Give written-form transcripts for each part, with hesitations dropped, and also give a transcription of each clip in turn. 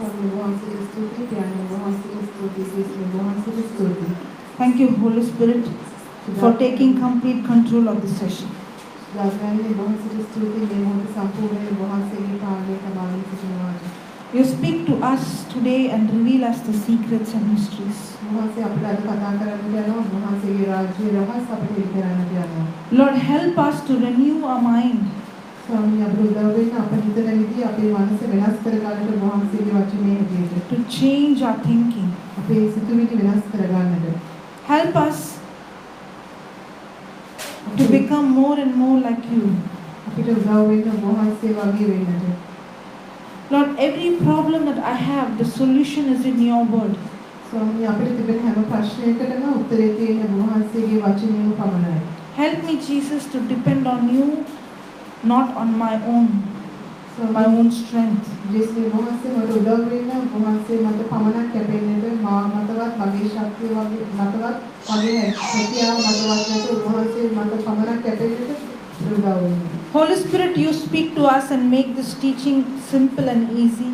ස්වාමීන් වහන්සේට ස්තුතියි, පියාණන් වහන්සේට ස්තුතියි, ක්‍රිස්තුන් වහන්සේට ස්තුතියි. Thank you, Holy Spirit, for taking complete control of this session. ශුද්ධාත්මයාණන් වහන්සේට ස්තුතියි මේ මොහොත සම්පූර්ණයෙන් වහන්සේගේ පාලනය තබාගෙන සිටිනවාට. You speak to us today and reveal us the secrets and mysteries. වහන්සේ අපිට අද කතා කරන්නට යනවා වහන්සේගේ රාජ්‍ය රහස් අපිට හෙළි කරන්නට යනවා. Lord, help us to renew our mind. ස්වාමීන් අපිට උදව් වෙන්න අප හිතන විදිය අපේ මනස වෙනස් කරගන්නට වහන්සේගේ වචනේ හැටියට. To change our thinking. අපේ සිතුවිලි වෙනස් කරගන්නට. Help us to become more and more like you. අපිට උදව් වෙන්න වහන්සේ වගේ වෙන්නට. Lord, every problem that I have, the solution is in your word. ස්වාමීන් අපිට තිබෙන හැම ප්‍රශ්නයකටම උත්තරේ තියෙන්නේ වහන්සේගේ වචනයම පමණයි. Help me, Jesus, to depend on you, not on my own, my own strength. ජේසුස් වහන්සේ මට උදව් වෙන්න වහන්සේ මට පමණක් කැපෙන්නට මා මතවත් මගේ ශක්තිය වගේ මතවත් මගේ හැකියාව මතවත් නැතුව වහන්සේ මට පමණක් කැපෙන්නට උදව් වෙන්න. Holy Spirit, you speak to us and make this teaching simple and easy.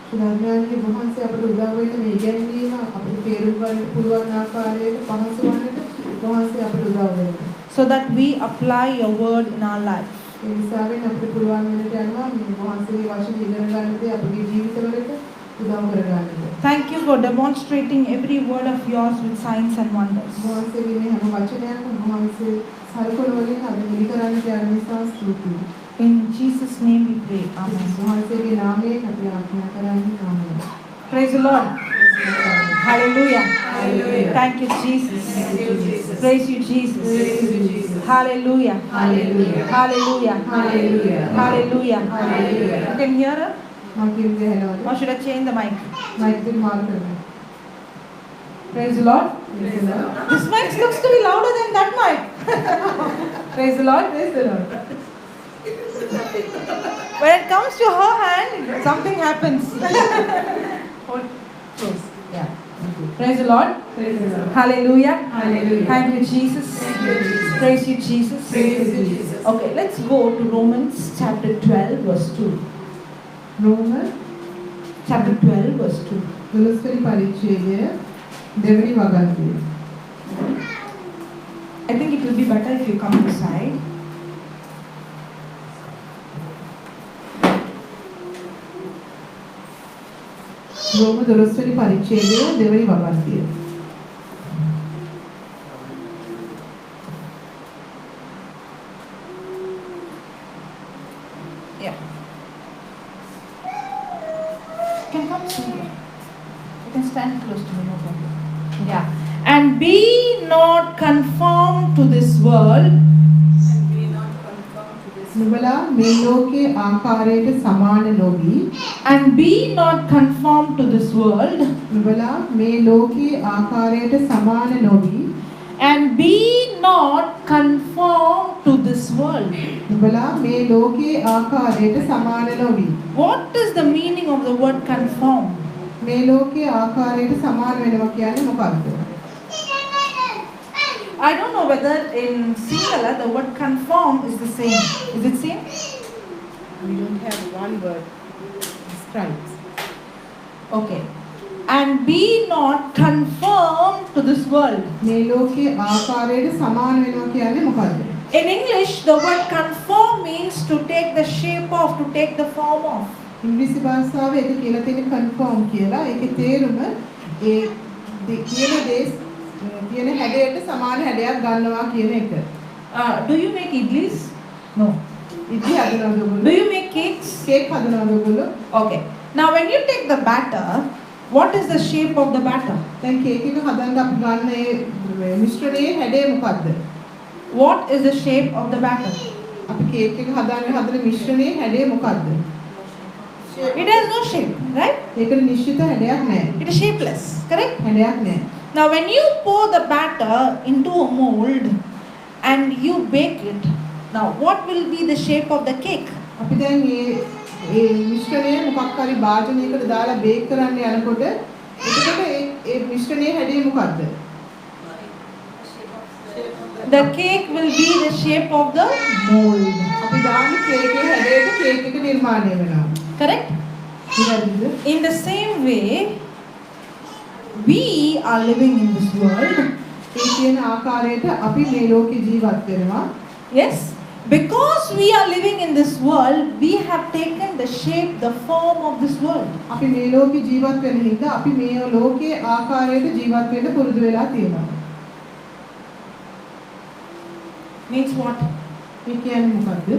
ශුද්ධාත්මයාණන් වහන්සේ අපට උදව් වෙන්න මේ ඉගැන්වීම අපිට තේරුම් ගන්නට පුළුවන් ආකාරයට පහසු වන්නට වහන්සේ අපට උදව් වෙන්න. So that we apply your word in our life. ඒ නිසාවෙන් අපිට පුළුවන් වෙන්නට යනවා මේ වහන්සේගේ වචන ඉගෙන ගන්න දේ අපගේ ජීවිතවලට උදව් කරගන්නට. Thank you for demonstrating every word of yours with signs and wonders. වහන්සේගේ මේ හැම වචනයක්ම වහන්සේ සලකුණු වලින් අද හෙළි කරන්නට යන නිසා ස්තුතියි. In Jesus' name we pray. Amen. වහන්සේගේ නාමයෙන් අපි ආඥා කරන්නේ ආමේන්. Praise the Lord. Hallelujah. Hallelujah. Thank you, Jesus. Thank you, Jesus. Praise you, Jesus. Praise you, Jesus. Hallelujah. Hallelujah. Hallelujah. Hallelujah. Hallelujah. Hallelujah. You can hear her? මම කියන දේ ඇහෙනවද? Or should I change the mic? Mic එක මාරු කරන්න. Praise the Lord. Praise the Lord. This mic looks to be louder than that mic. Praise the Lord. Praise the Lord. When it comes to her hand, something happens. Hold close. Yeah. Praise the Lord. Praise the Lord. Hallelujah. Hallelujah. Thank you, Jesus. Thank you, Jesus. Praise you, Jesus. Praise you, Jesus. Okay, let's go to Romans chapter 12, verse 2. රෝම Chapter 12, verse 2. 12 වෙනි පරිච්ඡේදය දෙවෙනි වගන්තිය. I think it will be better if you come this side. රෝම 12 වෙනි පරිච්ඡේදය දෙවෙනි වගන්තිය. Yeah. You can come here. You can stand close to me, no problem. Yeah. And be not conformed to this world, And be not conformed to this නුඹලා මේ ලෝකයේ ආකාරයට සමාන නොවි and be not conformed to this world, නුඹලා මේ ලෝකයේ ආකාරයට සමාන නොවි and be not conformed to this world. නුඹලා මේ ලෝකයේ ආකාරයට සමාන නොවි. What is the meaning of the word conform? මේ ලෝකයේ ආකාරයට සමාන වෙනවා කියන්නේ මොකක්ද? I don't know whether in Sinhala the word conform is the same. Is it same? We don't have one word describes. Okay. And be not conformed to this world. මේ ලෝකයේ ආකාරයට සමාන වෙනවා කියන්නේ මොකද්ද? In English, the word conform means to take the shape of, to take the form of. ඉංග්‍රීසි භාෂාවේ ඒක කියලා තියෙන කන්ෆෝම් කියලා. ඒකේ තේරුම ඒ කියන දේ කියන හැඩයට සමාන හැඩයක් ගන්නවා කියන එක. Do you make idlis? No. ඉඩ්ලි හදනවද Do ඔයගොල්ලෝ? you make cakes? Cake හදනවද ඔයගොල්ලෝ? Okay. Now, when you take the batter, what is the shape of the batter? දැන් කේක් එක හදන්න අපි ගන්න ඒ මිශ්‍රණයේ හැඩය මොකද්ද? What is the shape of the batter? අපි කේක් එක හදන්න හදන මිශ්‍රණයේ හැඩය මොකද්ද? It has no shape, right? ඒකට නිශ්චිත හැඩයක් නැහැ. It is shapeless, correct? හැඩයක් නැහැ. Now, when you pour the batter into a mold and you bake it, now what will be the shape of the cake? අපි දැන් මේ ඒ මිශ්‍රණය මොකක් හරි භාජනයකට දාලා බේක් කරන්න යනකොට එතකොට ඒ ඒ මිශ්‍රණයේ හැඩය මොකද්ද? The cake will be the shape of the mold. අපි දාන ට්‍රේ එකේ හැඩයට කේක් එක නිර්මාණය වෙනවා. Correct? නිවැරදිද? In the same way, we are living in this world. ඒ කියන ආකාරයට අපි මේ ලෝකේ ජීවත් වෙනවා. Yes, because we are living in this world, we have taken the shape, the form of this world. අපි මේ ලෝකේ ජීවත් වෙන හින්දා අපි මේ ලෝකයේ ආකාරයට ජීවත් වෙන්න පුරුදු වෙලා තියෙනවා. Means what? මේ කියන්නේ මොකද්ද?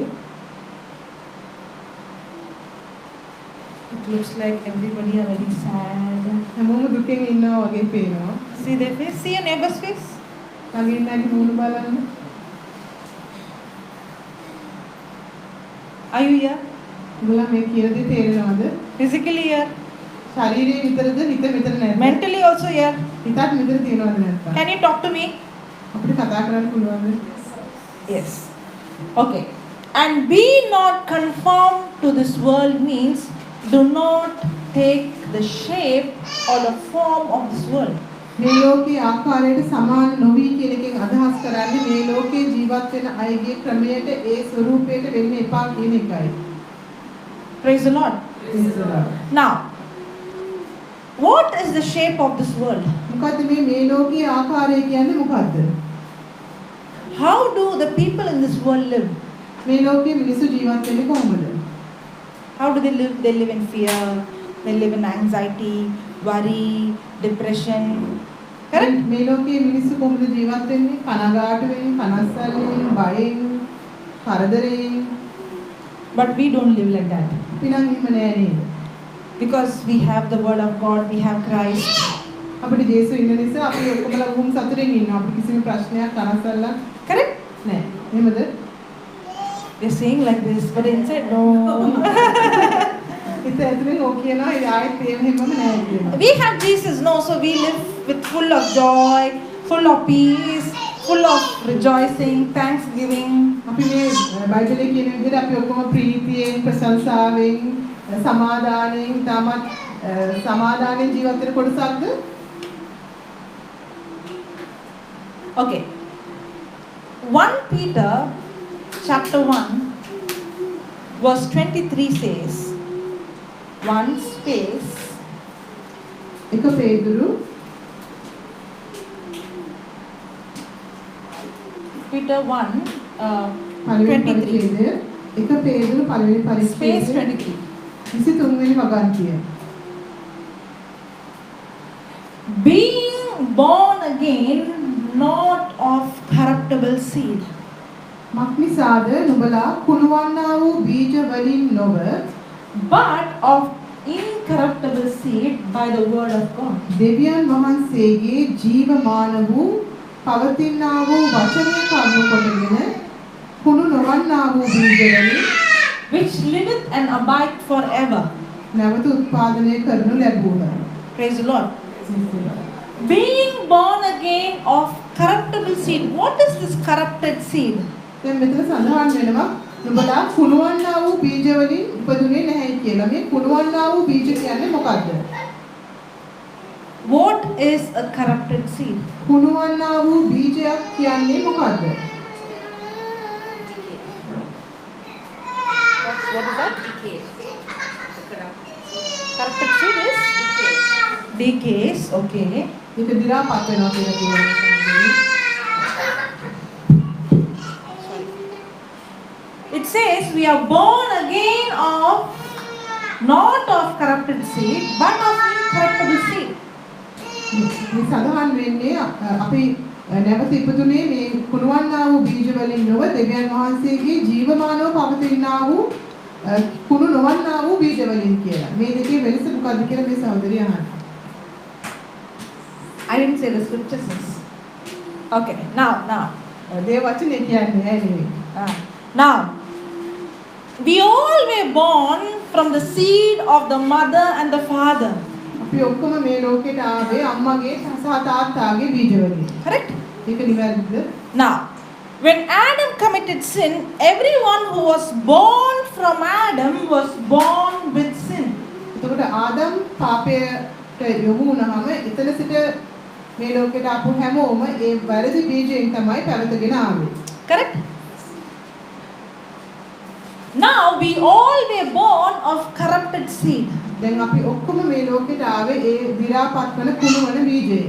It looks like everybody are very sad. හැමෝම දුකෙන් ඉන්නවා වගේ පේනවා. See their face? See your neighbor's face? ළඟ ඉන්න අයගේ මූණ බලන්න. Are you here? උඹලා මේ කියන දේ තේරෙනවද? Physically here? ශරීරයේ විතරද හිත මෙතන නැද්ද? Mentally also here? හිතත් මෙතන තියෙනවද නැත්නම්? Can you talk to me? අපිට කතා කරන්න පුළුවන්ද? Yes. Okay. And be not conformed to this world means do not take the shape or the form of this world. මේ ලෝකයේ ආකාරයට සමාන නොවි කියන එකෙන් අදහස් කරන්නේ මේ ලෝකයේ ජීවත් වෙන අයගේ ක්‍රමයට ඒ ස්වරූපයට වෙන්න එපා කියන එකයි. Praise the Lord. Praise the Lord. Now, what is the shape of this world? මොකද්ද මේ මේ ලෝකයේ ආකාරය කියන්නේ මොකද්ද? How do the people in this world live? මේ ලෝකයේ මිනිස්සු ජීවත් වෙන්නේ කොහොමද? How do they live? They live in fear, they live in anxiety, worry, depression. Correct? මේ ලෝකයේ මිනිස්සු කොහොමද ජීවත් වෙන්නේ? කනගාටුවෙන්, කනස්සල්ලෙන්, බයෙන්, කරදරයෙන්. But we don't live like that. අපි නම් එහෙම නෑ නේද? Because we have the word of God, we have Christ. අපිට ජේසු ඉන්න නිසා අපි ඔක්කොමලා බොහොම සතුටින් ඉන්නවා. අපිට කිසිම ප්‍රශ්නයක් කනස්සල්ලක් Correct? නෑ. එහෙමද? They're saying like this, but inside, no. හිත ඇතුලෙන් ඔව් කියනවා, ඒ ආයෙත් එහෙම එහෙමම නෑ කියනවා. We have Jesus, no, so we live with full of joy, full of peace, full of rejoicing, thanksgiving. අපි මේ බයිබලයේ කියන විදිහට අපි ඔක්කොම ප්‍රීතියෙන්, ප්‍රශංසාවෙන්, සමාදානයෙන්, තාමත් සමාදානයෙන් ජීවත් වෙන කොටසක්ද? Okay. 1 Peter chapter 1 verse 23 says, one space, එක පේදුරු Peter 1 පළවෙනි 23. පරිච්ඡේදය, එක පේදුරු පළවෙනි space පරිච්ඡේදය 23. 23 වෙනි වගන්තිය. Being born again, not of corruptible seed, මක්නිසාද නුඹලා කුණුවන්නා වූ බීජ වලින් නොව but of incorruptible seed by the word of God. දෙවියන් වහන්සේගේ ජීවමාන වූ පවතිනා වූ වචනය කරුණු කොටගෙන කුණු නොවන්නා වූ බීජ වලින් which liveth and abideth forever. නැවත උත්පාදනය කරනු ලැබුවහ. Praise the Lord. Being born again of corruptible seed. What is this corrupted seed? දැන් මෙතන සඳහන් වෙනවා නුඹලා කුණුවන්නා වූ බීජ වලින් ඉපදුනේ නැහැ කියලා. මේ කුණුවන්නා වූ බීජ කියන්නේ මොකද්ද? What is a corrupted seed? කුණුවන්නා වූ බීජයක් කියන්නේ මොකද්ද? What is that? Decay. The corrupt. Corrupted seed is Decay. decays. Okay. ඒක දි รา පත් වෙනවා කියලා කියනවා. It says we are born again of not of corrupted seed but of incorruptible seed. මේ සඳහන් වෙන්නේ අපි නැවත ඉපදුනේ මේ කුණුවන්නා වූ බීජ වලින් නොව දෙවියන් වහන්සේගේ ජීවමානව පවතිනා වූ කුණු නොවන්නා වූ බීජ වලින් කියලා. මේ දෙකේ වෙනස මොකද්ද කියලා මේ සහෝදරිය අහනවා. I didn't say the scripture says. Okay, now. දේව වචනේ කියන්නේ නෑ නෙවෙයි. Now, we all were born from the seed of the mother and the father. අපි ඔක්කොම මේ ලෝකෙට ආවේ අම්මගේ සහ තාත්තාගේ බීජ වලින්. Correct? ඒක නිවැරදිද? Now, when Adam committed sin, everyone who was born from Adam was born with sin. එතකොට ආදම් පාපයට යොමු වුණාම එතන සිට මේ ලෝකෙට ආපු හැමෝම ඒ වැරදි බීජයෙන් තමයි පැවතගෙන ආවේ. Correct? Now we all were born of corrupted seed. දැන් අපි ඔක්කොම මේ ලෝකෙට ආවේ ඒ දි รา පත් වන කුණු වන බීජයෙන්.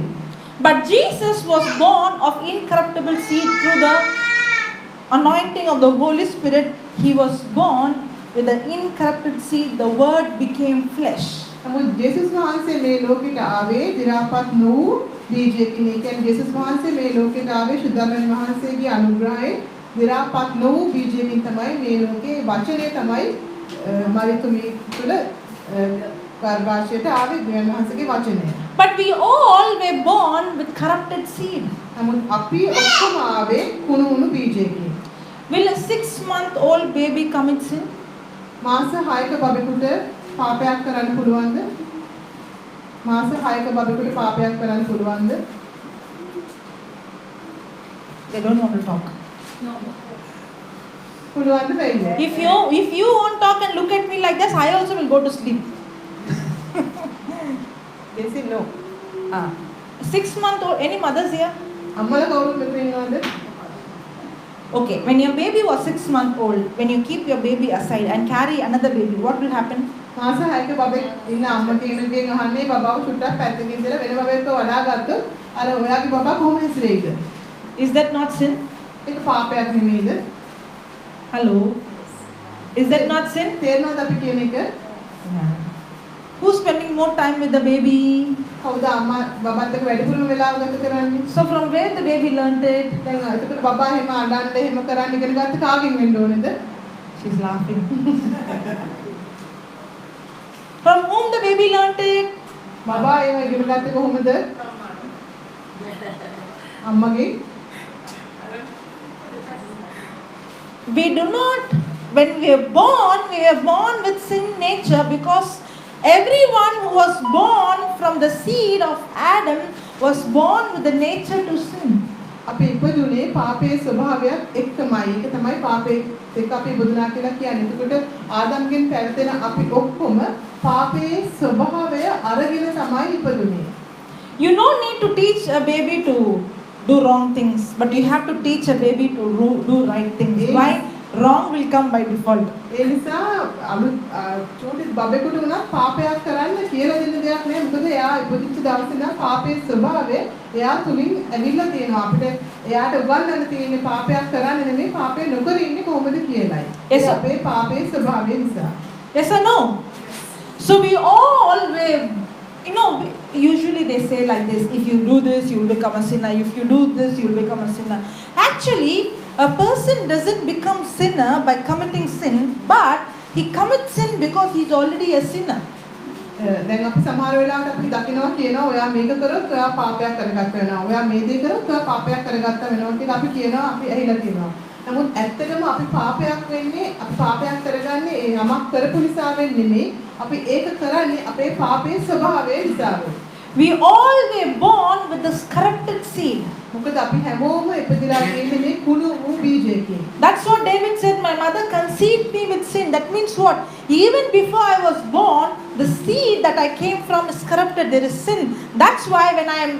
But Jesus was born of incorruptible seed through the anointing of the Holy Spirit. He was born with the incorrupted seed. The Word became flesh. නමුත් ජේසුස් වහන්සේ මේ ලෝකෙට ආවේ දි รา පත් නොවූ බීජයකින්. ඒ කියන්නේ ජේසුස් වහන්සේ මේ ලෝකෙට ආවේ ශුද්ධාත්මයන් වහන්සේගේ අනුග්‍රහයෙන් දි รา පත් නොවූ බීජයකින් තමයි මේ ලෝකේ වචනය තමයි මරියතුමිය තුළ ගර්භාෂයට ආවේ දෙවියන් වහන්සේගේ වචනය. But we all were born with corrupted seed. නමුත් අපි ඔක්කොම ආවේ කුණු වුණු බීජයකින්. Will a 6-month-old baby commit sin? මාස 6ක බබෙකුට පාපයක් කරන්න පුළුවන්ද? මාස 6ක බබෙකුට පාපයක් කරන්න පුළුවන්ද? They don't want to talk. No. පුළුවන්ද බැයිද? If you won't talk and look at me like this, I also will go to sleep. They say no. Ah. 6-month-old, any mothers here? අම්මලා කවුරුත් මෙතන ඉන්නවද? Okay, when your baby was 6 month old, when you keep your baby aside and carry another baby, what will happen? මාස 6ක බබෙක් ඉන්න අම්ම කෙනෙක්ගෙන් අහන්නේ බබාව චුට්ටක් පැත්තකින් ඉඳලා වෙන බබෙක්ව වඩා ගත්තොත් අර ඔයාගේ බබා කොහොම හැසිරෙයිද? Is that not sin? ඒක පාපයක් නෙමෙයිද? Hello? Is that not sin? තේරෙනවද අපි කියන එක? Yeah. Who's spending more time with the baby? කවුද අම්මා බබත් එක්ක වැඩිපුරම වෙලාව ගත කරන්නේ? So from where the baby learned it? දැන් එතකොට බබා එහෙම අඬන්න එහෙම කරන්න ඉගෙන ගත්ත කාගෙන් වෙන්න ඕනේද? She's laughing. From whom the baby learned it? බබා ඒව ඉගෙන ගත්තේ කොහොමද? අම්මගෙන්. We do not, when we are born with sin nature, because everyone who was born from the seed of Adam was born with the nature to sin. අපි ඉපදුනේ පාපයේ ස්වභාවයක් එක්කමයි. ඒක තමයි පාපයේ එක්ක අපි ඉපදුනා කියලා කියන්නේ. එතකොට ආදම්ගෙන් පැවතෙන අපි ඔක්කොම පාපයේ ස්වභාවය අරගෙන තමයි ඉපදුනේ. You don't need to teach a baby to do wrong things, but you have to teach a baby to do right things. Yes. Why? Wrong will come by default. ඒ නිසා අලුත් චූටි බබෙකුට වුණත් පාපයක් කරන්න කියලා දෙන්න දෙයක් නෑ. මොකද එයා ඉපදිච්ච දවසේ ඉඳන් පාපයේ ස්වභාවය එයා තුලින් ඇවිල්ලා තියෙනවා. අපිට එයාට උගන්වන්න තියෙන්නේ පාපයක් කරන්න නෙමෙයි, පාපය නොකර ඉන්නේ කොහොමද කියලායි. Yes, ඒ sir. අපේ පාපයේ ස්වභාවය නිසා. Yes or no? So we all were, usually they say like this: if you do this, you will become a sinner. If you do this, you will become a sinner. Actually, a person doesn't become sinner by committing sin, but he commits sin because he's already a sinner. දැන් අපි සමහර වෙලාවට අපි දකිනවා කියනවා ඔයා මේක කරොත් ඔයා පාපයක් කරගත්ත වෙනවා. ඔයා මේ දේ කරොත් ඔයා පාපයක් කරගත්ත වෙනවා කියලා අපි කියනවා, අපි ඇහිලා තියෙනවා. නමුත් ඇත්තටම අපි පාපයක් වෙන්නේ, අපි පාපයක් කරගන්නේ ඒ යමක් කරපු නිසා වෙන්නේ නෙමෙයි. අපි ඒක කරන්නේ අපේ පාපයේ ස්වභාවය නිසා වෙන්නේ. We all were born with this corrupted seed. මොකද අපි හැමෝම ඉපදිලා තියෙන්නේ මේ කුණු වූ බීජයකින්. That's what David said, "My mother conceived me with sin." That means what? Even before I was born, the seed that I came from is corrupted. There is sin. That's why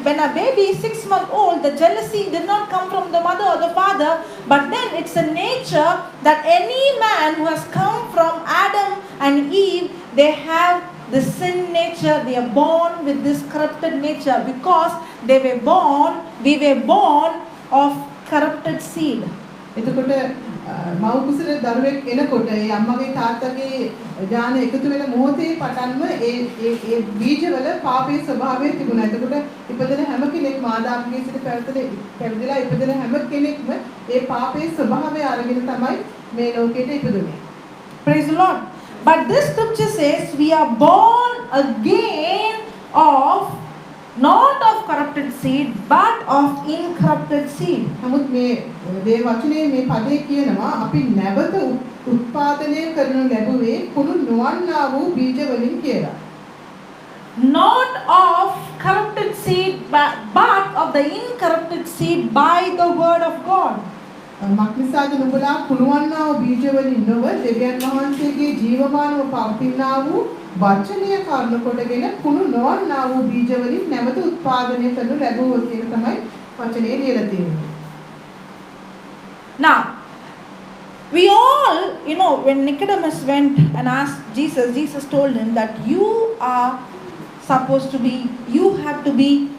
when a baby is 6 months old, the jealousy did not come from the mother or the father, but then it's a nature that any man who has come from Adam and Eve, they have the sin nature. They are born with this corrupted nature because they were born, we were born of corrupted seed. එතකොට මව් කුසට දරුවෙක් එනකොට ඒ අම්මගේ තාත්තගේ ජාන එකතු වෙන මොහොතේ පටන්ම ඒ ඒ ඒ බීජවල පාපයේ ස්වභාවය තිබුණා. එතකොට ඉපදෙන හැම කෙනෙක්ම ආදාම්ගේ සිට පැවිදිලා ඉපදෙන හැම කෙනෙක්ම ඒ පාපයේ ස්වභාවය අරගෙන තමයි මේ ලෝකයට ඉපදුනේ. Praise the Lord. But this scripture says we are born again of not of corrupted seed but of incorrupted seed. නමුත් මේ දේව වචනේ මේ පදේ කියනවා අපි නැවත උත්පාදනය කරනු ලැබුවේ කුණු නොවන්නා වූ බීජ වලින් කියලා. Not of corrupted seed but of the incorrupted seed by the word of God. මක්නිසාද නුඹලා කුණුවන්නා වූ බීජ වලින් නොව දෙවියන් වහන්සේගේ ජීවමානව පවතිනා වූ වචනය කරුණ කොටගෙන කුණු නොවන්නා වූ බීජ වලින් නැවත උත්පාදනය කරනු ලැබුවෝ කියලා තමයි වචනේ ලියලා තියෙන්නේ. Now, We all, when Nicodemus went and asked Jesus, Jesus told him that you are supposed to be, you have to be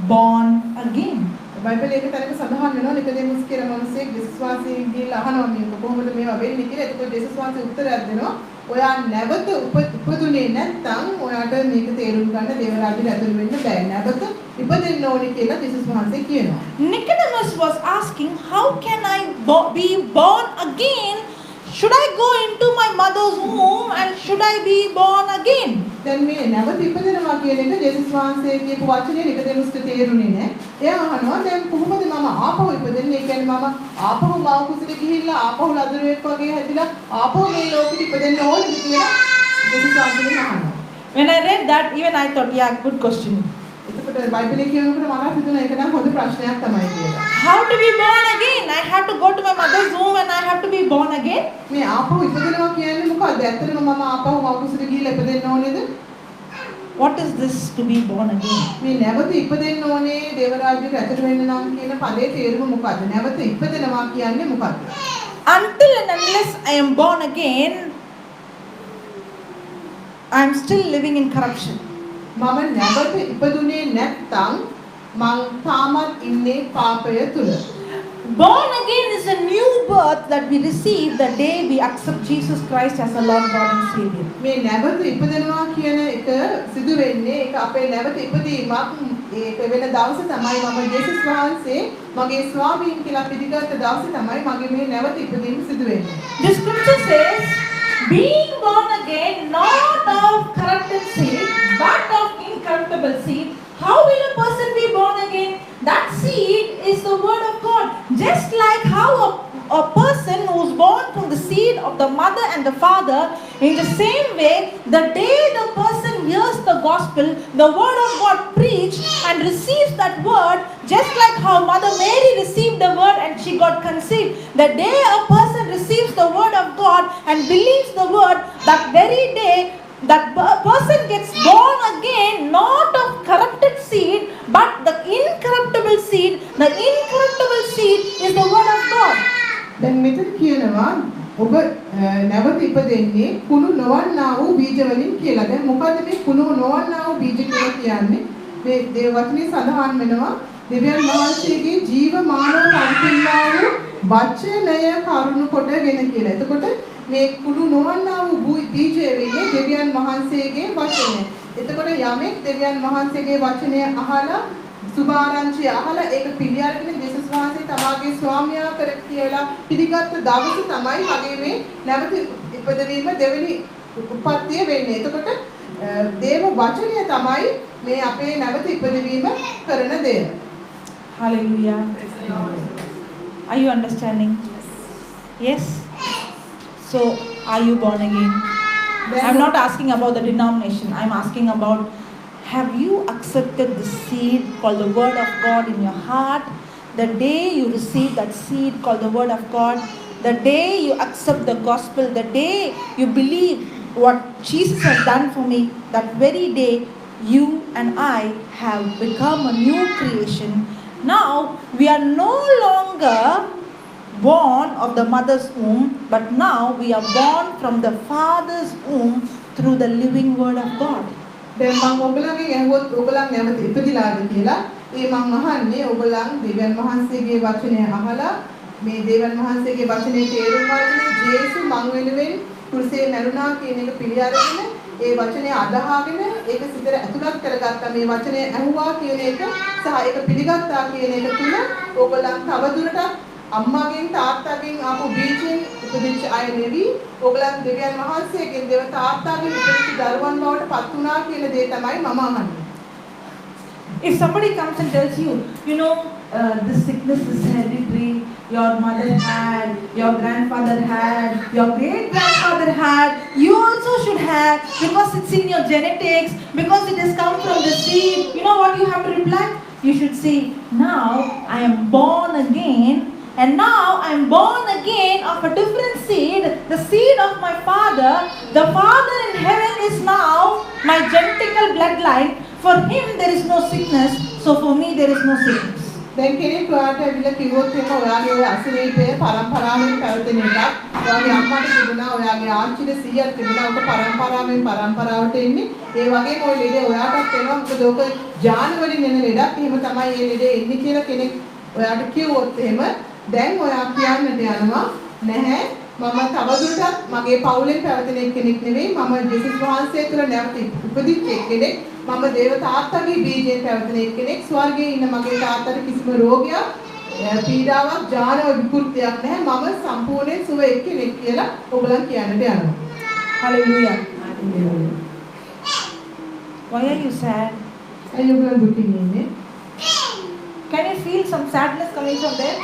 born again. බයිබලයේ එක තැනක සඳහන් වෙනවා නිකොදෙමුස් කියලා මිනිහෙක් ජේසුස් වහන්සේගෙන් ගිහිල්ලා අහනවා මේක කොහොමද මේවා වෙන්නේ කියලා. එතකොට ජේසුස් වහන්සේ උත්තරයක් දෙනවා. ඔයා නැවත ඉපදුනේ නැත්නම් ඔයාට මේක තේරුම් ගන්න දේව රාජ්‍යයට ඇතුළු වෙන්න බෑ. නැවත ඉපදෙන්න ඕනේ කියලා ජේසුස් වහන්සේ කියනවා. Nicodemus was asking, how can I be born again? Should I go into my mother's womb and should I be born again? දැන් මේ නැවත ඉපදෙනවා කියන එක ජේසුස් වහන්සේ කියපු වචනේ නිකොදෙමුස්ට තේරුනේ නෑ. එයා අහනවා දැන් කොහොමද මම ආපහු ඉපදෙන්නේ? ඒ කියන්නේ මම ආපහු මව් කුසට ගිහිල්ලා ආපහු ලදරුවෙක් වගේ හැදිලා ආපහු මේ ලෝකෙට ඉපදෙන්න ඕනද කියලා ජේසුස් වහන්සේගෙන් අහනවා. When I read that, even I thought, yeah, good question. එතකොට බයිබලයේ කියනකොට මට හිතුණා ඒක නම් හොඳ ප්‍රශ්නයක් තමයි කියලා. How to be born again? I have to go to my mother's womb and I have to be born again? මේ ආපහු ඉපදෙනවා කියන්නේ මොකද්ද? ඇත්තටම මම ආපහු මව් කුසට ගිහිල්ලා ඉපදෙන්න ඕනේද? What is this to be born again? මේ නැවත ඉපදෙන්න ඕනේ දේව රාජ්‍යයට ඇතුළු වෙන්න නම් කියන පදේ තේරුම මොකද්ද? නැවත ඉපදෙනවා කියන්නේ මොකද්ද? Until and unless I am born again, I am still living in corruption. මම නැවත ඉපදුනේ නැත්නම් මං තාමත් ඉන්නේ පාපය තුල. Born again is a new birth that we receive the day we accept Jesus Christ as our Lord God and Savior. මේ නැවත ඉපදෙනවා කියන එක සිදු වෙන්නේ ඒක අපේ නැවත ඉපදීමක් ඒක වෙන දවස තමයි මම ජේසුස් වහන්සේ මගේ ස්වාමීන් කියලා පිළිගත්ත දවසේ තමයි මගේ මේ නැවත ඉපදීම සිදු වෙන්නේ. The scripture says, being born again, not of corrupted seed, but of incorruptible seed. How will a person be born again? That seed is the word of God. Just like how a person who's born from the seed of the mother and the father, in the same way, the day the person hears the gospel, the word of God preached and receives that word, just like how Mother Mary received the word and she got conceived. The day a person receives the word of God and believes the word, that very day, that person gets born again, not of corrupted seed, but the incorruptible seed. The incorruptible seed is the word of God. දැන් මෙතන කියනවා ඔබ නැවත ඉපදෙන්නේ කුණු නොවන්නා වූ බීජ වලින් කියලා. දැන් මොකද්ද මේ කුණු නොවන්නා වූ බීජ කියලා කියන්නේ? මේ දේව වචනේ සඳහන් වෙනවා දෙවියන් වහන්සේගේ ජීවමානව පවතිනා වූ වචනය කරුණු කොටගෙන කියලා. එතකොට මේ කුණු නොවන්නා වූ බීජය වෙන්නේ දෙවියන් වහන්සේගේ වචනය. එතකොට යමෙක් දෙවියන් වහන්සේගේ වචනය අහලා සුභාරංචිය අහලා ඒක පිළි අරගෙන ජේසුස් වහන්සේ තමාගේ ස්වාමියා කර කියලා පිළිගත්ත දවස තමයි මගේ මේ නැවත ඉපදවීම දෙවෙනි උප්පත්තිය වෙන්නේ. එතකොට දේව වචනය තමයි මේ අපේ නැවත ඉපදවීම කරන දෙය. Hallelujah. Are you understanding? Yes. So, are you born again? I'm not asking about the denomination. I'm asking about, have you accepted the seed called the Word of God in your heart? The day you receive that seed called the Word of God, the day you accept the gospel, the day you believe what Jesus has done for me, that very day you and I have become a new creation. Now we are no longer born of the mother's womb, but now we are born from the Father's womb through the living Word of God. දැන් මං ඔයගොල්ලන්ගෙන් ඇහුවොත් ඔයගොල්ලන් නැවත ඉපදිලාද කියලා, ඒ මං අහන්නේ ඔයගොල්ලන් දෙවියන් වහන්සේගේ වචනය අහලා මේ දෙවියන් වහන්සේගේ වචනේ තේරුම් අරගෙන ජේසු මං වෙනුවෙන් කුරුසේ මැරුණා කියන එක පිළි අරගෙන ඒ වචනය අදහාගෙන ඒක සිතට ඇතුළත් කරගත්තා මේ වචනය ඇහුවා කියන එක සහ ඒක පිළිගත්තා කියන එක තුල ඔයගොල්ලන් තවදුරටත් අම්මාගෙන් තාත්තාගෙන් ආපු බීජෙන් ඉපදිච්ච අය නෙවි ඔයගොල්ලන් දෙවියන් වහන්සේගෙන් දේව තාත්තාගෙන් ඉපදිච්ච දරුවන් බවට පත් වුණා කියන දේ තමයි මම අහන්නේ. If somebody comes and tells you, this sickness is hereditary, your mother had, your grandfather had, your great grandfather had, you also should have, because it's in your genetics, because it has come from the seed. You know what you have to reply? You should say, now I am born again, and now I am born again of a different seed, the seed of my father. The Father in heaven is now my genetical bloodline. For him there is no sickness, so for me there is no sickness. දැන් කෙනෙක් ඔයාට ඇවිල්ලා කිව්වොත් එහෙම ඔයාගේ ඔය අසනීපය පරම්පරාවෙන් පැවතෙන එකක්. ඔයාගේ අම්මාට තිබුණා, ඔයාගේ ආච්චිට 100ක් තිබුණා. ඔක පරම්පරාවෙන් පරම්පරාවට එන්නේ. ඒ වගේම ඔය ලෙඩේ ඔයාටත් එනවා. මොකද ඔක ජාන වලින් එන ලෙඩක්. එහෙම තමයි මේ ලෙඩේ එන්නේ කියලා කෙනෙක් ඔයාට කිව්වොත් එහෙම දැන් ඔයා කියන්නට යනවා නැහැ, මම තවදුරටත් මගේ පවුලෙන් පැවතෙන කෙනෙක් නෙවෙයි. මම ජේසුස් වහන්සේ තුළ නැවත ඉපදිච්ච කෙනෙක්. මම දේව තාත්තගේ බීජයෙන් පැවතෙන කෙනෙක්. ස්වර්ගයේ ඉන්න මගේ තාත්තට කිසිම රෝගයක්, පීඩාවක්, ජානව විකෘතියක් නැහැ. මම සම්පූර්ණයෙන් සුව එක්කෙනෙක් කියලා ඔයගොල්ලන් කියන්නට යනවා. Hallelujah. Why are you sad? ඇයි ඔයගොල්ලන් දුකින් ඉන්නේ? Can you feel some sadness coming from there?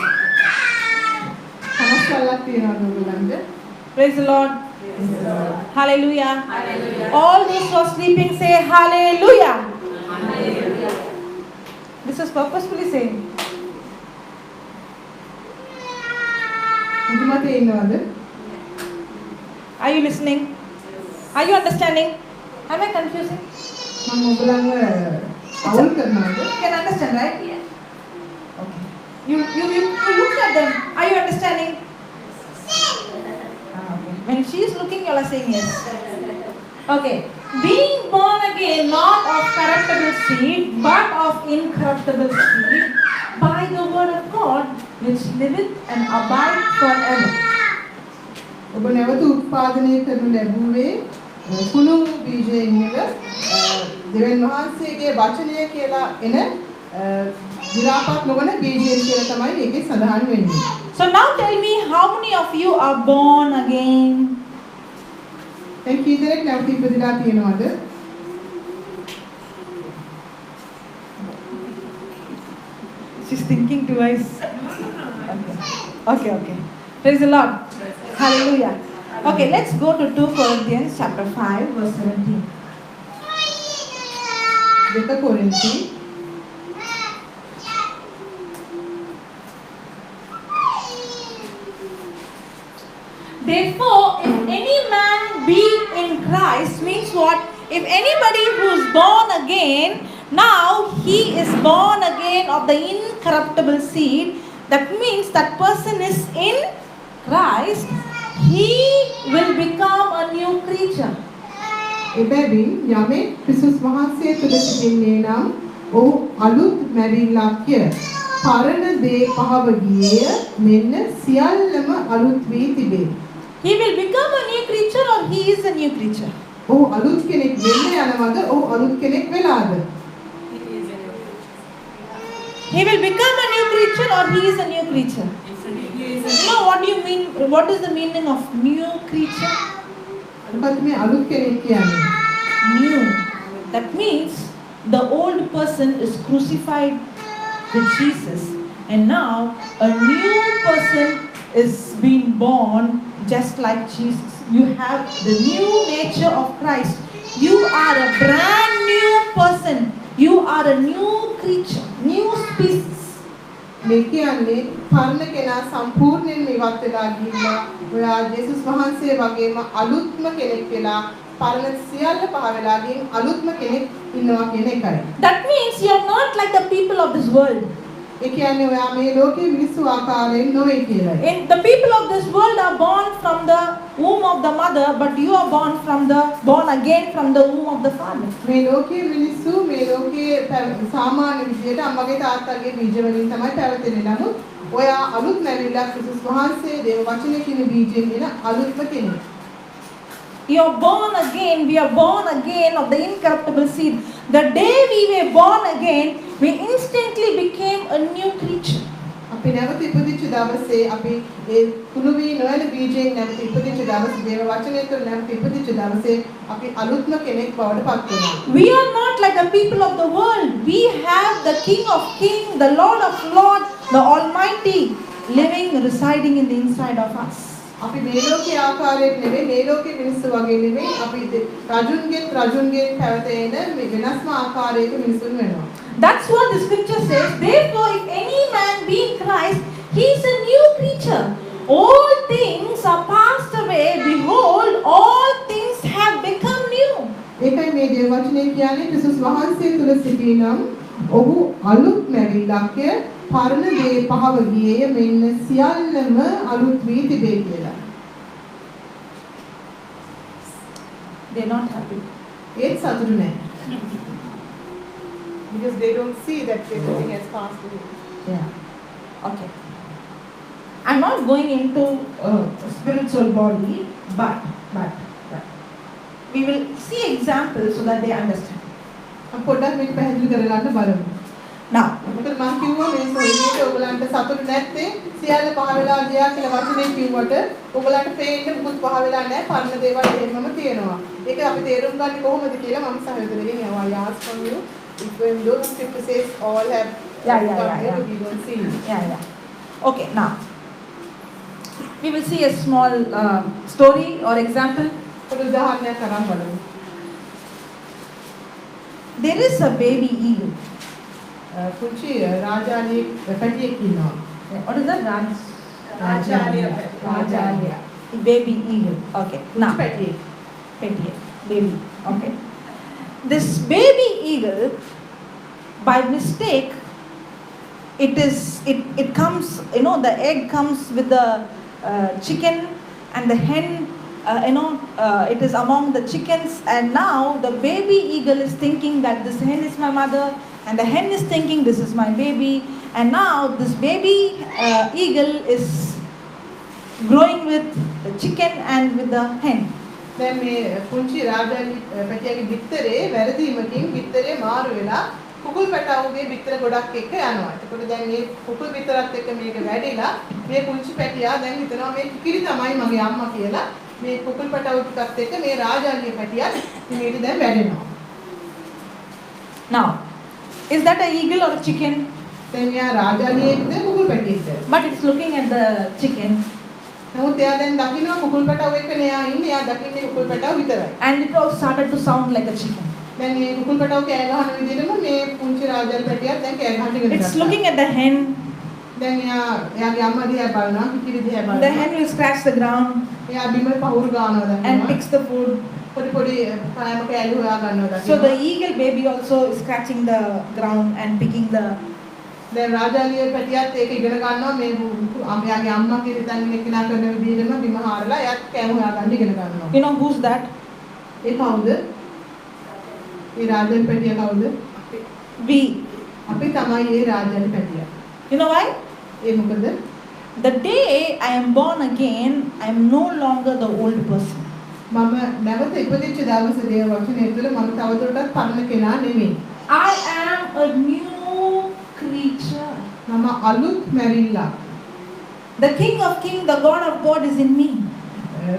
කනස්සල්ලක් තියෙනවද ඔයගොල්ලන්ට? Praise the Lord. Hallelujah. Hallelujah. All those who are sleeping say hallelujah. Hallelujah. This is purposefully saying. නිදිමතේ ඉන්නවද? Are you listening? Are you understanding? Am I confusing? මම ඔයගොල්ලන්ව අවුල් කරනවද? You can understand, right? Yeah. Okay. You look at them. Are you understanding? Okay. When she is looking, you all are saying yes. Okay. Being born again, not of corruptible seed, but of incorruptible seed, by the word of God, which liveth and abideth forever. ඔබ නැවත උත්පාදනය කරනු ලැබුවේ කුණු බීජයෙන් නෙව දෙවියන් වහන්සේගේ වචනය කියලා එන දිරාපත් නොවන බීජයෙන් කියලා තමයි ඒකේ සඳහන් වෙන්නේ. So now tell me, how many of you are born again? දැන් කී දෙනෙක් නැවත ඉපදලා තියෙනවද? She's thinking twice. Okay. Okay. Praise the Lord. Hallelujah. Okay, let's go to 2 Corinthians chapter 5 verse 17. 2 කොරින්ති Therefore, if any man be in Christ, means what? If anybody who is born again, now he is born again of the incorruptible seed. That means that person is in Christ, he will become a new creature. එබැවින් යමෙක් ක්‍රිස්තුස් වහන්සේ තුළ සිටින්නේ නම් ඔහු අලුත් මැවිල්ලක්ය. පරණ දේ පහව ගියේය, මෙන්න සියල්ලම අලුත් වී තිබේ. He will become a new creature, or he is a new creature? ඔහු අලුත් කෙනෙක් වෙන්න යනවද? ඔහු අලුත් කෙනෙක් වෙලාද? He will become a new creature, or he is a new creature? You know what do you mean? What is the meaning of new creature? මොකක්ද මේ අලුත් කෙනෙක් කියන්නේ? New. That means the old person is crucified with Jesus, and now a new person is being born just like Jesus. You have the new nature of Christ. You are a brand new person. You are a new creature, new species. මේ කියන්නේ පරණ කෙනා සම්පූර්ණයෙන්ම ඉවත් වෙලා ගිහිල්ලා ඔයා ජේසුස් වහන්සේ වගේම අලුත්ම කෙනෙක් වෙලා පරණ සියල්ල පහ වෙලා ගිහින් අලුත්ම කෙනෙක් ඉන්නවා කියන එකයි. That means you are not like the people of this world. ඒ කියන්නේ ඔයා මේ ලෝකයේ මිනිස්සු ආකාරයෙන් නොවේ කියලායි. In the people of this world are born from the womb of the mother, but you are born from the born again from the womb of the father. මේ ලෝකයේ මිනිස්සු මේ ලෝකයේ සාමාන්‍ය විදියට අම්මගේ තාත්තගේ බීජ වලින් තමයි පැවතෙන්නේ. නමුත් ඔයා අලුත් මැවිල්ලක් ක්‍රිස්තුස් වහන්සේ දේව වචනේ කියන බීජයෙන් එන අලුත්ම කෙනෙක්. You are born again. We are born again of the incorruptible seed. The day we were born again, we instantly became a new creature. අපි නැවත ඉපදිච්ච දවසේ අපි ඒ කුණු වී නොයන බීජයෙන් නැවත ඉපදිච්ච දවසේ දේව වචනය තුළ නැවත ඉපදිච්ච දවසේ අපි අලුත්ම කෙනෙක් බවට පත් වෙනවා. We are not like the people of the world. We have the King of Kings, the Lord of Lords, the Almighty living, residing in the inside of us. අපි මේ ලෝකයේ ආකාරයට නෙවෙයි, මේ ලෝකයේ මිනිස්සු වගේ නෙවෙයි, අපි රජුන්ගෙන් පැවතෙන මේ වෙනස්ම ආකාරයක මිනිසුන් වෙනවා. That's what the scripture says. Therefore, if any man be in Christ, he is a new creature. All things are passed away. Behold, all things have become new. ඒකයි මේ දේව වචනේ කියන්නේ ක්‍රිස්තුස් වහන්සේ තුල සිටීනම් ඔහු අලුත් මැවිල්ලක්ය, පරණ දේ පහව ගියේය මෙන්න සියල්ලම අලුත් වී තිබේ කියලා. They're not happy. ඒත් සතුටු නෑ. Because they don't see that everything has passed away. Yeah. Okay. I'm not going into spiritual body, but we will see examples so that they understand. අපි පොඩ්ඩක් මේක පැහැදිලි කරගන්න බලමු. Now, මොකද මං කිව්වා මේ සොයුරියට ඔයගලන්ට සතුටු නැත්තේ සියල්ල පහ වෙලා ගියා කියලා වචනේ කිව්වට ඔයගලන්ට පේන්න මුකුත් පහ වෙලා නැහැ පරණ දේවල් එහෙමම තියෙනවා. ඒක අපි තේරුම් ගන්නේ කොහොමද කියලා මම සහෝදරගෙන් ඇහුවා. I asked from you if when those scripture says all have come here, but we don't see. Yeah. Okay, now we will see a small story or example. පොඩි උදාහරණයක් අරන් බලමු. There is a baby eagle. පුංචි රාජාලිය පැටියෙක් ඉන්නවා. What is that? Rajalia. Rajalia. Baby eagle. Okay. පුංචි Now, පැටියෙක්. පැටියෙක්. Baby. Okay. This baby eagle, by mistake, it comes, the egg comes with the chicken and the hen, it is among the chickens, and now the baby eagle is thinking that this hen is my mother, and the hen is thinking this is my baby, and now this baby eagle is growing with the chicken and with the hen. දැන් මේ පුංචි රාජාලි පැටියාගේ බිත්තරේ වැරදීමකින් බිත්තරේ මාරු වෙලා කුකුල් පැටවුගේ බිත්තර ගොඩක් එක්ක යනවා. එතකොට දැන් මේ කුකුල් බිත්තරත් එක්ක මේක වැඩිලා මේ පුංචි පැටියා දැන් හිතනවා මේ කිකිලි තමයි මගේ අම්මා කියලා. මේ කුකුල් පැටවු ටිකත් එක්ක මේ රාජාලිය පැටියත් මේක දැන් වැඩෙනවා. Now, is that a eagle or a chicken? දැන් එයා රාජාලියෙක්ද කුකුල් පැටියෙක්ද? But it's looking at the chicken. නමුත් එයා දැන් දකිනවා කුකුල් පැටවු එක්කනේ එයා ඉන්නේ. එයා දකින්නේ කුකුල් පැටවු විතරයි. And it all started to sound like a chicken. දැන් මේ කුකුල් පැටවු කෑ ගහන විදිහටම මේ පුංචි රාජාලි පැටියත් දැන් කෑ ගහන්න ඉගෙන It's ගත්තා. looking at the hen. දැන් එයා එයාගේ අම්මා දිහා බලනවා, කිකිලි දිහා The බලනවා. hen will scratch the ground එයා බිම පහුරු ගන්නවා and දකිනවා. picks the food. පොඩි පොඩි කෑම කෑලි හොයා ගන්නවා So the දකිනවා. eagle baby also is scratching the ground and picking the. දැන් රාජාලිය පැටියත් ඒක ඉගෙන ගන්නවා මේ එයාගේ අම්මා කියලා හිතන් ඉන්න කෙනා කරන විදිහටම බිම හාරලා එයාත් කෑම හොයා ගන්න ඉගෙන ගන්නවා. You know who's that? ඒ කවුද? ඒ රාජාලි පැටියා කවුද? We. අපි තමයි ඒ රාජාලි පැටියා. You know why? ඒ මොකද? The day I am born again, I am no longer the old person. මම නැවත ඉපදිච්ච දවසේ දේව වචනය තුළ මම තවදුරටත් පරණ කෙනා නෙමෙයි. I am a new creature. මම අලුත් මැවිල්ලක්. The King of Kings, the God of God is in me.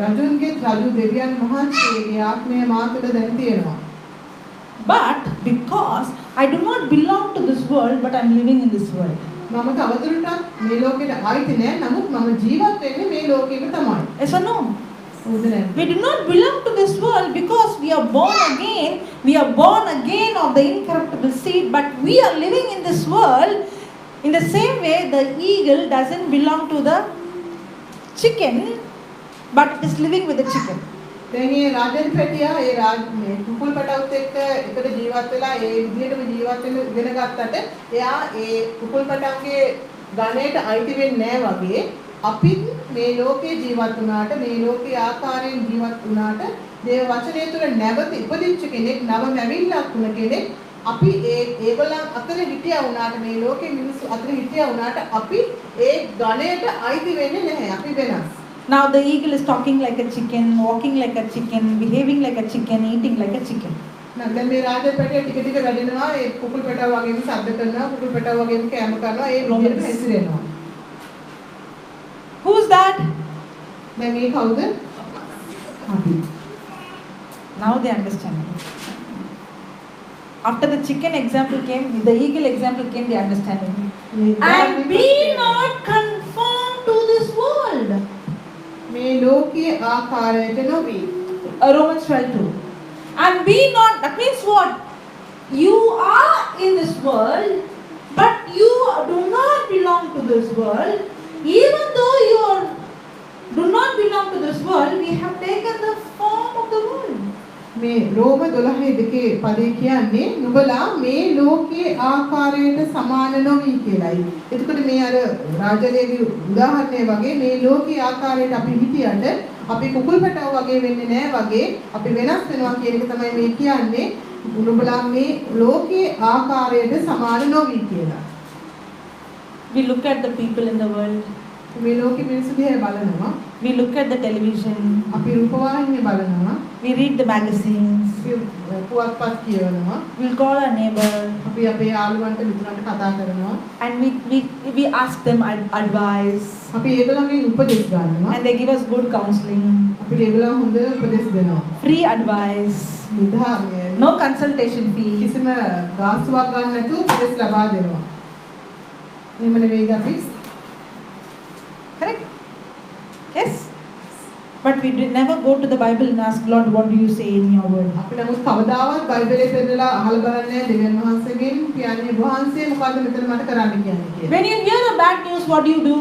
රජුන්ගේ රජු දෙවියන් වහන්සේගේ ආත්මය මා තුළ දැන් තියෙනවා. But because I do not belong to this world, but I am living in this world. මම තවදුරටත් මේ ලෝකෙට අයිති නෑ. නමුත් මම ජීවත් වෙන්නේ මේ ලෝකෙම තමයි. Yes or no? හවුද නැද්ද? We do not belong to this world because we are born again. We are born again of the incorruptible seed, but we are living in this world. In the same way, the eagle doesn't belong to the chicken, but it is living with the chicken. දැන් මේ රාජන් පැටියා ඒ රාජ මේ කුකුල් පැටවුත් එක්ක එකට ජීවත් වෙලා ඒ විදිහටම ජීවත් වෙන්න ඉගෙන ගත්තට එයා ඒ කුකුල් පැටවුන්ගේ ගණයට අයිති වෙන්නේ නෑ වගේ අපිත් මේ ලෝකේ ජීවත් වුණාට මේ ලෝකේ ආකාරයෙන් ජීවත් වුණාට දේව වචනය තුළ නැවත ඉපදිච්ච කෙනෙක් නව මැවිල්ලක් වුණ කෙනෙක් අපි ඒ ඒගොල්ලන් අතර හිටියා වුණාට මේ ලෝකේ මිනිස්සු අතර හිටියා වුණාට අපි ඒ ගණයට අයිති වෙන්නේ නැහැ. අපි වෙනස්. Now the eagle is talking like a chicken, walking like a chicken, behaving like a chicken, eating like a chicken. නෑ දැන් මේ රාජ පැටිය ටික ටික වැඩෙනවා. ඒ කුකුල් පැටව වගේම සද්ද කරනවා, කුකුල් පැටව වගේම කෑම කරනවා, ඒ විදිහටම හැසිරෙනවා. Who's that? දැන් මේ කවුද? අපි. Now they understand. After the chicken example came, the eagle example came, they understand. And be not conformed to this world. මේ ලෝකයේ ආකාරයට නොවී. Romans 12:2. And be not, that means what? You are in this world, but you do not belong to this world. Even though you do not belong to this world, we have taken the form of the world. මේ රෝම 12:2 පදේ කියන්නේ නුඹලා මේ ලෝකයේ ආකාරයට සමාන නොවි කියලායි. එතකොට මේ අර රාජලයේ උදාහරණය වගේ මේ ලෝකයේ ආකාරයට අපි හිටියට අපි කුකුල් පැටව වගේ වෙන්නේ නෑ වගේ අපි වෙනස් වෙනවා කියන එක තමයි මේ කියන්නේ. නුඹලා මේ ලෝකයේ ආකාරයට සමාන නොවි කියලා. We look at the people in the world. මේ ලෝකෙ මිනිස්සු දිහා බලනවා. We look at the television. අපි රූපවාහිනිය බලනවා. We read the magazines. අපි පුවත්පත් කියවනවා. We'll call our neighbor. අපි අපේ යාළුවන්ට මිතුරන්ට කතා කරනවා. And we ask them advice. අපි ඒගොල්ලන්ගෙන් උපදෙස් ගන්නවා. And they give us good counseling. අපිට ඒගොල්ලන් හොඳ උපදෙස් දෙනවා. Free advice. No consultation fee. කිසිම ගාස්තුවක් ගන්න නැතුව උපදෙස් ලබා දෙනවා. එහෙම නෙවෙයිද අපි? Correct? Yes. But we did never go to the Bible and ask, Lord, what do you say in your word? අපි නමුත් කවදාවත් බයිබලයේ පෙරලා අහලා බලන්නේ නැහැ දෙවියන් වහන්සේගෙන් කියන්නේ වහන්සේ මොකද්ද මෙතන මට කරන්න කියන්නේ කියලා. When you hear a bad news, what do you do?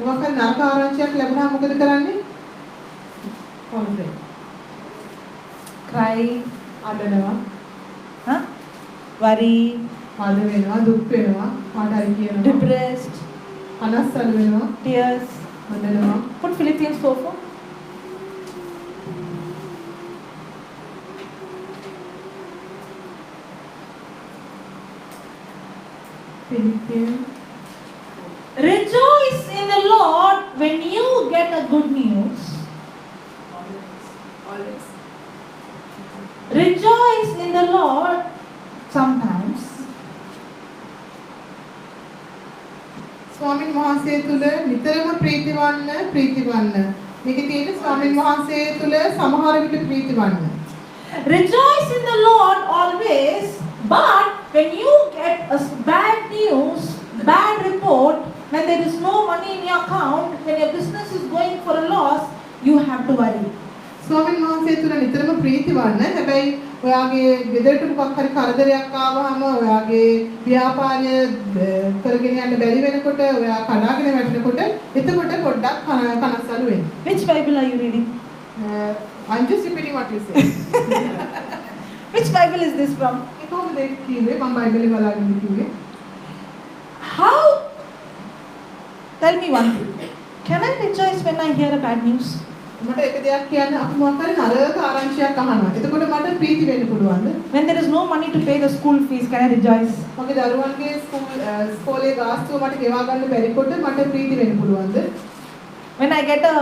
මොකක් හරි නරක ආරංචියක් ලැබුණාම මොකද කරන්නේ? කොහොමද? Cry, අඬනවා. Huh? Worry, වද වෙනවා, දුක් වෙනවා, කාට හරි කියනවා. Depressed, අනස්සල් වෙනවා, tears, අඬනවා. Put Philippians 4:4. Philippians. Rejoice in the Lord when you get a good news. Always. Rejoice in the Lord sometimes. ස්වාමින් වහන්සේ තුල නිතරම ප්‍රීතිවන්න ප්‍රීතිවන්න. මේකේ තියෙන ස්වාමින් වහන්සේ තුල සමහර විට ප්‍රීතිවන්න. Rejoice in the Lord always, but when you get a bad news, bad report, when there is no money in your account, when your business is going for a loss, you have to worry. ස්වාමින් වහන්සේ තුල නිතරම ප්‍රීතිවන්න. හැබැයි ඔයාගේ ගෙදරට මොකක් හරි කරදරයක් ආවහම ඔයාගේ ව්‍යාපාරය කරගෙන යන්න බැරි වෙනකොට ඔයා කඩාගෙන වැටෙනකොට එතකොට පොඩ්ඩක් කනස්සලු වෙන්න. Which Bible are you reading? I'm just repeating what you said. Which Bible is this from? ඒ කොහොමද ඒක කිව්වේ? මම බයිබලේ බලාගෙන කිව්වේ. How? Tell me one thing. Can I rejoice when I hear a bad news? මට එක දෙයක් කියන්න අපි මොකක් හරි නරක ආරංචියක් අහනවා. එතකොට මට ප්‍රීති වෙන්න පුළුවන්ද? When there is no money to pay the school fees, can I rejoice? මගේ දරුවන්ගේ ස්කෝලේ ගාස්තුව මට ගෙවා ගන්න බැරි කොට මට ප්‍රීති වෙන්න පුළුවන්ද? When I get a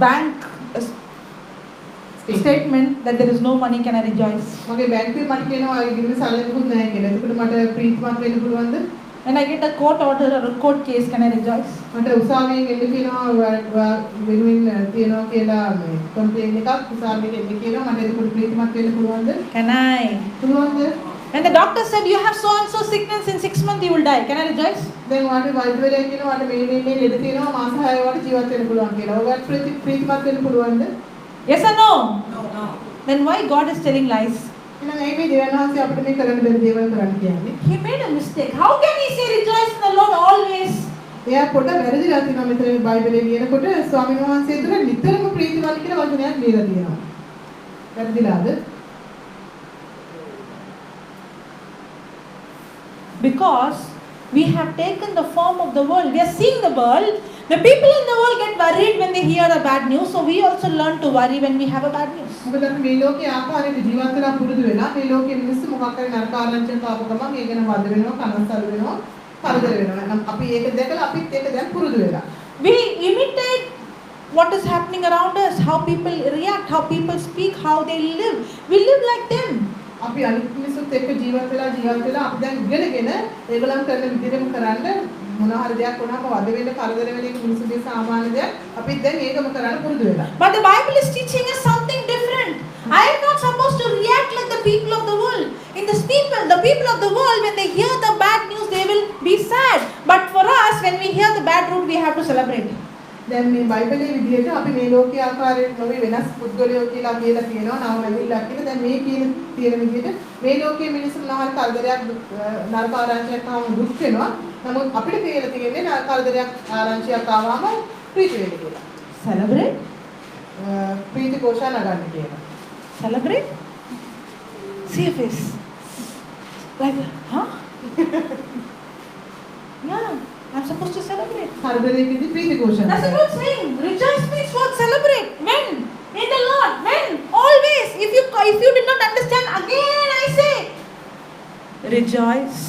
bank statement that there is no money, can I rejoice? මගේ බැංකුවේ මට කියනවා ඔයාගේ ගිණුමේ සල්ලි මොකුත් නැහැ කියලා. එතකොට මට ප්‍රීතිමත් වෙන්න පුළුවන්ද? When I get a court order or a court case, can I rejoice? මට උසාවියෙන් එන්න කියනවා ඔයා වෙනුවෙන් තියනවා කියලා මේ කම්ප්ලේන් එකක් උසාවියට එන්න කියනවා. මට එතකොට ප්‍රීතිමත් වෙන්න පුළුවන්ද? Can I? පුළුවන්ද? When the doctor said you have so and so sickness, in 6 months you will die, can I rejoice? දැන් ඔයාට වෛද්‍යවරයා කියනවා ඔයාට මේ මේ මේ ලෙඩ තියෙනවා මාස 6 ඔයාට ජීවත් වෙන්න පුළුවන් කියලා. ඔයාට ප්‍රීතිමත් වෙන්න පුළුවන්ද? Yes or no? No. Then why God is telling lies? එහෙනම් ඇයි මේ දෙවියන් වහන්සේ අපිට මේ කරන්න බැරි දේවල් කරන්න කියන්නේ? He made a mistake. How can he say rejoice in the Lord always? එයා පොඩ වැරදිලා තියෙනවා මෙතන මේ බයිබලයේ ලියනකොට ස්වාමීන් වහන්සේ තුළ නිතරම ප්‍රීතිවන්න කියලා වචනයක් ලියලා තියෙනවා. වැරදිලාද? Because we have taken the form of the world. We are seeing the world. The people in the world get worried when they hear a bad news. So we also learn to worry when we have a bad news. මොකද අපි මේ ලෝකයේ ආකාරයට ජීවත් වෙලා පුරුදු වෙලා මේ ලෝකයේ මිනිස්සු මොකක් හරි නරක ආරංචියක් ආපු ගමන් ඒ ගැන වද වෙනවා, කනස්සලු වෙනවා, කරදර වෙනවා. නම් අපි ඒක දැකලා අපිත් ඒක දැන් පුරුදු වෙලා. We imitate what is happening around us, how people react, how people speak, how they live. We live like them. අපි අනිත් මිනිස්සුත් එක්ක ජීවත් වෙලා අපි දැන් ඉගෙනගෙන ඒගොල්ලන් කරන විදිහටම කරන්න මොන හරි දෙයක් වුණාම වද වෙන්න කරදර වෙන එක මිනිස්සුගේ සාමාන්‍ය දෙයක්. අපි දැන් ඒකම කරන්න පුරුදු වෙලා. But the Bible is teaching us something different. I am not supposed to react like the people of the world. In this people, the people of the world, when they hear the bad news, they will be sad. But for us, when we hear the bad news, we have to celebrate. දැන් මේ බයිබලයේ විදිහට අපි මේ ලෝකයේ ආකාරයට නොවේ වෙනස් පුද්ගලයෝ කියලා කියලා තියෙනවා නව මැවිල්ලක් කියලා. දැන් මේ කියන තියෙන විදිහට මේ ලෝකයේ මිනිස්සු මොනවා හරි කරදරයක් නරක ආරංචියක් ආවම දුක් වෙනවා. නමුත් අපිට කියලා තියෙන්නේ නරක කරදරයක් ආරංචියක් ආවම ප්‍රීති වෙන්න කියලා. Celebrate? ප්‍රීති ഘോഷා නගන්න කියලා. Celebrate? See your face. Like, huh? Yeah, I'm supposed to celebrate. කරදරයකදී ප්‍රීති ඝෝෂණා That's a කරන්න. good saying. Rejoice means what? Celebrate. When? In the Lord. When? Always. If you did not understand, again I say, rejoice.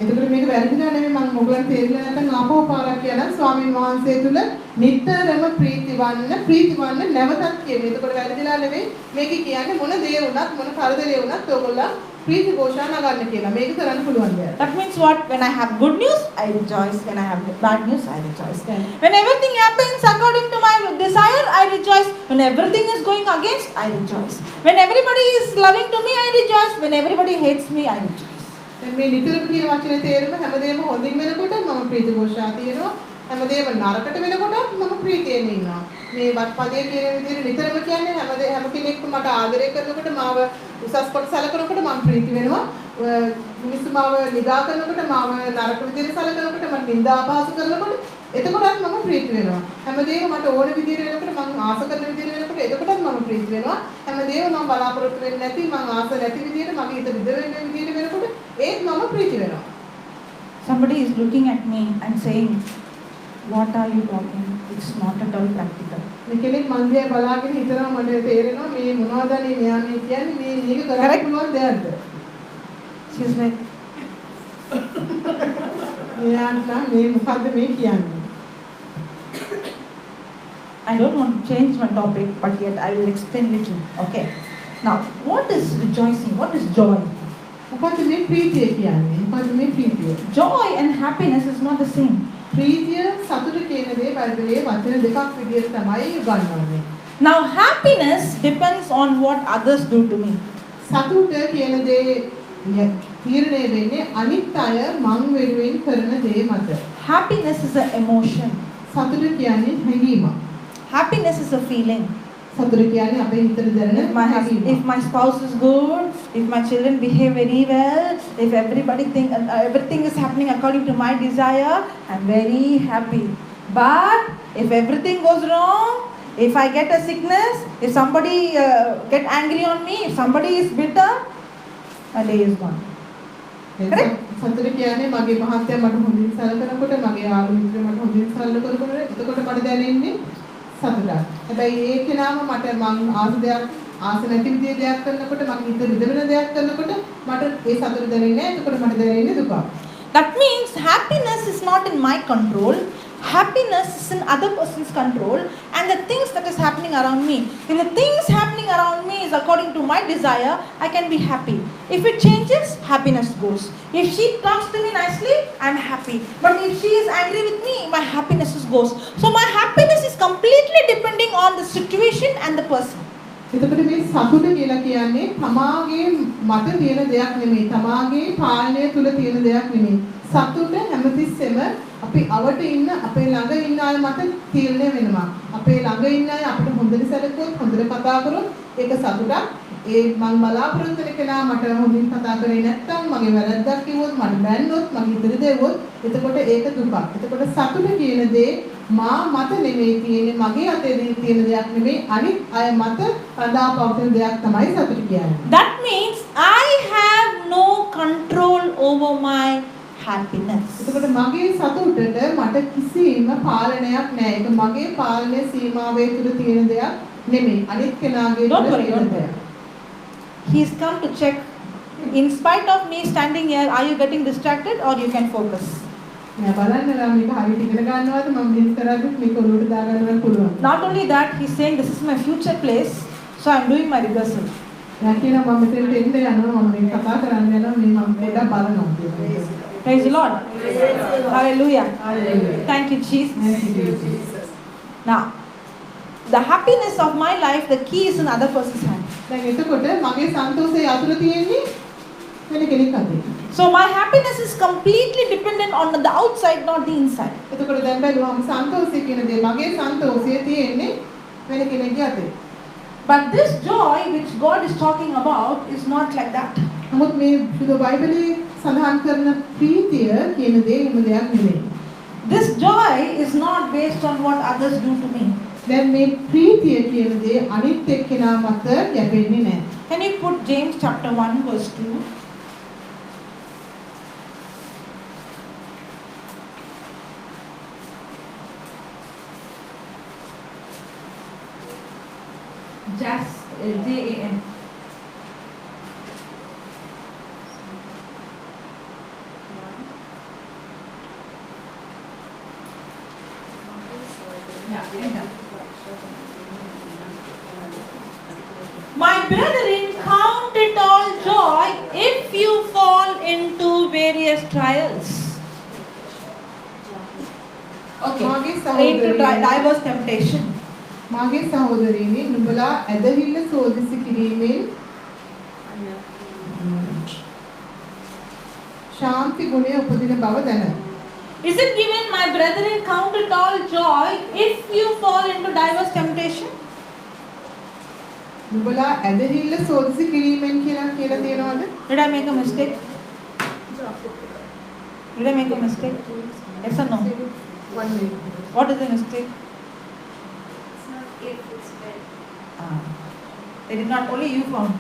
එතකොට මේක වැරදිලා නෙමෙයි මම ඔයගලන්ට තේරිලා නැත්නම් ආපහු පාරක් කියනවා ස්වාමීන් වහන්සේ තුල නිතරම ප්‍රීතිවන්න ප්‍රීතිවන්න නැවතත් කියනවා. එතකොට වැරදිලා නෙමෙයි මේක කියන්නේ මොන දේ වුණත් මොන කරදරේ වුණත් ඔයගොල්ලන් ප්‍රීති ඝෝෂා නගන්න කියලා. මේක කරන්න පුළුවන් දෙයක්. That means what? When I have good news, I rejoice. When I have bad news, I rejoice. When everything happens according to my desire, I rejoice. When everything is going against, I rejoice. When everybody is loving to me, I rejoice. When everybody hates me, I rejoice. දැන් මේ නිතරම කියන වචනේ තේරුම හැමදේම හොඳින් වෙනකොට මම ප්‍රීති ඝෝෂා තියෙනවා. හැමදේම නරකට වෙනකොටත් මම ප්‍රීතියෙන් ඉන්නවා. මේ වත් පදයේ කියන විදිහට නිතරම කියන්නේ හැමදේ හැම කෙනෙක්ම මට ආදරය කරනකොට මාව උසස් කොට සැලකනකොට මම ප්‍රීති වෙනවා. මිනිස්සු මාව නිගා කරනකොට මාව නරක විදිහට සැලකනකොට මට නින්දා අපහාස කරනකොට එතකොටත් මම ප්‍රීති වෙනවා. හැමදේම මට ඕන විදිහට වෙනකොට මං ආස කරන විදිහට වෙනකොට එතකොටත් මම ප්‍රීති වෙනවා. හැමදේම මං බලාපොරොත්තු වෙන්නේ නැති මං ආස නැති විදිහට මගේ හිත රිද වෙන විදිහට වෙනකොට ඒත් මම ප්‍රීති වෙනවා. Somebody is looking at me and saying, "What are you talking? It's not at all practical." මේ කෙනෙක් මං දිහා බලාගෙන හිතනවා මට තේරෙනවා මේ මොනවද අනේ මෙයා මේ කියන්නේ මේ මේක කරන්න Correct. පුළුවන් දෙයක්ද? She's like, මෙයාට නම් මේ මොකද්ද මේ කියන්නේ? I don't want to change my topic, but yet I will explain little. Okay. Now, what is rejoicing? What is joy? මොකද්ද මේ ප්‍රීතිය කියන්නේ? මොකද්ද මේ ප්‍රීතිය? Joy and happiness is not the same. ප්‍රීතිය සතුට කියන දේ බයිබලයේ වචන දෙකක් විදිහට තමයි උගන්වන්නේ. Now, happiness depends on what others do to me. සතුට කියන දේ තීරණය වෙන්නේ අනිත් අය මං වෙනුවෙන් කරන දේ මත. Happiness is an emotion. සතුට කියන්නේ හැඟීමක්. Happiness is a feeling. සතුට කියන්නේ අපේ හිතට දැනෙන හැඟීමක්. If my spouse is good, if my children behave very well, if everybody think everything is happening according to my desire, I'm very happy. But if everything goes wrong, if I get a sickness, if somebody get angry on me, if somebody is bitter, my day is gone. Correct? සතුට කියන්නේ මගේ මහත්තයා මට හොඳින් සැලකනකොට මගේ යාළු මිත්‍රයෝ මට හොඳින් සැලකනකොට එතකොට මට දැනෙන්නේ සතුටක්. හැබැයි ඒ කෙනාම මට මං ආස දෙයක් ආස නැති විදිහේ දෙයක් කරනකොට මගේ හිත රිදවෙන දෙයක් කරනකොට මට ඒ සතුට දැනෙන්නේ නැහැ. එතකොට මට දැනෙන්නේ දුකක්. That means happiness is not in my control. Happiness is in other person's control and the things that is happening around me. If the things happening around me is according to my desire, I can be happy. If it changes, happiness goes. If she talks to me nicely, I'm happy. But if she is angry with me, my happiness is goes. So my happiness is completely depending on the situation and the person. එතකොට මේ සතුට කියලා කියන්නේ තමාගේ මත තියෙන දෙයක් නෙමෙයි. තමාගේ පාලනය තුල තියෙන දෙයක් නෙමෙයි. සතුට හැමතිස්සෙම අපි අවට ඉන්න අපේ ළඟ ඉන්න අය මත තීරණය වෙනවා. අපේ ළඟ ඉන්න අය අපිට හොඳට සැලකුවොත් හොඳට කතා කරොත් ඒක සතුටක්. ඒ මං බලාපොරොත්තු වෙන කෙනා මට හොඳින් කතා කරේ නැත්නම් මගේ වැරද්දක් කිව්වොත් මට බැන්නොත් මගේ හිතට දෙවොත් එතකොට ඒක දුකක්. එතකොට සතුට කියන දේ මා මත නෙමෙයි තියෙන්නේ මගේ අතේ තියෙන දෙයක් නෙමෙයි අනිත් අය මත රඳා පවතින දෙයක් තමයි සතුට කියන්නේ. That means I have no control over my happiness. එතකොට මගේ සතුටට මට කිසිම පාලනයක් නෑ. ඒක මගේ පාලනය සීමාවේ තුල තියෙන දෙයක් නෙමෙයි. අනිත් කෙනාගේ Don't තුල worry, තියෙන don't worry. දෙයක්. He's come to check. In spite of me standing here, are you getting distracted or you can focus? නෑ බලන්න ලා මේක හරියට ඉගෙන ගන්නවද මම මෙහෙම කරද්දිත් මේක ඔලුවට දාගන්නවත් පුළුවන්. Not only that, he's saying this is my future place, so I'm doing my rehearsal. එයා කියනවා මම මෙතනට එන්න යනවා මම මේක කතා කරන්න යනවා මේ මම පොඩ්ඩක් බලනවා කියලා. Praise the Lord. Hallelujah. Hallelujah. Thank you, Jesus. Thank you, Jesus. Now, the happiness of my life, the key is in other person's hand. දැන් එතකොට මගේ සන්තෝෂය යතුර තියෙන්නේ වෙන කෙනෙක් අතේ. So my happiness is completely dependent on the outside, not the inside. එතකොට දැන් බැලුවම සන්තෝෂය කියන දේ මගේ සන්තෝෂය තියෙන්නේ වෙන කෙනෙක්ගේ අතේ. But this joy which God is talking about is not like that. නමුත් මේ ශුද්ධ බයිබලයේ සඳහන් කරන ප්‍රීතිය කියන දේ එහෙම දෙයක් නෙමෙයි. This joy is not based on what others do to me. දැන් මේ ප්‍රීතිය කියන දේ අනිත් එක්කෙනා මත යැපෙන්නේ නැහැ. Can you put James chapter 1 verse 2? Jas, J-A-M. My brethren, count it all joy if you fall into various trials. Okay. මාගේ Into සහෝදරයනි diverse temptation. මාගේ සහෝදරයනි නුඹලා ඇදහිල්ල සෝදිසි කිරීමෙන් ශාන්ති ගුණය උපදින බව දැන. Is it given, my brethren, count it all joy if you fall into diverse temptation? නුඹලා ඇදහිල්ල සෝදිසි කිරීමෙන් කියලා කියලා තියෙනවද? Did I make a mistake? Did I make a mistake? Yes or no? One minute. What is the mistake? It's not if, it's when. Ah. They did not, only you found.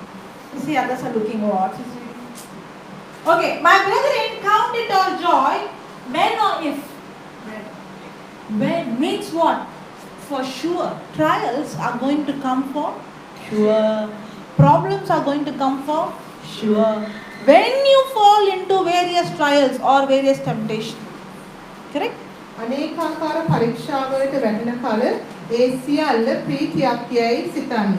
You see, others are looking, oh, what is it? Okay, my brethren, count it all joy when or if? When. When means what? For sure. Trials are going to come for sure. Problems are going to come for sure. When you fall into various trials or various temptation. Correct? අනේකාකාර පරීක්ෂාවලට වැටෙන කල ඒ සියල්ල ප්‍රීතියක් යයි සිතන්න.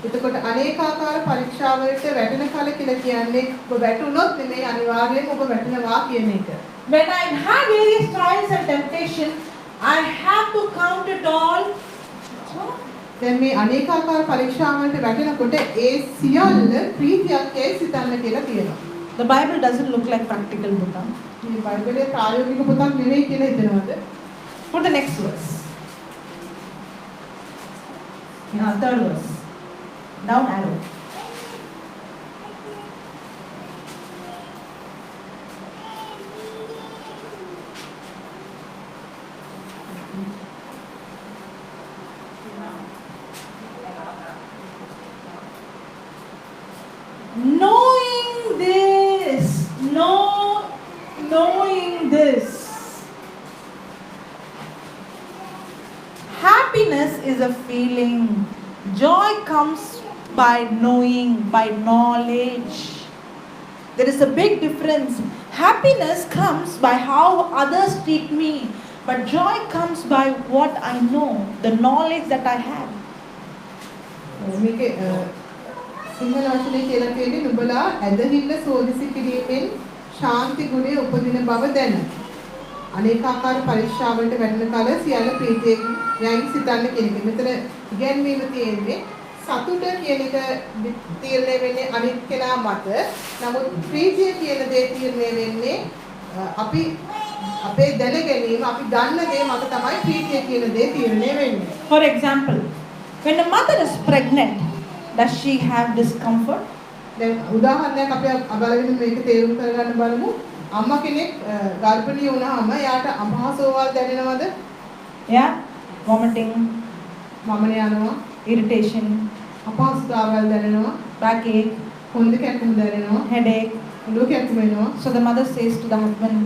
එතකොට අනේකාකාර පරීක්ෂාවලට වැටෙන කල කියලා කියන්නේ ඔබ වැටුනොත් නෙමෙයි අනිවාර්යයෙන්ම ඔබ වැටෙනවා කියන එක. When I have various trials and temptation, I have to count it all. දැන් මේ අනේකාකාර පරීක්ෂාවලට වැටෙනකොට ඒ සියල්ල ප්‍රීතියක් යයි සිතන්න කියලා තියෙනවා. The Bible doesn't look like practical book. Huh? මේ බයිබලයේ ප්‍රායෝගික පොතක් නෙවෙයි කියලා හිතනවද? Put the next verse. Yeah, third verse. Down arrow. Knowing this, knowing this. Happiness is a feeling. Joy comes by knowing, by knowledge. There is a big difference. Happiness comes by how others treat me, but joy comes by what I know, the knowledge that I have. මේකේ සිංහල වචනේ කියලා තියෙන්නේ නුඹලා ඇදහිල්ල සෝදිසි කිරීමෙන් ශාන්ති ගුණය උපදින බව දැන. අනේකාකාර පරීක්ෂාවලට වැටෙන කල සියල්ල ප්‍රීතියෙන් යයින් සිතන්න කියන එක. මෙතන ඉගැන්වීම තියෙන්නේ සතුට කියන එක තීරණය වෙන්නේ අනිත් කෙනා මත. නමුත් ප්‍රීතිය කියන දේ තීරණය වෙන්නේ අපි අපේ දැන ගැනීම, අපි දන්න දේ මත තමයි ප්‍රීතිය කියන දේ තීරණය වෙන්නේ. For example, when a mother is pregnant, does she have discomfort? දැන් උදාහරණයක් අපි බලගෙන මේක තේරුම් කරගන්න බලමු. අම්මා කෙනෙක් ගර්භණී වුණාම එයාට අපහසුතාවල් දැනෙනවද? Yeah, vomiting, වමන යනවා, irritation, අපහසුතාවල් දැනෙනවා, backache, කොන්ද කැක්කුම දැනෙනවා, headache. ඔළුව කැක්කුම එනවා. So the mother says to the husband,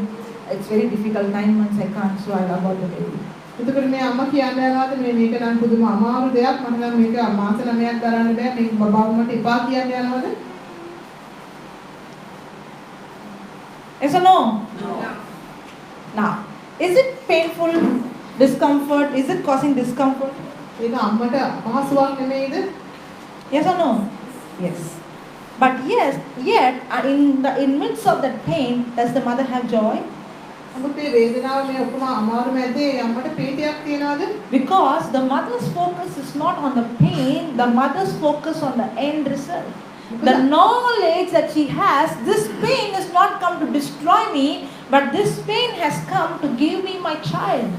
it's very difficult, 9 months I can't, so I'll abort the baby. එතකොට මේ අම්මා කියන්න යනවාද මේ මේක නම් පුදුම අමාරු දෙයක්, මට නම් මේක මාස 9ක් දරන්න බෑ, මේක බබාව මට එපා කියන්න යනවද? Yes or no? No. Now, is it painful discomfort? Is it causing discomfort? ඒක අම්මට අපහසුයක් නෙමෙයිද? Yes or no? Yes. But yes, yet in the in midst of that pain, does the mother have joy? නමුත් මේ වේදනාව මේ ඔක්කොම අමාරු මැදේ අම්මට ප්‍රීතියක් තියනවද? Because the mother's focus is not on the pain, the mother's focus on the end result. The knowledge that she has, this pain has not come to destroy me, but this pain has come to give me my child.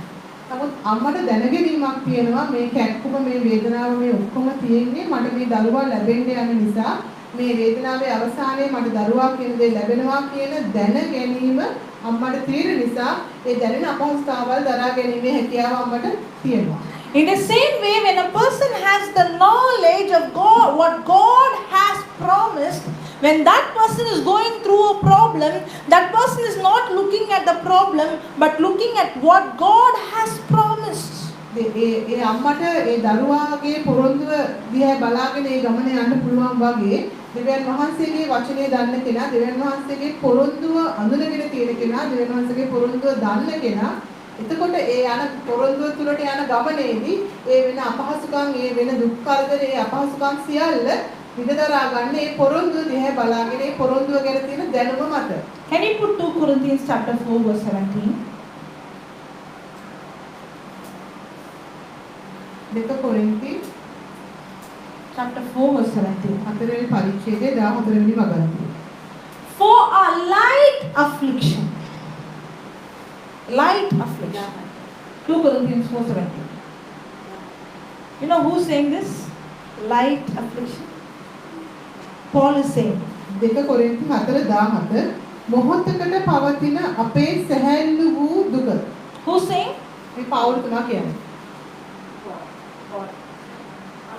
නමුත් අම්මට දැනගැනීමක් තියෙනවා මේ කැක්කුම මේ වේදනාව මේ ඔක්කොම තියෙන්නේ මට මේ දරුවා ලැබෙන්න යන නිසා මේ වේදනාවේ අවසානයේ මට දරුවා කියන දේ ලැබෙනවා කියන දැන ගැනීම අම්මට තියෙන නිසා ඒ දැනෙන අපහසුතාවල් දරා ගැනීමේ හැකියාව අම්මට තියෙනවා. In the same way, when a person has the knowledge of God, what God has promised, when that person is going through a problem, that person is not looking at the problem, but looking at what God has promised. ඒ ඒ අම්මට ඒ දරුවාගේ පොරොන්දුව දිහා බලාගෙන ඒ ගමන යන්න පුළුවන් වගේ දෙවියන් වහන්සේගේ වචනය දන්න කෙනා, දෙවියන් වහන්සේගේ පොරොන්දුව අඳුනගෙන තියෙන කෙනා, දෙවියන් වහන්සේගේ පොරොන්දුව දන්න කෙනා, එතකොට ඒ යන පොරොන්දුව තුලට යන ගමනේදී ඒ වෙන අපහසුකම්, ඒ වෙන දුක් කරදර, ඒ අපහසුකම් සියල්ල විඳදරා ගන්න ඒ පොරොන්දුව දිහා බලාගෙන ඒ පොරොන්දුව ගැන තියෙන දැනුම මත. Can you put 2 Corinthians chapter 4 verse 17? 2 කොරින්ති chapter 4 verse 17. හතරවෙනි පරිච්ඡේදයේ 14 වෙනි වගන්තිය. For a light affliction. Light affliction. 2 Corinthians 4:17. You know who's saying this? Light affliction. Paul is saying. 2 කොරින්ති 4:17 මොහොතකට පවතින අපේ සැහැල්ලු වූ දුක. Who's saying? මේ පාවුල්තුමා කියන්නේ.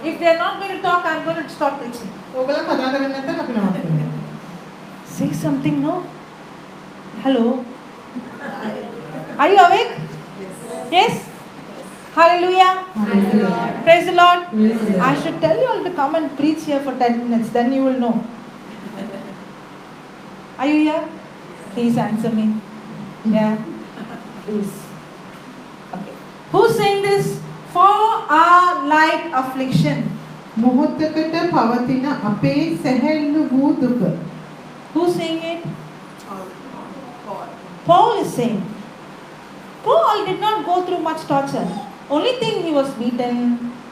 If they are not going to talk, I'm going to stop preaching. ඕගොල්ලෝ කතා කරන්නේ නැත්නම් අපි නවත්තනවා. Say something, no? Hello? Are you awake? Yes? Hallelujah. Hallelujah. Praise the Lord. Praise the Lord. I should tell you all to come and preach here for 10 minutes, then you will know. Are you here? Please answer me. Yeah? Please. Okay. Who's saying this? For our light affliction. මොහොතකට පවතින අපේ සැහැල්ලු වූ දුක. Who's saying it? Paul is saying. Paul did not go through much torture. Only thing, he was beaten,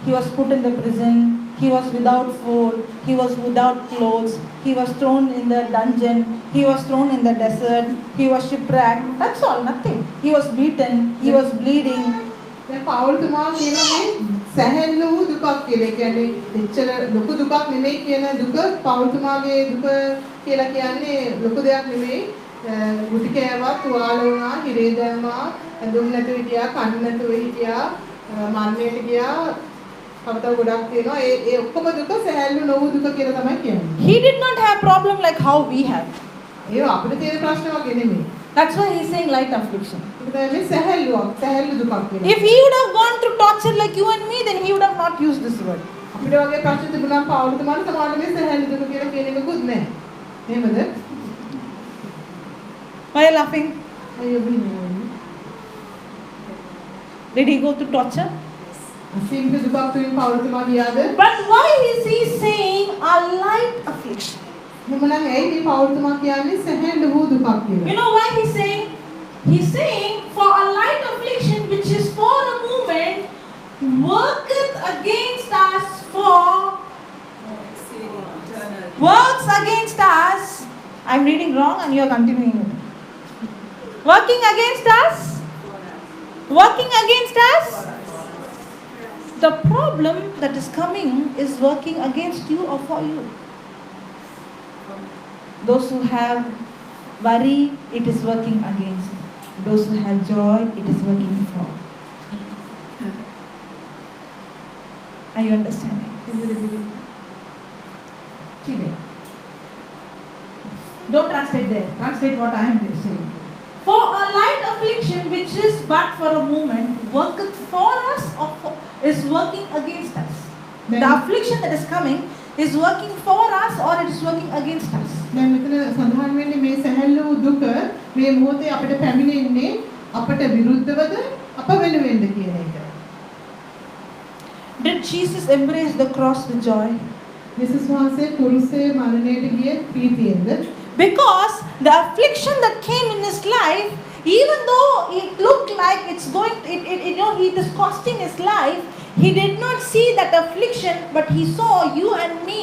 he was put in the prison, he was without food, he was without clothes, he was thrown in the dungeon, he was thrown in the desert, he was shipwrecked. That's all, nothing. He was beaten, he was bleeding. දැන් පාවුල්තුමා කියනවා මේ සැහැල්ලු වූ දුකක් කියලා. ඒ කියන්නේ එච්චර ලොකු දුකක් නෙමෙයි කියන දුක පාවුල්තුමාගේ දුක කියලා කියන්නේ ලොකු දෙයක් නෙමෙයි. ගුටි කෑවා, තුවාල වුණා, හිරේ දැම්මා, ඇඳුම් නැතුව හිටියා, කන්න නැතුව හිටියා, මරණයට ගියා. තව තව ගොඩක් තියෙනවා. ඒ ඒ ඔක්කොම දුක සැහැල්ලු නොවූ දුක කියලා තමයි කියන්නේ. He did not have problem like how we have. ඒවා අපිට තියෙන ප්‍රශ්න වගේ නෙමෙයි. That's why he's saying light affliction. ඒක තමයි මේ සැහැල්ලුවක්, සැහැල්ලු දුකක් කියලා. If he would have gone through torture like you and me, then he would have not used this word. අපිට වගේ ප්‍රශ්න තිබුණා නම් පාවුල්තුමාට සමහරවිට මේ සැහැල්ලු දුක කියලා කියන එකකුත් නෑ. එහෙමද? Why are you laughing? ඇයි ඔබ හිනා වෙන්නේ? Did he go through torture? අසීමිත දුකක් තුලින් පාවුල්තුමා ගියාද? But why is he saying a light affliction? එහෙමනම් ඇයි මේ පාවුල්තුමා කියන්නේ සැහැල්ලු වූ දුකක් කියලා? You know why he's saying? He's saying, for a light affliction which is for a moment worketh against us for works against us. I'm reading wrong and you're continuing it. Working against us? Working against us? The problem that is coming is working against you or for you. Those who have worry, it is working against. Those who have joy, it is working for. Are you understanding? Chile. Don't translate there. Translate what I am saying. For a light affliction which is but for a moment worketh for us or is working against us. The affliction that is coming is working for us or it is working against us. දැන් මෙතන සඳහන් වෙන්නේ මේ සැහැල්ලු වූ දුක මේ මොහොතේ අපිට පැමිණෙන්නේ අපට විරුද්ධවද අප වෙනුවෙන්ද කියන එක. Did Jesus embrace the cross with joy? යේසුස් වහන්සේ කුරුසේ මරණයට ගියේ ප්‍රීතියෙන්ද? Because the affliction that came in his life, even though it looked like it's going, it, you know, it is costing his life, he did not see that affliction, but he saw you and me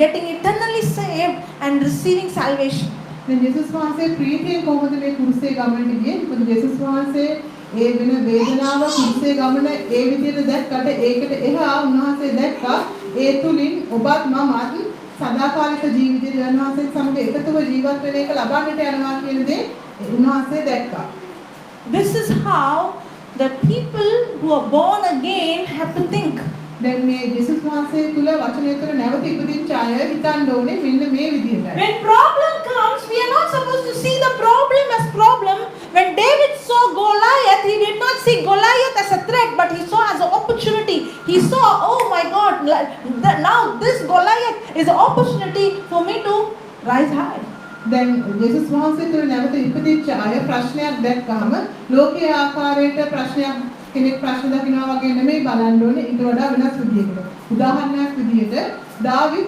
getting eternally saved and receiving salvation. දැන් යේසුස් වහන්සේ ප්‍රීතියෙන් කොහොමද මේ කුරුසේ ගමනට ගියේ? මොකද යේසුස් වහන්සේ ඒ වෙන වේදනාව කුරුසේ ගමන ඒ විදිහට දැක්කට ඒකට එහා උන්වහන්සේ දැක්කා ඒ තුලින් ඔබත් මමත් සදාකාලික ජීවිතය දෙවියන් වහන්සේත් සමග එකතුව ජීවත් වෙන එක ලබන්නට යනවා කියන දේ උන්වහන්සේ දැක්කා. This is how The people who are born again have to think. දැන් මේ ජේසුස් වහන්සේ තුල වචනය තුල නැවත ඉපදිච්ච අය හිතන්න ඕනේ මෙන්න මේ විදිහටයි. When problem comes, we are not supposed to see the problem as problem. When David saw Goliath, he did not see Goliath as a threat, but he saw as an opportunity. He saw, oh my God, now this Goliath is an opportunity for me to rise high. දැන් ජේසුස් වහන්සේ තුළ නැවත ඉපදිච්ච අය ප්‍රශ්නයක් දැක්කහම ලෝකයේ ආකාරයට ප්‍රශ්නයක් කෙනෙක් ප්‍රශ්න දකිනවා වගේ නෙමෙයි බලන්න ඕනේ, ඊට වඩා වෙනස් විදිහකට. උදාහරණයක් විදිහට දාවිද්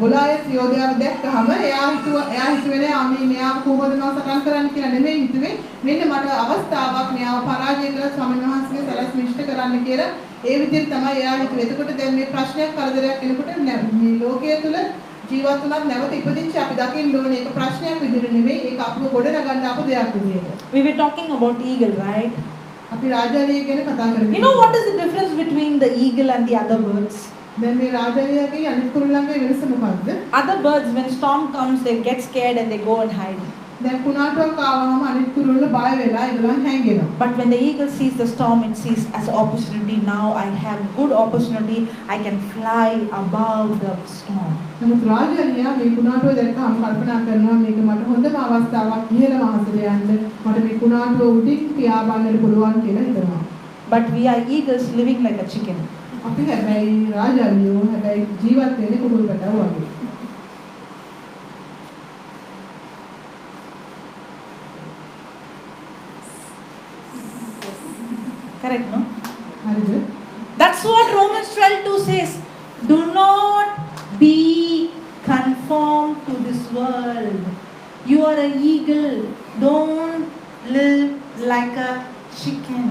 ගොලායත් යෝධයාව දැක්කහම එයා හිතුවේ නෑ අනේ මෙයාව කොහොමද මම සටන් කරන්න කියලා නෙමෙයි හිතුවේ. මෙන්න මට අවස්ථාවක් මෙයාව පරාජය කරලා ස්වාමීන් වහන්සේගේ සැලැස්ම ඉෂ්ට කරන්න කියලා ඒ විදිහට තමයි එයා හිතුවේ. එතකොට දැන් මේ ප්‍රශ්නයක් කරදරයක් එනකොට මේ ලෝකයේ තුල ජීවත් වුණත් නැවත ඉපදිච්ච අපි දකින්න ඕනේ ඒක ප්‍රශ්නයක් විදිහට නෙමෙයි, ඒක අපිව ගොඩනගන්න ආපු දෙයක් විදිහට. We were talking about eagle, right? අපි රාජාලිය ගැන කතා කරමින්. You know what is the difference between the eagle and the other birds? දැන් මේ රාජාලියගේ අනිත් කුරුල්ලන්ගේ වෙනස මොකක්ද? Other birds, when storm comes, they get scared and they go and hide. දැන් කුණාටුවක් ආවම අනිත් කුරුල්ල බය වෙලා ඒගොල්ලන් හැංගෙනවා. But when the eagle sees the storm, it sees as an opportunity. Now I have good opportunity. I can fly above the storm. නමුත් රාජාලියා මේ කුණාටුව දැක්කම කල්පනා කරනවා මේක මට හොඳම අවස්ථාවක් ඉහළම අහසට යන්න, මට මේ කුණාටුව උඩින් පියාඹන්නට පුළුවන් කියලා හිතනවා. But we are eagles living like a chicken. අපි හැබැයි රාජාලියෝ හැබැයි ජීවත් වෙන්නේ කුකුල් පැටව් වගේ. Correct, no? හරිද? That's what Romans 12:2 says. Do not be conformed to this world. You are an eagle. Don't live like a chicken.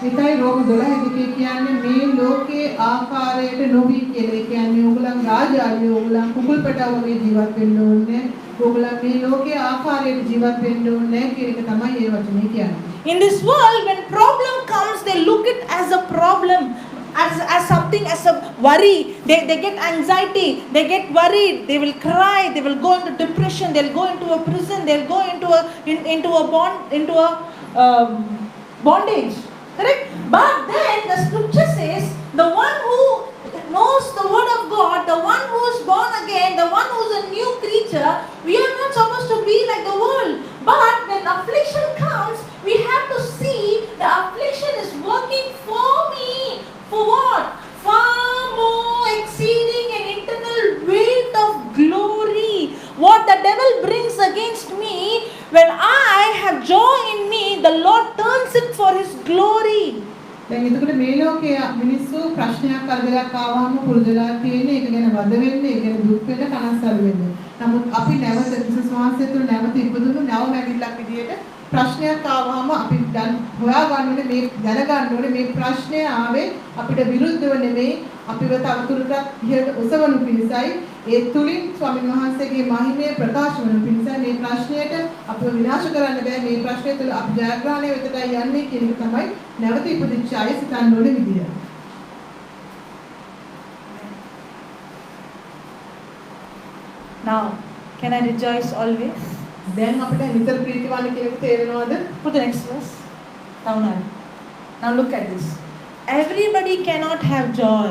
ඒකයි රෝම 12:2 කියන්නේ මේ ලෝකයේ ආකාරයට නොවි කියලා. ඒ කියන්නේ ඕගොල්ලන් රාජාලියෝ, ඕගොල්ලන් කුකුල් පැටව් වගේ ජීවත් වෙන්න ඕනේ. ඕගොල්ලන් මේ ලෝකයේ ආකාරයට ජීවත් වෙන්න ඕනේ කියන එක තමයි මේ වචනේ කියන්නේ. In this world, when problem comes, they look it as a problem, as something, as a worry. They get anxiety, they get worried, they will cry, they will go into depression, they'll go into a prison, they'll go into a bondage. Correct? But then the scripture says, the one who knows the word of God, the one who is born again, the one who is a new creature, we are not supposed to be like the world. But when affliction comes, we have to see the affliction is working for me. For what? Far more exceeding an internal weight of glory. What the devil brings against me, when I have joy in me, the Lord turns it for his glory. දැන් එතකොට මේ ලෝකයේ මිනිස්සු ප්‍රශ්නයක් කරදරයක් ආවම පුරුදුලා තියෙන්නේ ඒක ගැන වද වෙන්න, ඒක ගැන දුක් වෙන්න, කනස්සලු වෙන්න. නමුත් අපි නැවත ක්‍රිස්තුස් වහන්සේ තුළ නැවත ඉපදුණු නව මැවිල්ලක් විදියට ප්‍රශ්නයක් ආවම අපි හොයා ගන්න ඕනේ, මේ දැනගන්න ඕනේ මේ ප්‍රශ්නය ආවේ අපිට විරුද්ධව නෙමෙයි, අපිව තවදුරටත් ඉහළට ඔසවනු පිණිසයි, ඒ තුලින් ස්වාමීන් වහන්සේගේ මහිමය ප්‍රකාශ වනු පිණිසයි. මේ ප්‍රශ්නයට අපිව විනාශ කරන්න බෑ, මේ ප්‍රශ්නය තුළ අපි ජයග්‍රහණය වෙතටයි යන්නේ කියන එක තමයි නැවත ඉපදිච්ච අය සිතන්න ඕනේ විදිය. Now, can I rejoice always? දැන් අපිට නිතර ප්‍රීතිවන්න කියන එක තේරෙනවද? Put the next verse. Down. Now look at this. Everybody cannot have joy.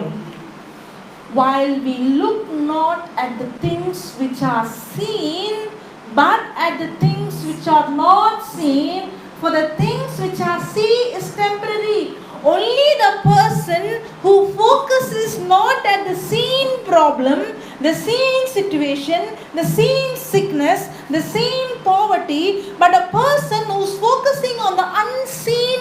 While we look not at the things which are seen, but at the things which are not seen, for the things which are seen is temporary. Only the person who focuses not at the seen problem, the seen situation, the seen sickness, the seen poverty, but a person who's focusing on the unseen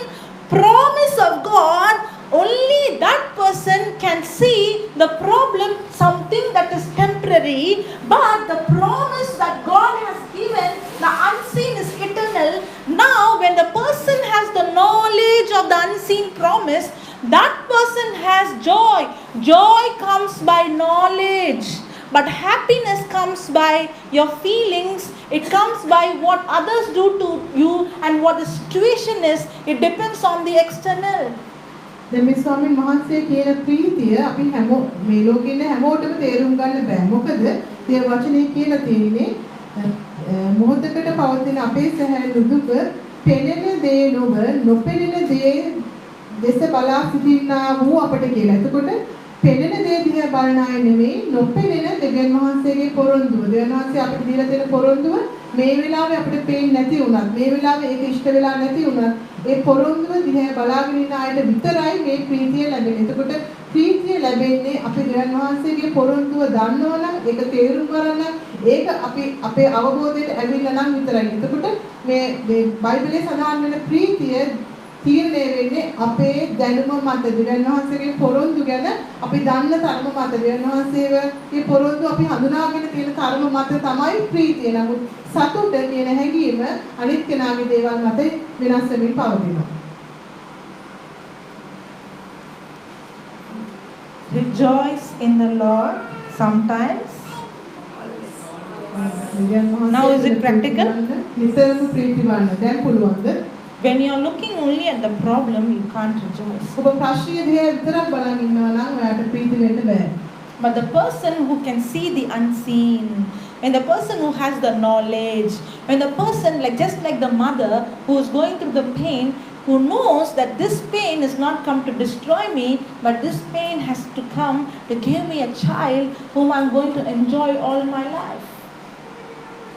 promise of God, only that person can see the problem, something that is temporary, but the promise that God has given, the unseen is eternal. Now, when the person has the knowledge of the unseen promise, that person has joy. Joy comes by knowledge, but happiness comes by your feelings. It comes by what others do to you and what the situation is. It depends on the external. දැන් මේ ස්වාමීන් වහන්සේ කියන ප්‍රීතිය අපි හැමෝ මේ ලෝකේ ඉන්න හැමෝටම තේරුම් ගන්න බෑ. මොකද දේව වචනේ කියලා තියෙන්නේ මොහොතකට පවතින අපේ සැහැල්ලු දුක පෙනෙන දේ නොව නොපෙනෙන දේ දෙස බලා සිටින්නා වූ අපට කියලා. එතකොට පෙනෙන දේ දිහා බලන අය නෙමෙයි, නොපෙනෙන දෙවියන් වහන්සේගේ පොරොන්දුව. දෙවියන් වහන්සේ අපිට දීලා තියෙන පොරොන්දුව මේ වෙලාවේ අපිට පේන්නේ නැති වුණත්, මේ වෙලාවේ ඒක ඉෂ්ට වෙලා නැති වුණත්, ඒ පොරොන්දුව දිහා බලාගෙන ඉන්න අයට විතරයි මේ ප්‍රීතිය ලැබෙන්නේ. එතකොට ප්‍රීතිය ලැබෙන්නේ අපි දෙවියන් වහන්සේගේ පොරොන්දුව දන්නවා නම්, ඒක තේරුම් ගන්න නම්, ඒක අපි අපේ අවබෝධයට ඇවිල්ලා නම් විතරයි. එතකොට මේ මේ බයිබලයේ සඳහන් වෙන ප්‍රීතිය තීරණය වෙන්නේ අපේ දැනුම මත, දෙවියන් වහන්සේගේ පොරොන්දු ගැන අපි දන්න තරම මත, දෙවියන් වහන්සේගේ පොරොන්දු අපි හඳුනාගෙන තියෙන තරම මත තමයි ප්‍රීතිය. නමුත් සතුට කියන හැඟීම අනිත් කෙනාගේ දේවල් මත වෙනස් වෙමින් පවතිනවා. Rejoice in the Lord sometimes. Now is it practical? නිතරම ප්‍රීති වන්න. දැන් පුළුවන්ද? When you are looking only at the problem, you can't rejoice. ඔබ ප්‍රශ්නය දිහා විතරක් බලන් ඉන්නවා නම් ඔයාට ප්‍රීති වෙන්න බෑ. But the person who can see the unseen, when the person who has the knowledge, when the person, like just like the mother who is going through the pain, who knows that this pain is not come to destroy me, but this pain has to come to give me a child whom I'm going to enjoy all my life.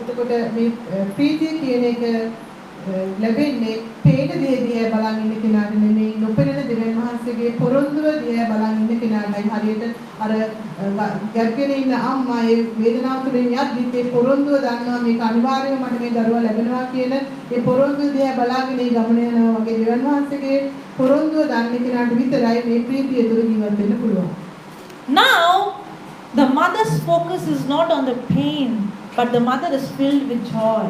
එතකොට මේ ප්‍රීතිය කියන එක ලැබෙන්නේ පේන දේ දිහා බලන් ඉන්න කෙනාට නෙමෙයි, නොපෙනෙන දෙවියන් වහන්සේගේ පොරොන්දුව දිහා බලන් ඉන්න කෙනාටයි. හරියට අර ගැබ්ගෙන ඉන්න අම්මා ඒ වේදනාව තුළින් යද්දිත් ඒ පොරොන්දුව දන්නවා, මේක අනිවාර්යයෙන්ම මට මේ දරුවා ලැබෙනවා කියන ඒ පොරොන්දුව දිහා බලාගෙන ඒ ගමන යනවා වගේ දෙවියන් වහන්සේගේ පොරොන්දුව දන්න කෙනාට විතරයි මේ ප්‍රීතිය තුළ ජීවත් වෙන්න පුළුවන්. Now the mother's focus is not on the pain, but the mother is filled with joy.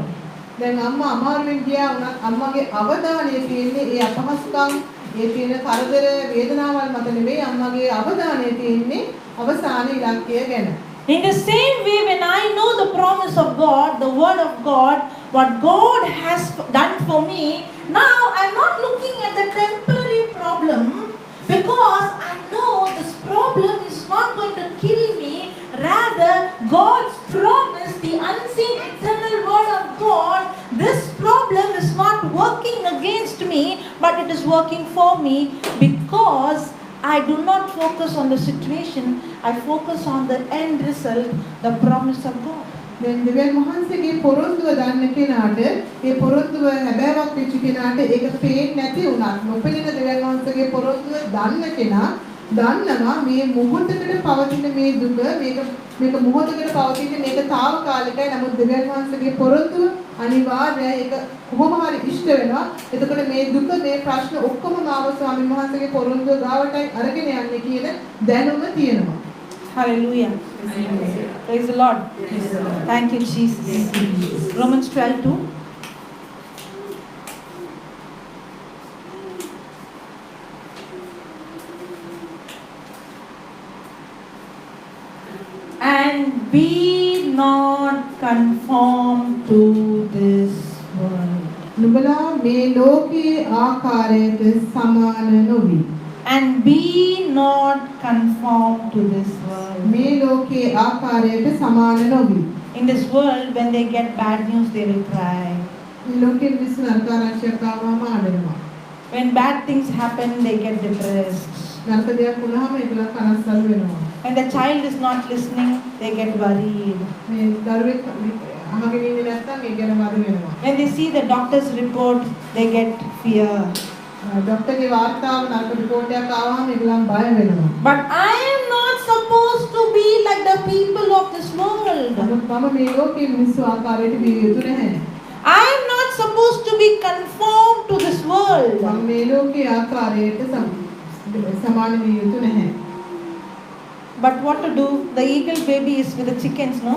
දැන් අම්මා අමාරුවෙන් ගියා වුණත් අම්මගේ අවධානය තියෙන්නේ ඒ අපහසුකම්, ඒ තියෙන කරදර වේදනාවල් මත නෙමෙයි, අම්මගේ අවධානය තියෙන්නේ අවසාන ඉලක්කය ගැන. In the same way, when I know the promise of God, the word of God, what God has done for me, now I'm not looking at the temporary problem, because I know this problem is not going to kill me. Rather, God's promise, the unseen eternal word of God, this problem is not working against me, but it is working for me, because I do not focus on the situation, I focus on the end result, the promise of God. දැන් දෙවියන් වහන්සේගේ පොරොන්දුව දන්න කෙනාට, ඒ පොරොන්දුව හැබෑවක් වෙච්ච කෙනාට ඒක පේන්නේ නැති වුණත්, නොපෙනෙන දෙවියන් වහන්සේගේ පොරොන්දුව දන්න කෙනා දන්නවා මේ මොහොතකට පවතින මේ දුක, මේක මේක මොහොතකට පවතින, මේක තාවකාලිකයි. නමුත් දෙවියන් වහන්සේගේ පොරොන්දුව අනිවාර්යයි, ඒක කොහොම හරි ඉෂ්ට වෙනවා. එතකොට මේ දුක, මේ ප්‍රශ්න ඔක්කොම මාව ස්වාමීන් වහන්සේගේ පොරොන්දුව ගාවටයි අරගෙන යන්නේ කියන දැනුම තියෙනවා. Hallelujah. Praise the Lord. Thank you, Jesus. Romans 12:2. And be not conformed to this world. නුඹලා මේ ලෝකයේ ආකාරයට සමාන නොවි. And be not conformed to this world. මේ ලෝකයේ ආකාරයට සමාන නොවි. In this world, when they get bad news, they will cry. මේ ලෝකයේ මිනිස්සු නරක ආරංචියක් ආවම අඬනවා. When bad things happen, they get depressed. නරක දෙයක් වුණාම ඒගොල්ලෝ කනස්සල්ලු වෙනවා. When the child is not listening, they get worried. මේ දරුවෙක් අහගෙන ඉන්නේ නැත්නම් ඒ ගැන වද වෙනවා. When they see the doctor's report, they get fear. ඩොක්ටර්ගේ වාර්තාව නරක රිපෝට් එකක් ආවම ඒගොල්ලන් බය වෙනවා. But I am not supposed to be like the people of this world. නමුත් මම මේ ලෝකයේ මිනිස්සු ආකාරයට විය යුතු නැහැ. I am not supposed to be conformed to this world. මම මේ ලෝකයේ ආකාරයට සමාන විය යුතු නැහැ. But what to do? The eagle baby is with the chickens, no?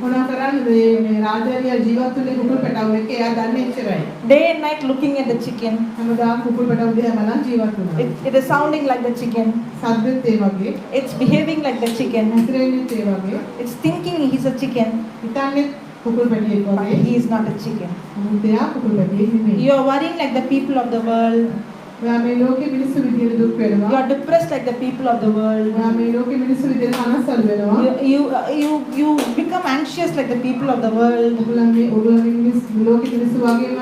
මොනවා කරන්නද මේ රාජාරියා ජීවත් වුණේ කුකුල් පැටවු එක්ක, එයා දන්නේ එච්චරයි. Day and night looking at the chicken. හැමදාම කුකුල් පැටවු දිහා බලන් ජීවත් වුණා. It is sounding like the chicken. සද්දෙත් ඒ වගේ. It's behaving like the chicken. හැසිරෙන්නෙත් ඒ වගේ. It's thinking he's a chicken. හිතන්නේ කුකුල් පැටියෙක් But වගේ. he is not a chicken. නමුත් එයා කුකුල් පැටියෙක් නෙමෙයි. You are worrying like the people of the world. ඔයා මේ ලෝකේ මිනිස්සු විදියට දුක් වෙනවා. You are depressed like the people of the world. ඔයා මේ ලෝකේ මිනිස්සු විදියට කනස්සලු වෙනවා. You become anxious like the people of the world. ඔයගොල්ලන් මේ ඔයගොල්ලන්ගේ මිනිස්සු ලෝකෙ මිනිස්සු වගේම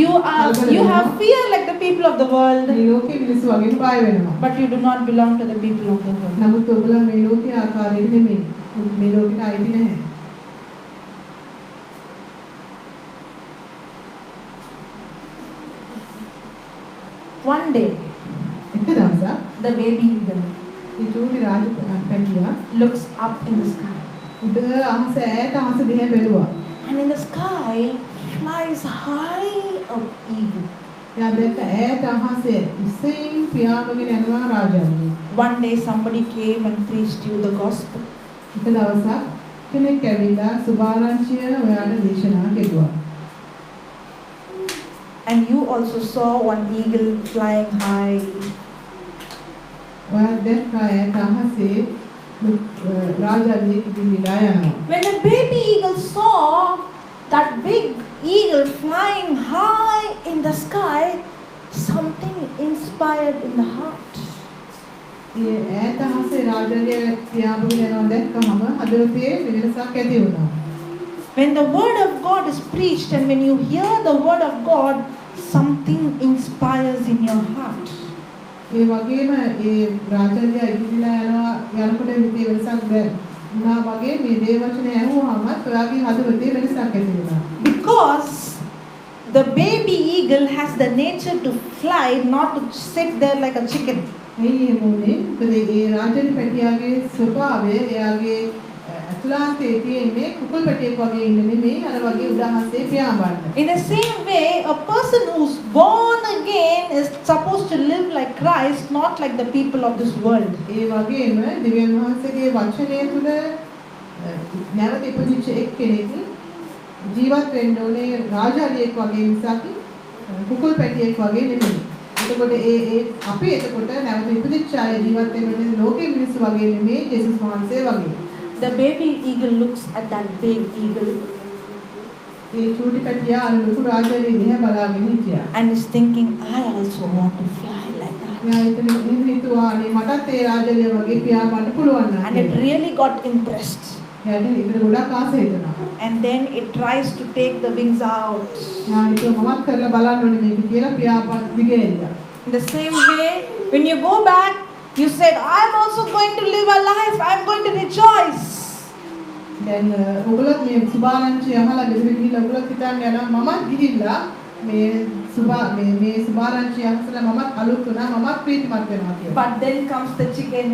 You have fear like the people of the world. මේ ලෝකෙ මිනිස්සු වගේම බය වෙනවා. But you do not belong to the people of the world. නමුත් ඔයගොල්ලෝ මේ ලෝකයේ ආකාරයට නෙමෙයි. මේ ලෝකෙට අයිති නැහැ. One day, එක දවසක් the baby eagle ඒ චූටි රාජ පැටියා looks up in the sky. උඩ අහස ඈත අහස දිහා බැලුවා. And in the sky flies high a eagle. එයා දැක්ක ඈත අහසේ උසින් පියාඹගෙන යනවා රාජාලිය. One day somebody came and preached you the gospel. එක දවසක් කෙනෙක් ඇවිල්ලා සුභාරංචිය ඔයාට දේශනා කෙරුවා. And you also saw one eagle flying high. ඔයා දැක්කා ඈත අහසේ රාජාලියෙක් ඉදිරිලා යනවා. When the baby eagle saw that big eagle flying high in the sky, something inspired in the heart. ඒ ඈත අහසේ රාජාලිය පියාඹගෙන යනවා දැක්කහම හදවතේ වෙනසක් ඇති වුණා. When the word of God is preached and when you hear the word of God, something inspires in your heart. ඒ වගේම ඒ රාජාලිය ඉදිරිලා යනවා යනකොට හිතේ වෙනසක් වුණා වගේ මේ දේව වචනය ඇහුවාම ඔයාගේ හදවතේ වෙනසක් ඇති වෙනවා. Because the baby eagle has the nature to fly, not to sit there like a chicken. ඇයි එහෙම වුනේ? මොකද ඒ රාජාලි පැටියාගේ ස්වභාවය එයාගේ ඇතුළාන්තයේ තියෙන්නේ කුකුල් පැටියෙක් වගේ ඉන්න නෙමෙයි අර වගේ උදහසේ පියාඹන්න. In the same way, a person who's born again is supposed to live like Christ, not like the people of this world. ඒ වගේම දෙවියන් වහන්සේගේ වචනය තුළ නැවත ඉපදිච්ච එක්කෙනෙක් ජීවත් වෙන්න ඕනේ රාජාලියෙක් වගේ මිසක් කුකුල් පැටියෙක් වගේ නෙමෙයි. එතකොට ඒ ඒ අපි එතකොට නැවත ඉපදිච්ච අය ජීවත් වෙන්න ඕනේ ලෝකයේ මිනිස්සු වගේ නෙමෙයි ජේසුස් වහන්සේ වගේ. The baby eagle looks at that big eagle ඒ චූටි පැටියා අර ලොකු රාජාලිය දිහා බලාගෙන හිටියා. and is thinking, I also want to fly like that. එයා හිතන එහෙම හිතුවා අනේ මටත් ඒ රාජාලිය වගේ පියාඹන්න පුළුවන් නම්. And it really got impressed. එයාට ඒකට ගොඩක් ආස හිතුණා. And then it tries to take the wings out. එයා හිතුවා මමත් කරලා බලන්න ඕනේ මේක කියලා පියාඹන්න දිගේ එල්ලා. In the same way, when you go back, you said, I'm also going to live a life, I'm going to rejoice. දැන් ඔයගොල්ලොත් මේ සුභාරංචිය අහලා ගෙදර ගිහිල්ලා ඔයගොල්ලොත් හිතන්නේ යනවා මමත් ගිහිල්ලා මේ සුභා මේ මේ සුභාරංචිය අහලා මමත් අලුත් වුණා මමත් ප්‍රීතිමත් වෙනවා කියලා. But then comes the chicken.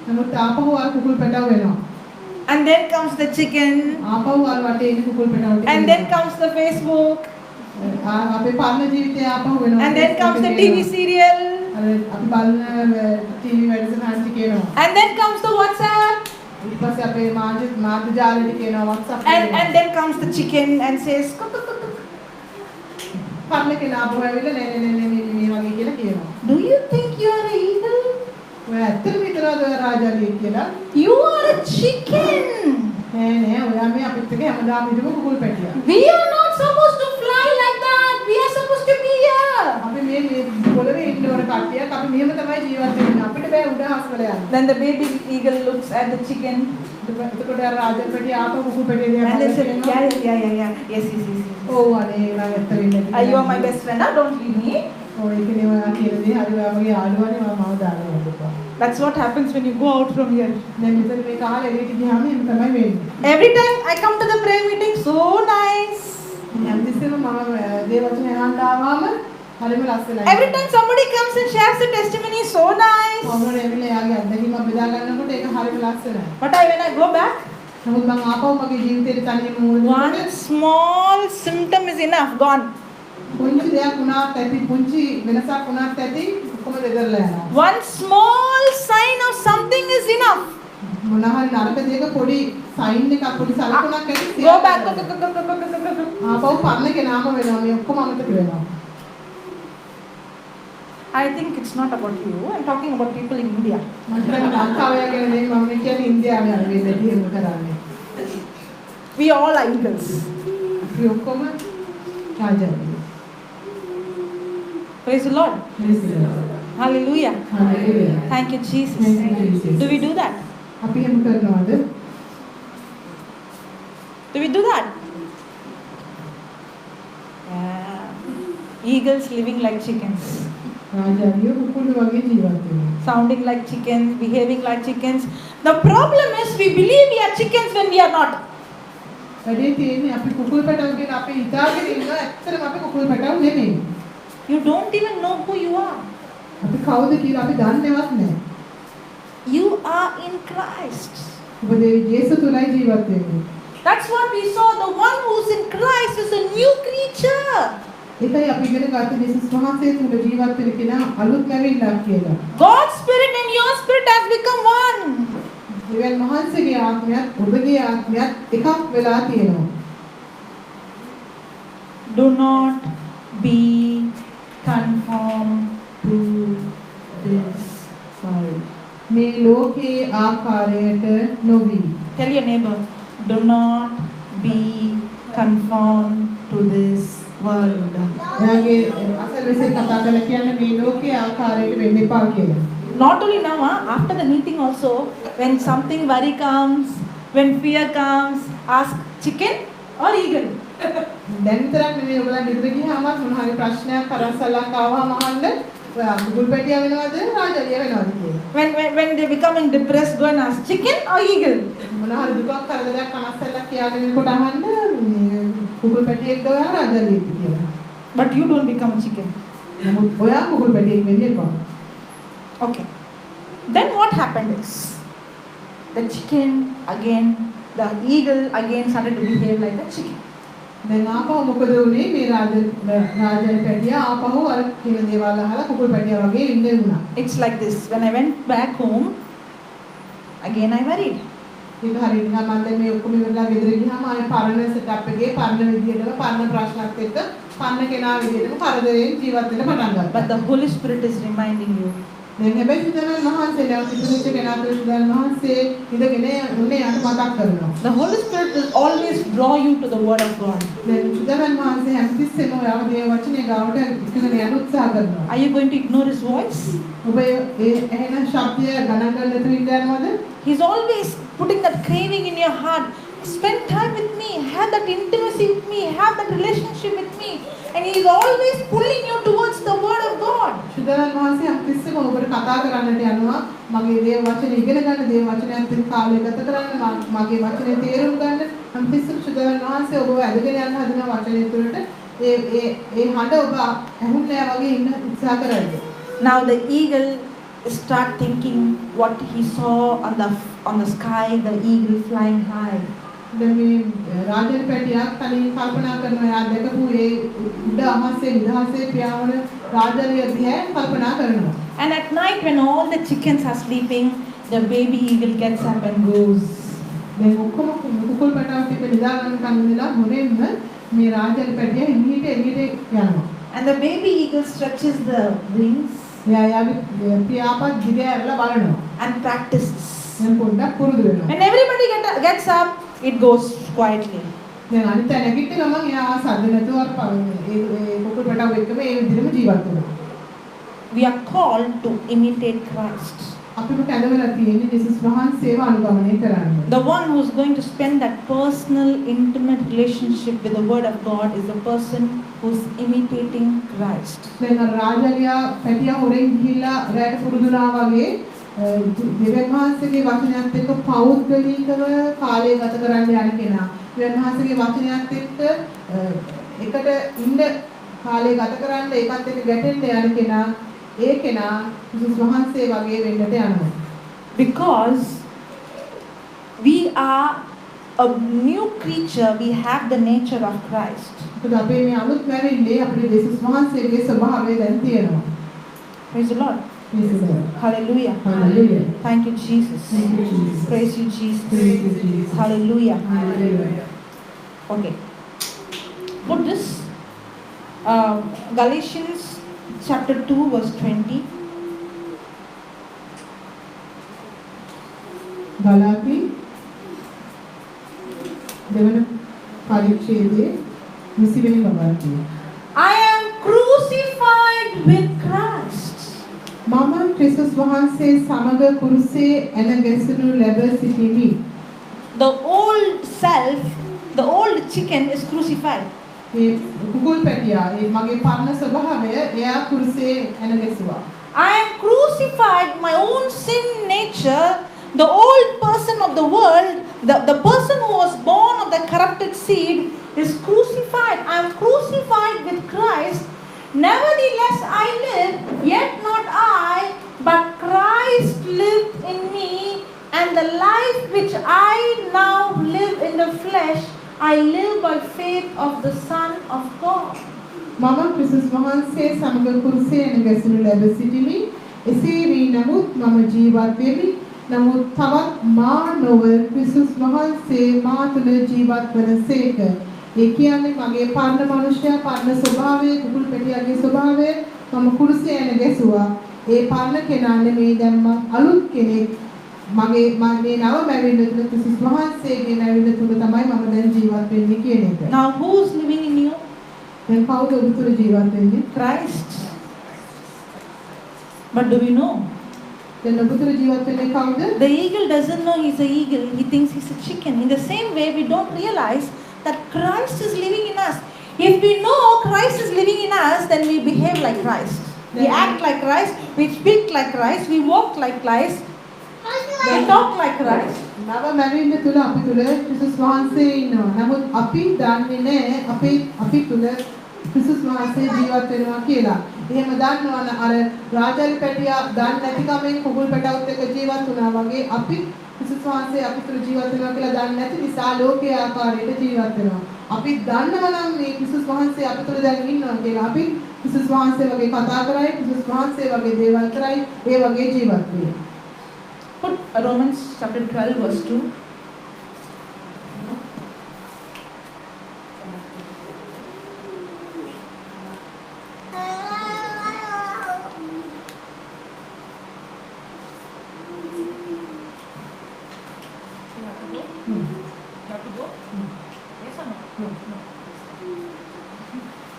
නමුත් ආපහු අර කුකුල් පැටව වෙනවා. And then comes the chicken. ආපහු අර වටේ ඉන්න කුකුල් පැටව ටික. And then comes the Facebook. අපේ පරණ ජීවිතය ආපහු වෙනවා. And then comes the TV serial. අර අපි බලන ටීවී වැඩසටහන් ටික එනවා. And then comes the WhatsApp. ඊට පස්සේ අපේ මාධ්‍ය ජාලෙ ටික එනවා WhatsApp. And then comes the chicken and says kuk kuk kuk. පරණ කෙනා ආපහු ඇවිල්ලා නෑ නෑ නෑ නෑ මේ වගේ කියලා කියනවා. Do you think you are an eagle? ඔයා ඇත්තටම හිතනවද ඔයා රාජාලියෙක් කියලා? You are a chicken. නෑ නෑ ඔයා මේ අපිත් එක්ක හැමදාම හිටපු කුකුල් පැටියා. We are not supposed to fly like that. We are supposed to be here. අපි මේ මේ පොළවේ ඉන්න ඕන කට්ටියක්. අපි මෙහෙම තමයි ජීවත් වෙන්නේ. අපිට බෑ උඩ අහස්වල යන්න. Then the baby eagle looks at the chicken. එතකොට අර රාජල් පැටියා ආපහු කුකුල් පැටිය දිහා And they said, බලලා yeah, yeah, yeah, yeah. Yes, yes, yes, yes. ඔව් අනේ මම ඇත්ත වෙන්නේ නැති. You are my best friend. Huh? Don't leave me. ඔව් ඒකනේ ඔයා කියන දේ හරි ඔයා මගේ යාළුවානේ මම මාව දාලා යන්න එපා. That's what happens when you go out from here. දැන් මෙතන මේක අහලා එළියට ගියාම එහෙම තමයි වෙන්නේ. Every time I come to the prayer meeting, so nice. හැමතිස්සෙම මම දේව වචන අහන්න ආවම හරිම ලස්සනයි. Every time somebody comes and shares a testimony, so nice. කවුරු ඇවිල්ලා එයාගේ අත්දැකීම බෙදා ගන්නකොට ඒක හරිම ලස්සනයි. But when I go back, නමුත් මං ආපහු මගේ ජීවිතේට තනියම මුහුණ one දෙනකොට small symptom is enough, gone. පුංචි දෙයක් වුණාත් ඇති, පුංචි වෙනසක් වුණාත් ඇති ඔක්කොම දෙදරලා යනවා. One small sign of something is enough. මොන හරි නරක දෙයක පොඩි සයින් එකක් පොඩි සලකුණක් ඇති Go back. Go, go, go, go, go, go, go, go. ආපහු පරණ කෙනාම වෙනවා මේ ඔක්කොම අමතක වෙනවා. I think it's not about you. I'm talking about people in India. මම හිතන්නේ ලංකාවේ ගැන නෙමෙයි මම මේ කියන්නේ ඉන්දියාවේ අය වෙන්නේ එහෙම කරන්නේ. We all are eagles. අපි ඔක්කොම රාජාලියෝ. Praise the Lord. Praise the Lord. Hallelujah. Hallelujah. Thank you, Jesus. Thank you, Jesus. Do we do that? අපි එහෙම කරනවද? Do we do that? Eagles living like chickens. රාජාලියෝ කුකුළු වගේ ජීවත් වෙනවා. Sounding like chickens, behaving like chickens. The problem is we believe we are chickens when we are not. වැඩේ තියෙන්නේ අපි කුකුල් පැටවු කියලා අපි හිතාගෙන ඉන්නවා, ඇත්තටම අපි කුකුල් පැටවු නෙමෙයි. You don't even know who you are. අපි කවුද කියලා අපි දන්නේවත් නැහැ. You are in Christ. ඔබ දේව ජේසුස් තුලයි ජීවත් වෙන්නේ. That's what we saw. The one who's in Christ is a new creature. ඒකයි අපි ඉගෙන ගත්ත ජේසුස් වහන්සේ තුල ජීවත් වෙන කෙනා අලුත් මැවිල්ලක් කියලා. God's spirit and your spirit has become one. දෙවියන් වහන්සේගේ ආත්මයත් ඔබගේ ආත්මයත් එකක් වෙලා තියෙනවා. Do not be conformed to this world. මේ ලෝකයේ ආකාරයට නොවී. Tell your neighbor, do not be conformed to this world. එයාගේ අසල්වැසියෙක් කතා කරලා කියන්නේ මේ ලෝකයේ ආකාරයට වෙන්න එපා කියලා. Not only now, after the meeting also, when something worry comes, when fear comes, ask chicken or eagle. දැන් විතරක් නෙමෙයි, ඔයගොල්ලන් ගෙදර ගියාම මොන හරි ප්‍රශ්නයක් කරස්සලක් ආවම අහන්න ඔයා කුකුල් පැටියා වෙනවද රාජාලිය වෙනවද කියලා. When they becoming depressed, go and ask chicken or eagle. මොන හරි දුකක් කරදරයක් කනස්සල්ලක් කියාගෙන එනකොට අහන්න මේ කුකුල් පැටියෙක්ද ඔයා රාජාලියෙක්ද කියලා. But you don't become a chicken. නමුත් ඔයා කුකුල් පැටියෙක් වෙන්න එපා. Okay. Then what happened is, the chicken again, the eagle again started to behave like a chicken. දැන් ආපහු මොකද වුනේ? මේ රාජ රාජල් පැටියා ආපහු අර කියන දේවල් අහලා කුකුල් පැටියා වගේ ඉන්න වුණා. It's like this. When I went back home, again I worried. ඒක හරියට නිකන් මම දැන් මේ ඔක්කොම ඉවරලා ගෙදර ගියාම ආයේ පරණ සෙටප් එකේ පරණ විදියටම පරණ ප්‍රශ්නත් එක්ක පරණ කෙනා විදියටම කරදරයෙන් ජීවත් වෙන්න පටන් ගත්තා. But the Holy Spirit is reminding you. දැන් හැබැයි සුදනන් වහන්සේ නැවත ඉපදිච්ච කෙනා තුළ සුදනන් වහන්සේ ඉඳගෙන උන්නේ යාට මතක් කරනවා. The Holy Spirit will always draw you to the Word of God. දැන් සුදනන් වහන්සේ හැමතිස්සෙම ඔයාව දේව වචනේ ගාවට ඉක්මන යන්න උත්සාහ කරනවා. Are you going to ignore His voice? ඔබ ඒ ඇහෙන ශබ්දය ගණන් ගන්න නැතුව ඉන්න යනවද? He's always putting that craving in your heart. Spend time with me, have that intimacy with me, have that relationship with me. And He is always pulling you towards the Word of God. ශුද්ධාත්මන් වහන්සේ හැමතිස්සෙම ඔබට කතා කරන්නට යනවා. මගේ දේව වචන ඉගෙන ගන්න, දේව වචනයත් එක්ක කාලය ගත කරන්න, මගේ වචනේ තේරුම් ගන්න. හැමතිස්සෙම ශුද්ධාත්මන් වහන්සේ ඔබව ඇදගෙන යන්න හදන වචනය තුළට ඒ ඒ ඒ හඬ ඔබ ඇහුන්නේ නැහැ වගේ ඉන්න උත්සාහ කරන්න. Now the eagle start thinking what he saw on the sky, the eagle flying high. දැන් මේ රාජල් පැටියක් තනියෙන් කල්පනා කරනවා එයා දැකපු ඒ උඩ අහසේ නිදහසේ පියාඹන රාජලිය දිහා කල්පනා කරනවා. And at night when all the chickens are sleeping, the baby eagle gets up and goes. දැන් ඔක්කොම කුකුල් පැටව් ටික නිදා ගන්නකන් ඉඳලා හොරෙන්ම මේ රාජල් පැටියා එළියට එළියට යනවා. And the baby eagle stretches the wings එයා එයාගේ පියාපත් දිග ඇරලා බලනවා. and practices. දැන් පොඩ්ඩක් පුරුදු වෙනවා. When everybody gets up, it goes quietly. දැන් අනිත් අය නැගිට ගමන් එයා සද්ද නැතුව අර ඒ ඒ කුකුල් පැටව් එක්කම ඒ විදිහටම ජීවත් වෙනවා. We are called to imitate Christ. අපිම කැඳවලා තියෙන්නේ ජේසුස් වහන්සේව අනුගමනය කරන්න. The one who's going to spend that personal, intimate relationship with the Word of God is the person who's imitating Christ. දැන් අර රාජලියා පැටියා හොරෙන් ගිහිල්ලා රැට පුරුදුනා වගේ දෙවියන් වහන්සේගේ වචනයත් එක්ක පෞද්ගලිකව කාලය ගත කරන්න යන කෙනා. දෙවියන් වහන්සේගේ වචනයත් එක්ක එකට ඉන්න කාලය ගත කරන්න ඒකත් එක්ක ගැටෙන්න යන කෙනා ඒ කෙනා ජේසුස් වහන්සේ වගේ වෙන්නට යනවා. Because we are a new creature, we have the nature of Christ. මොකද අපේ මේ අලුත් මැවිල්ලේ අපිට ජේසුස් වහන්සේගේ ස්වභාවය දැන් තියෙනවා. Praise the Lord. Praise the Lord. Hallelujah. Hallelujah. Thank you, Jesus. Thank you, Jesus. Praise you, Jesus. Praise you, Jesus. Hallelujah. Hallelujah. Okay. Put this Galatians chapter 2 verse 20. ගලාති දෙවන පරිච්ඡේදයේ 20 වෙනි වගන්තිය. I am crucified with Christ. මම ක්‍රිස්තුස් වහන්සේ සමග කුරුසේ ඇන ගැසෙනු ලැබ සිටිමි. The old self, the old chicken is crucified. ඒ කුකුල් පැටියා ඒ මගේ පරණ ස්වභාවය එයා කුරුසේ ඇන ගැසුවා. I am crucified my own sin nature, the old person of the world, the person who was born of the corrupted seed is crucified. I am crucified with Christ. Nevertheless I live, yet not I, but Christ lived in me, and the life which I now live in the flesh, I live by faith of the Son of God. මම ක්‍රිස්තුස් වහන්සේ සමග කුරුසේ ඇන ගැසෙනු ලැබ සිටිමි. එසේ වී නමුත් මම ජීවත් වෙමි. නමුත් තවත් මා නොව ක්‍රිස්තුස් වහන්සේ මා තුළ ජීවත් වනසේක. ඒ කියන්නේ මගේ පරණ මනුෂ්‍යයා පරණ ස්වභාවය කුකුල් පැටියාගේ ස්වභාවය මම කුරුසේ ඇන ගැසුවා. ඒ පරණ කෙනා නෙමෙයි දැන් මං අලුත් කෙනෙක්. මගේ මේ නව මැවිල්ල තුළ ක්‍රිස්තුස් වහන්සේගේ මැවිල්ල තුළ තමයි මම දැන් ජීවත් වෙන්නේ කියන එක. Now who is living in you? දැන් කවුද ඔබ තුළ ජීවත් වෙන්නේ? Christ. But do we know? දැන් ඔබ තුළ ජීවත් වෙන්නේ කවුද? The eagle doesn't know he's an eagle. He thinks he's a chicken. In the same way, we don't realize that Christ is living in us. If we know Christ is living in us, then we behave like Christ. We act like Christ. We speak like Christ. We walk like Christ. We talk like Christ. නව මැවිල්ල තුළ අපි තුළ ක්‍රිස්තුස් වහන්සේ ඉන්නවා. නමුත් අපි දන්නේ නැහැ අපි තුළ ක්‍රිස්තුස් වහන්සේ ජීවත් වෙනවා කියලා. එහෙම දන්නවා නම් අර රාජාලි පැටියා දන්නේ නැති කමෙන් කුකුල් පැටවුත් එක්ක ජීවත් වුණා වගේ අපි ක්‍රිස්තුස් වහන්සේ අපි තුළ ජීවත් වෙනවා කියලා දන්නේ නැති නිසා ලෝකයේ ආකාරයට ජීවත් වෙනවා. අපි දන්නවා නම් මේ ක්‍රිස්තුස් වහන්සේ අපි තුළ දැන් ඉන්නවා කියලා අපි ක්‍රිස්තුස් වහන්සේ වගේ කතා කරයි, ක්‍රිස්තුස් වහන්සේ වගේ දේවල් කරයි, ඒ වගේ ජීවත් වෙයි. Put Romans chapter 12 verse 2. You have to go? You have to go? Yes or no? No.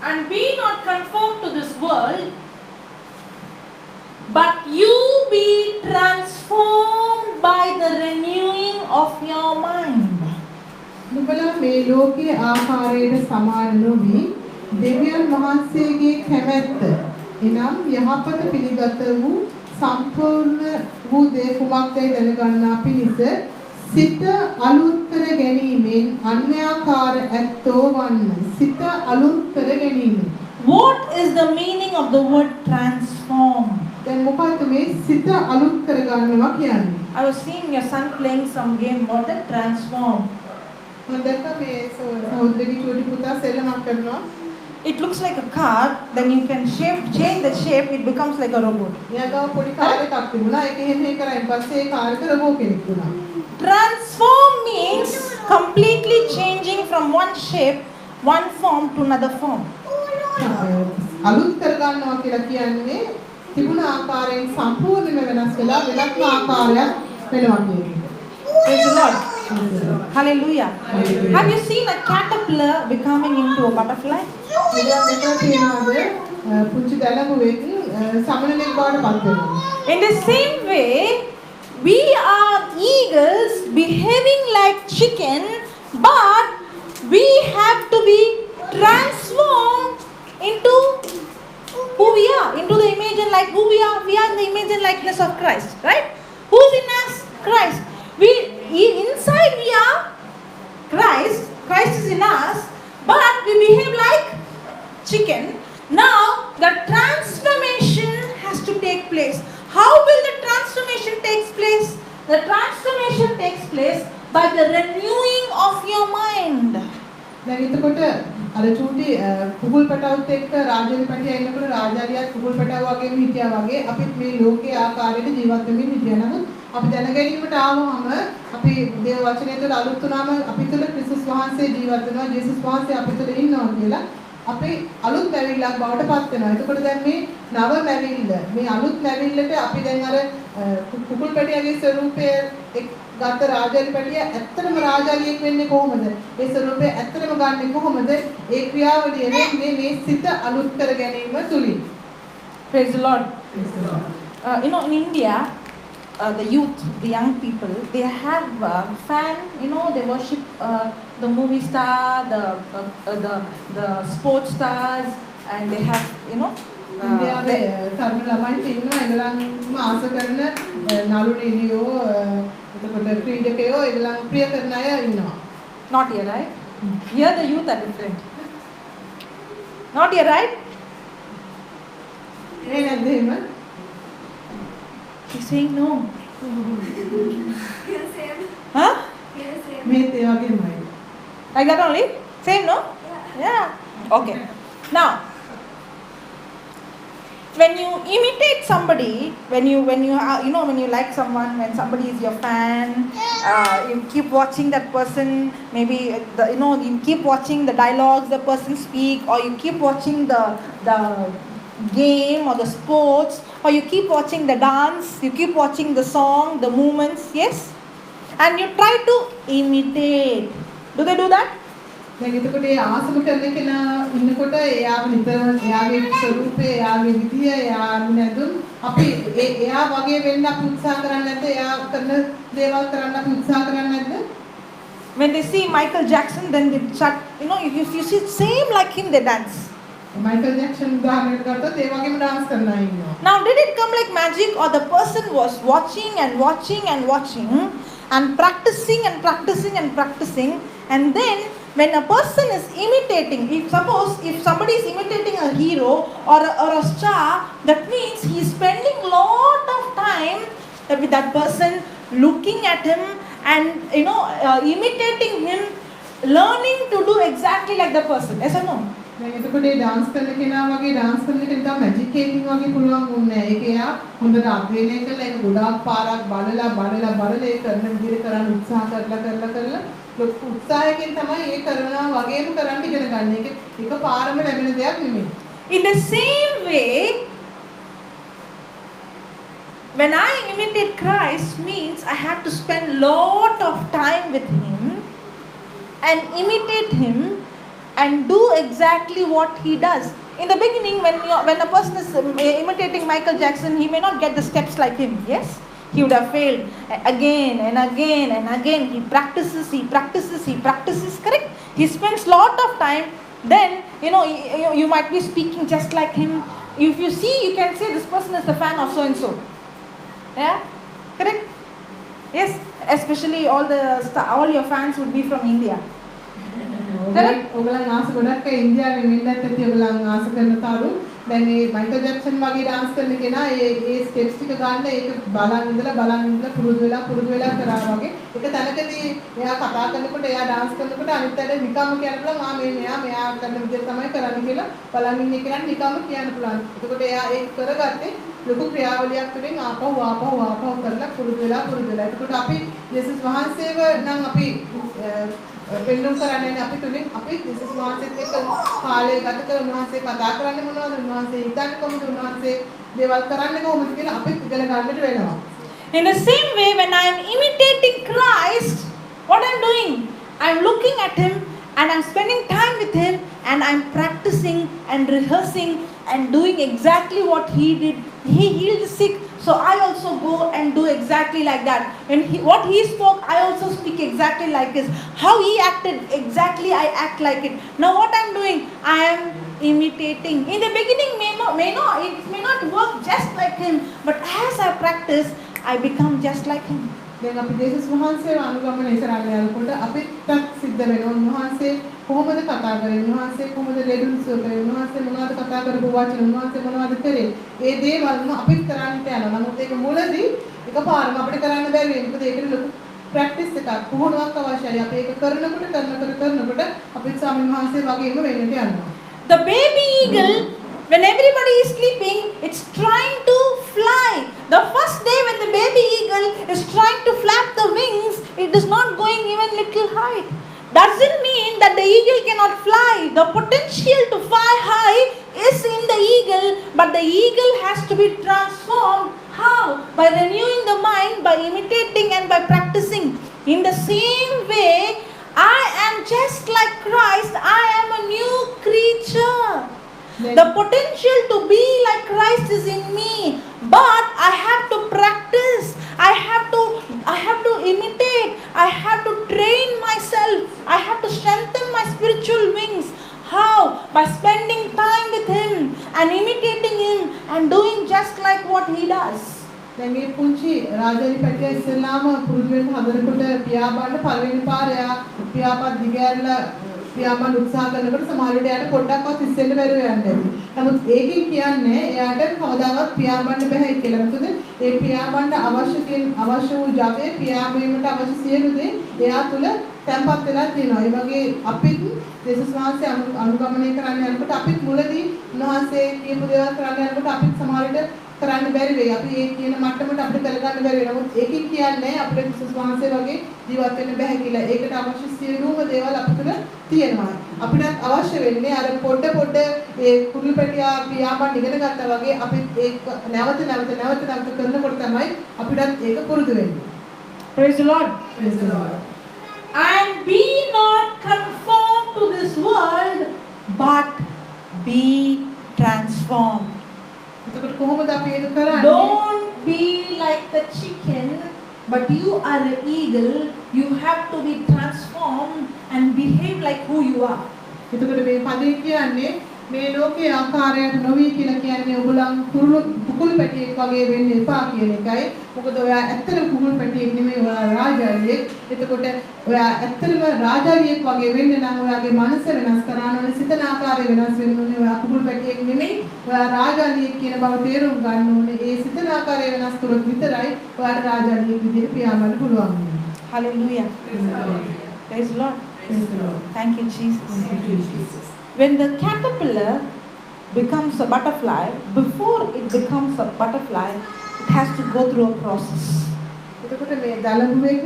And be not conformed to this world, but you be transformed by the renewing of your mind. නුඹලා මේ ලෝකයේ ආකාරයට සමාන නොවි දෙවියන් වහන්සේගේ කැමැත්ත එනම් යහපත පිළිගත වූ සම්පූර්ණ වූ දේ කුමක්දයි දැනගන්නා පිණිස සිත අලුත් කර ගැනීමෙන් අන්‍යාකාර ඇත්තෝ වන්න. සිත අලුත් කර ගැනීම. What is the meaning of the word transform? දැන් මොකද්ද මේ සිත අලුත් කර ගන්නවා කියන්නේ? I was seeing your son playing some game about the transform. මම දැක්කා මේ සහෝදරගේ චූටි පුතා සෙල්ලමක් කරනවා. It looks like a car, then you can shape, change the shape, it becomes like a robot. එයා ගාව පොඩි කාර් එකක් තිබුණා. ඒක එහෙම එහෙම කරායින් පස්සේ ඒ කාර් එක රොබෝ කෙනෙක් වුණා. Transform means completely changing from one shape, one form to another form. අලුත් කරගන්නවා කියලා කියන්නේ තිබුණ ආකාරයෙන් සම්පූර්ණයෙන්ම වෙනස් වෙලා වෙනත්ම ආකාරයක් වෙනවා කියන එක. Praise the Lord. Hallelujah. Have you seen a caterpillar becoming into a butterfly? ඔයගොල්ලෝ දැකලා තියෙනවද පුංචි දැලඹුවෙක් සමනලෙක් බවට පත් වෙනවා. In the same way, we are eagles behaving like chicken, but we have to be transformed into who we are, into the image and like who we are. We are in the image and likeness of Christ, right? Who's in us? Christ. We inside we are Christ. Christ is in us, but we behave like chicken. Now the transformation has to take place. How will the transformation take place? The transformation takes place by the renewing of your mind. දැන් එතකොට අර චූටි කුකුල් පැටවුත් එක්ක රාජාලි පැටියා ඉන්නකොට රාජාලියත් කුකුල් පැටව වගේම හිටියා වගේ අපිත් මේ ලෝකයේ ආකාරයට ජීවත් වෙමින් හිටියා. නමුත් අපි දැන ගැනීමට ආවම අපි දේව වචනය තුළ අලුත් වුණාම අපි තුළ ක්‍රිස්තුස් වහන්සේ ජීවත් වෙනවා, ජේසුස් වහන්සේ අපි තුළ ඉන්නවා කියලා අපි අලුත් මැවිල්ලක් බවට පත් වෙනවා. එතකොට දැන් මේ නව මැවිල්ල, මේ අලුත් මැවිල්ලට අපි දැන් අර කුකුල් පැටියාගේ ස්වරූපය ගත රාජාලි පැටියා ඇත්තටම රාජාලියෙක් වෙන්නේ කොහොමද? ඒ ස්වරූපය ඇත්තටම ගන්නෙ කොහොමද? ඒ ක්‍රියාවලිය වෙන්නේ මේ සිත අලුත් කර ගැනීම තුලින්. Praise the Lord. Praise the Lord. You know, in India, the youth, the young people, they have fan, they worship the movie star, the sports stars, and they have, ඉන්දියාවේ තරුණ ළමයින්ට ඉන්නවා ඒගොල්ලන්ම ආස කරන නළු නිළියෝ, එතකොට ක්‍රීඩකයෝ, ඒගොල්ලන් ප්‍රිය කරන අය ඉන්නවා. Not here, right? Here the youth are different. Not here, right? ඒ නැද්ද එහෙම? She's saying no. Here same. Huh? Here same. මේත් ඒ වගේමයි. Like that only? Same, no? Yeah. Yeah. Okay. Now, when you imitate somebody, when you are, you know when you like someone, when somebody is your fan, you keep watching that person. Maybe the, you know you keep watching the dialogues the person speak, or you keep watching the game or the sports, or you keep watching the dance, you keep watching the song, the movements, yes, and you try to imitate. Do they do that? දැන් එතකොට ඒ ආසම කරන කෙනා ඉන්නකොට එයාව නිතරම එයාගේ ස්වරූපය, එයාගේ විදිය, එයා නැඳුම් අපි ඒ එයා වගේ වෙන්න අපි උත්සාහ කරන්නේ නැද්ද? එයා කරන දේවල් කරන්න අපි උත්සාහ කරන්නේ නැද්ද? When they see Michael Jackson, then they start, if you see same like him, they dance. Michael Jackson උදාහරණයක් ගත්තොත් ඒ වගේම ඩාන්ස් කරන අය ඉන්නවා. Now, did it come like magic, or the person was watching and watching and watching and practicing and practicing and practicing, and then when a person is imitating, if suppose if somebody is imitating a hero or a star, that means he is spending lot of time with that person, looking at him and imitating him, learning to do exactly like the person. Yes or no? දැන් එතකොට ඒ dance කරන කෙනා වගේ dance කරන එක නිකන් magic එකකින් වගේ පුළුවන් වුණේ නෑ. ඒක එයා හොඳට අධ්‍යයනය කරලා, ඒක ගොඩාක් පාරක් බලලා බලලා බලලා, ඒ කරන විදිහට කරන්න උත්සාහ කරලා කරලා කරලා, ලොකු උත්සාහයකින් තමයි ඒ කරනවා වගේම කරන්න ඉගෙන ගන්න. ඒක එක පාරම ලැබෙන දෙයක් නෙමෙයි. In the same way, when I imitate Christ means I have to spend lot of time with him and imitate him and do exactly what he does. In the beginning, when a person is imitating Michael Jackson, he may not get the steps like him. Yes? He would have failed again and again and again. He practices, he practices, he practices, correct? He spends lot of time. Then, you might be speaking just like him. If you see, you can say this person is the fan of so-and-so. Yeah? Correct? Yes? Especially all your fans would be from India. ඔයගොල්ලන් ඔයගොල්ලන් ආස ගොඩක් අය ඉන්දියාවෙන් වෙන්නත් ඇති ඔයගොල්ලන් ආස කරන තරු. දැන් මේ මයිකල් ජැක්සන් වගේ ඩාන්ස් කරන කෙනා ඒ ඒ ස්ටෙප්ස් ටික ගන්න ඒක බලන් ඉඳලා බලන් ඉඳලා පුරුදු වෙලා පුරුදු වෙලා කරා වගේ එක තැනකදී එයා කතා කරනකොට, එයා ඩාන්ස් කරනකොට අනිත් අයට නිකම්ම කියන්න පුළුවන්, ආ මේ මෙයා මෙයා කරන විදිහට තමයි කරන්නේ කියලා බලන් ඉන්න කෙනාට නිකම්ම කියන්න පුළුවන්. එතකොට එයා ඒක කරගත්තේ ලොකු ක්‍රියාවලියක් තුළින් ආපහු ආපහු ආපහු කරලා පුරුදු වෙලා පුරුදු වෙලා. එතකොට අපි ජේසුස් වහන්සේව නම් අපි පෙන්නුම් කරන්නේ අපි තුලින් අපි ජේසුස් වහන්සේත් එක්ක කාලය ගත කර උන්වහන්සේ කතා කරන්නේ මොනවද, උන්වහන්සේ හිතන්නේ කොහොමද, උන්වහන්සේ දේවල් කරන්නේ කොහොමද කියලා අපි ඉගෙන ගන්නට වෙනවා. In the same way, when I am imitating Christ, what I am doing? I am looking at him and I am spending time with him and I am practicing and rehearsing and doing exactly what he did. He healed the sick, so I also go and do exactly like that. What he spoke, I also speak exactly like this. How he acted, exactly I act like it. Now what I am doing? I am imitating. In the beginning, it may not work just like him, but as I practice, I become just like him. දැන් අපි ජේසුස් වහන්සේව අනුගමනය කරන්න යනකොට අපිටත් සිද්ධ වෙනවා උන්වහන්සේ කොහොමද කතා කරේ, උන්වහන්සේ කොහොමද ලෙඩුන් සුව කරේ, උන්වහන්සේ මොනවද කතා කරපු වචන, උන්වහන්සේ මොනවද කරේ, ඒ දේවල්ම අපිත් කරන්නට යනවා. නමුත් ඒක මුලදී එකපාරම අපිට කරන්න බැරි වෙනවා. මොකද ඒකට ලොකු ප්‍රැක්ටිස් එකක්, පුහුණුවක් අවශ්‍යයි. අපි ඒක කරනකොට කරනකොට කරනකොට අපිත් ස්වාමීන් වහන්සේ වගේම වෙන්නට යනවා. The baby eagle, when everybody is sleeping, it's trying to fly. The first day when the baby eagle is trying to flap the wings, it is not going even little height. Doesn't mean that the eagle cannot fly. The potential to fly high is in the eagle, but the eagle has to be transformed. How? By renewing the mind, by imitating and by practicing. In the same way, I am just like Christ. I am a new creature. The potential to be like Christ is in me, but I have to practice. practice. I have to imitate. I have to train myself. I have to strengthen my spiritual wings. How? By spending time with him and imitating him and doing just like what he does. දැන් මේ පුංචි රාජාලි පැටියා ඉස්සෙල්ලාම පුරුදු වෙන්න හදනකොට පියාඹන්න පළවෙනි පාර එයා පියාපත් දිගෑරලා පියාඹන්න උත්සාහ කරනකොට සමහර විට එයාට පොඩ්ඩක්වත් ඉස්සෙල්ල බැරුව යන්න ඇති. නමුත් ඒකෙන් කියන්නේ එයාට කවදාවත් පියාඹන්න බැහැ කියලා. මොකද ඒ පියාඹන්න අවශ්‍ය වූ ජවය පියාඹීමට අවශ්‍ය සියලු දේ එයා තුල තැන්පත් වෙලා තියෙනවා. ඒ වගේ අපිත් ජේසුස් වහන්සේ අනුගමනය කරන්න යනකොට අපිත් මුලදී උන්වහන්සේ කියපු දේවල් කරන්න යනකොට අපිත් සමහර විට කරන්න බැරි වෙයි. අපි ඒ කියන මට්ටමට අපිට කරගන්න බැරි වෙනවා. නමුත් ඒකෙන් කියන්නේ අපිට ක්‍රිස්තුස් වහන්සේ වගේ ජීවත් වෙන්න බැහැ කියලා. ඒකට අවශ්‍ය සියලුම දේවල් අපිට තුළ තියෙනවා. අපිටත් අවශ්‍ය වෙන්නේ අර පොඩ පොඩ ඒ කුරුළු පැටියා පියාඹන්න ඉගෙන ගත්තා වගේ අපිත් ඒක නැවත නැවත නැවත නැවත කරනකොට තමයි අපිටත් ඒක පුරුදු වෙන්නේ. Praise the Lord. Praise the Lord. And be not conformed to this world, but be transformed. එතකොට කොහොමද අපි ඒක කරන්නේ? Don't be like the chicken, but you are an eagle. You have to be transformed and behave like who you are. එතකොට මේ පදේ කියන්නේ මේ ලෝකයේ ආකාරයට නොවි කියලා කියන්නේ ඔයගොල්ලන් කුරුළු කුකුල් පැටියෙක් වගේ වෙන්න එපා කියන එකයි. මොකද ඔයා ඇත්තටම කුකුල් පැටියෙක් නෙමෙයි, ඔයා රාජාලියෙක්. එතකොට ඔයා ඇත්තටම රාජාලියෙක් වගේ වෙන්න නම් ඔයාගේ මනස වෙනස් කරන්න ඕනේ, සිතන ආකාරය වෙනස් වෙන්න ඕනේ. ඔයා කුකුල් පැටියෙක් නෙමෙයි, ඔයා රාජාලියෙක් කියන බව තේරුම් ගන්න ඕනේ. ඒ සිතන ආකාරය වෙනස් කරොත් විතරයි ඔයාට රාජාලියෙක් විදිහට පියාඹන්න පුළුවන් වෙන්නේ. Hallelujah. Praise the Lord. Praise the Lord. Thank you, Jesus. Thank you, Jesus. When the caterpillar becomes a butterfly, before it becomes a butterfly, it has to go through a process. එතකොට මේ දලබුවෙක්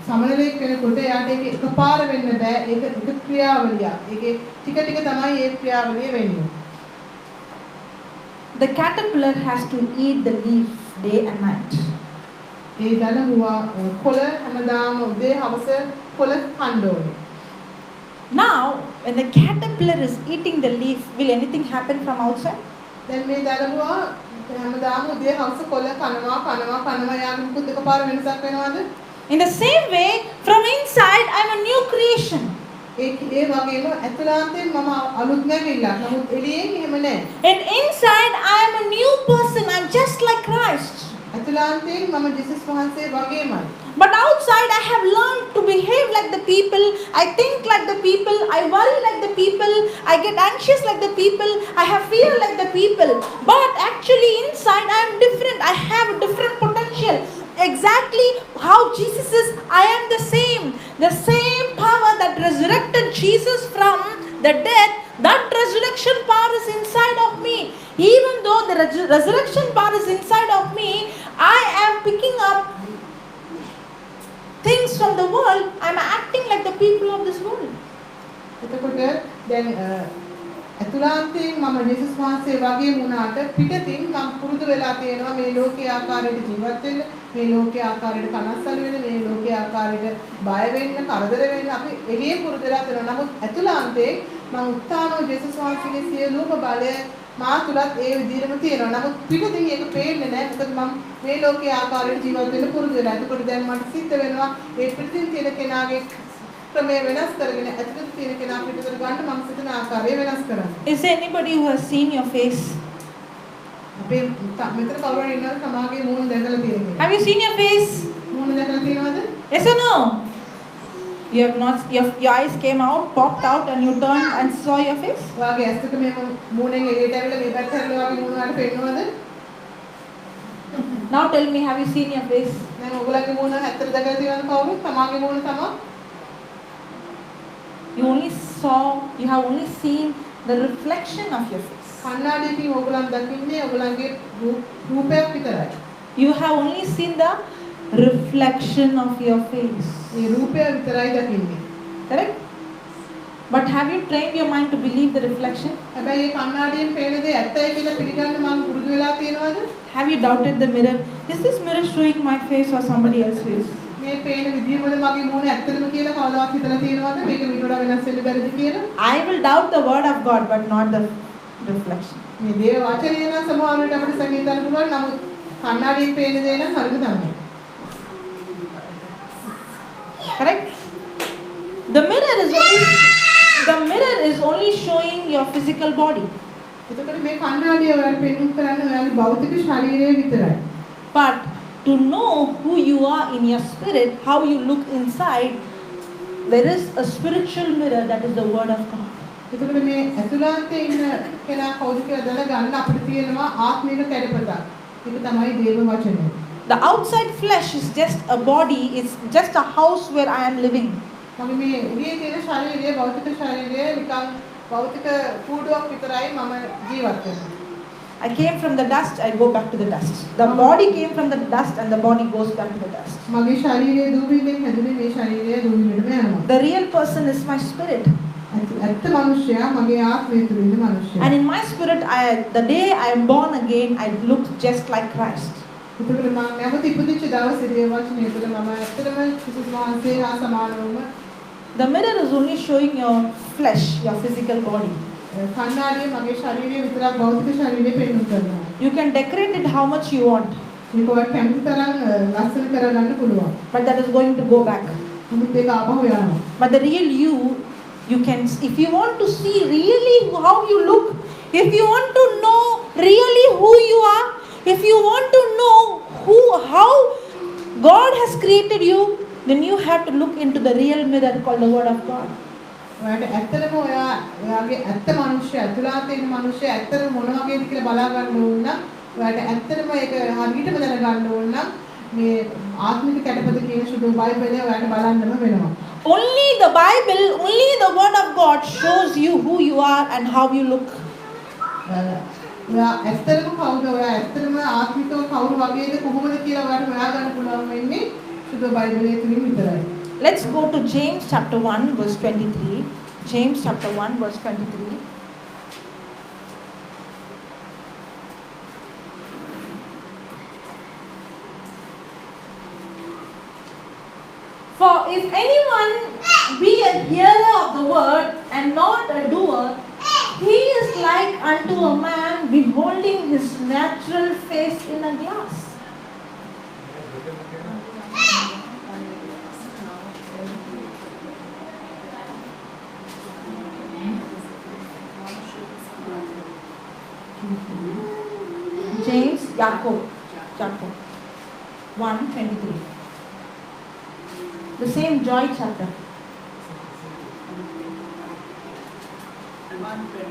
සමනලෙක් වෙනකොට එයාට ඒක එකපාර වෙන්න බෑ. ඒක එක ක්‍රියාවලියක්. ඒකේ ටික ටික තමයි ඒ ක්‍රියාවලිය වෙන්නේ. The caterpillar has to eat the leaf day and night. ඒ දලබුවා කොළ හැමදාම උදේ හවස කොළ කන්න ඕනේ. Now, when the caterpillar is eating the leaf, will anything happen from outside? දැන් මේ දලබුවා හැමදාම උදේ හවස කොළ කනවා කනවා කනවා යාගේ මුකුත් එකපාර වෙනසක් වෙනවද? In the same way, from inside I am a new creation. ඒ වගේම ඇතුළාන්තයෙන් මම අලුත් නැගිල්ලක්. නමුත් එළියෙන් එහෙම නෑ. And inside I am a new person. I am just like Christ. ඇතුළාන්තයෙන් මම ජේසුස් වහන්සේ වගේමයි. But outside I have learned to behave like the people. I think like the people. I worry like the people. I get anxious like the people. I have fear like the people. But actually inside I am different. I have a different potential. Exactly how Jesus is, I am the same. The same power that resurrected Jesus from the death, that resurrection power is inside of me. Even though the resurrection power is inside of me, I am picking up things from the world. I am acting like the people of this world. එතකොට දැන් ඇතුළාන්තයෙන් මම ජේසුස් වහන්සේ වගේ වුණාට පිටතින් මම පුරුදු වෙලා තියෙනවා මේ ලෝකයේ ආකාරයට ජීවත් වෙන්න, මේ ලෝකයේ ආකාරයට කනස්සලු වෙන්න, මේ ලෝකයේ ආකාරයට බය වෙන්න, කරදර වෙන්න අපි එළියේ පුරුදු වෙලා තියෙනවා. නමුත් ඇතුළාන්තයෙන් මම උත්ථාන වූ ජේසුස් වහන්සේගේ සියලුම බලය මා තුලත් ඒ විදිහටම තියෙනවා. නමුත් පිටතින් ඒක පේන්නේ නැහැ. මොකද මම මේ ලෝකයේ ආකාරයට ජීවත් වෙන්න පුරුදු වෙලා. එතකොට දැන් මට සිද්ධ වෙනවා ඒ පිටතින් තියෙන කෙනාගේ ක්‍රමය වෙනස් කරගෙන ඇතුළත තියෙන කෙනා පිටතට ගන්න මම සිතන ආකාරය වෙනස් කරන්න. Is there anybody who has seen your face? අපේ මෙතන කවුරු හරි ඉන්නවද තමාගේ මූණ දැකලා තියෙන කෙනා? Have you seen your face? මූණ දැකලා තියෙනවද? Yes or no? You have not. Your eyes came out, popped out, and you turned and saw your face. ඔයාගේ ඇස් දෙක මෙහෙම මූණෙන් එළියට ඇවිල්ලා මේ පැත්ත හැරලා ඔයාගේ මූණ වලට පෙන්නුවද? Now tell me, have you seen your face? දැන් ඔයගොල්ලන්ගේ මූණ ඇත්තට දැකලා තියෙනවද කවුරුත්? තමාගේ මූණ තමා? You have only seen the reflection of your face. කණ්ණාඩියකින් ඔයගොල්ලන් දකින්නේ ඔයගොල්ලන්ගේ රූපයක් විතරයි. You have only seen the reflection of your face. මේ රූපය විතරයි දකින්නේ. Correct? But have you trained your mind to believe the reflection? හැබැයි මේ කණ්ණාඩියෙන් පේන දේ ඇත්තයි කියලා පිළිගන්න මං පුරුදු වෙලා තියෙනවද? Have you doubted the mirror? Is this mirror showing my face or somebody else's face? මේ පේන විදියමද මගේ මූණ ඇත්තටම කියලා කවදාවත් හිතලා තියෙනවද? මේක මීට වඩා වෙනස් වෙන්න බැරිද කියලා? I will doubt the word of God, but not the reflection. මේ දේව වචනය නම් සමහර විට අපිට සැක හිතන්න පුළුවන්. නමුත් කණ්ණාඩියෙන් පේන දේ නම් හරිම තමයි. Correct? The mirror is only showing your physical body. එතකොට මේ කණ්ණාඩිය ඔයාලට පෙන්වන්න කරන්නේ ඔයාගේ භෞතික ශරීරය විතරයි. But to know who you are in your spirit, how you look inside, there is a spiritual mirror, that is the word of God. එතකොට මේ ඇතුළාන්තයේ ඉන්න කෙනා කවුද කියලා දැනගන්න අපිට තියෙනවා ආත්මික කැඩපතක්. ඒක තමයි දේව වචනය. The outside flesh is just a body, it's just a house where I am living. මගේ මේ එළියේ තියෙන ශරීරය භෞතික ශරීරය නිකන් භෞතික කූඩුවක් විතරයි මම ජීවත් වෙන්නේ. I came from the dust, I go back to the dust. The body came from the dust and the body goes back to the dust. මගේ ශරීරය දූවිල්ලෙන් හැදුනේ මේ ශරීරය දූවිල්ලටම යනවා. The real person is my spirit. ඇත්ත මනුෂ්‍යයා මගේ ආත්මය තුළ ඉන්න මනුෂ්‍යයා. And in my spirit, the day I am born again, I look just like Christ. එතකොට මම නැවත ඉපදිච්ච දවසේ දේව වචනය තුළ මම ඇත්තටම ක්‍රිස්තුස් වහන්සේ හා සමානවම. The mirror is only showing your flesh, your physical body. කණ්ණාඩිය මගේ ශරීරය විතරක් භෞතික ශරීරය පෙන්වු කරනවා. You can decorate it how much you want. මේක ඔයාට කැමති තරම් ලස්සන කරගන්න පුළුවන්. But that is going to go back. නමුත් ඒක ආපහු යනවා. But the real you, you can, if you want to see really how you look, if you want to know really who you are, if you want to know how God has created you, then you have to look into the real mirror called the Word of God. ඔයාට ඇත්තටම ඔයාගේ ඇත්ත මනුෂ්‍ය ඇතුළත ඉන්න මනුෂ්‍ය ඇත්තටම මොන වගේද කියලා බලා ගන්න ඕන නම් ඔයාට ඇත්තටම ඒක හරියටම දැනගන්න ඕන නම් මේ ආත්මික කැටපත කියන සුදු බයිබලය ඔයාට බලන්නම වෙනවා. Only the Bible, only the Word of God shows you who you are and how you look. ඔයා ඇත්තටම කවුද? ඔයා ඇත්තටම ආත්මිකව කවුරු වගේද කොහොමද කියලා ඔයාට හොයාගන්න පුළුවන් වෙන්නේ සුදු බයිබලය තුලින් විතරයි. Let's go to James chapter 1 verse 23. James chapter 1 verse 23. For if anyone be a hearer of the word and not a doer, he is like unto a man beholding his natural face in a glass. James, Jacob, 1:23. The same joy chapter. 1:23.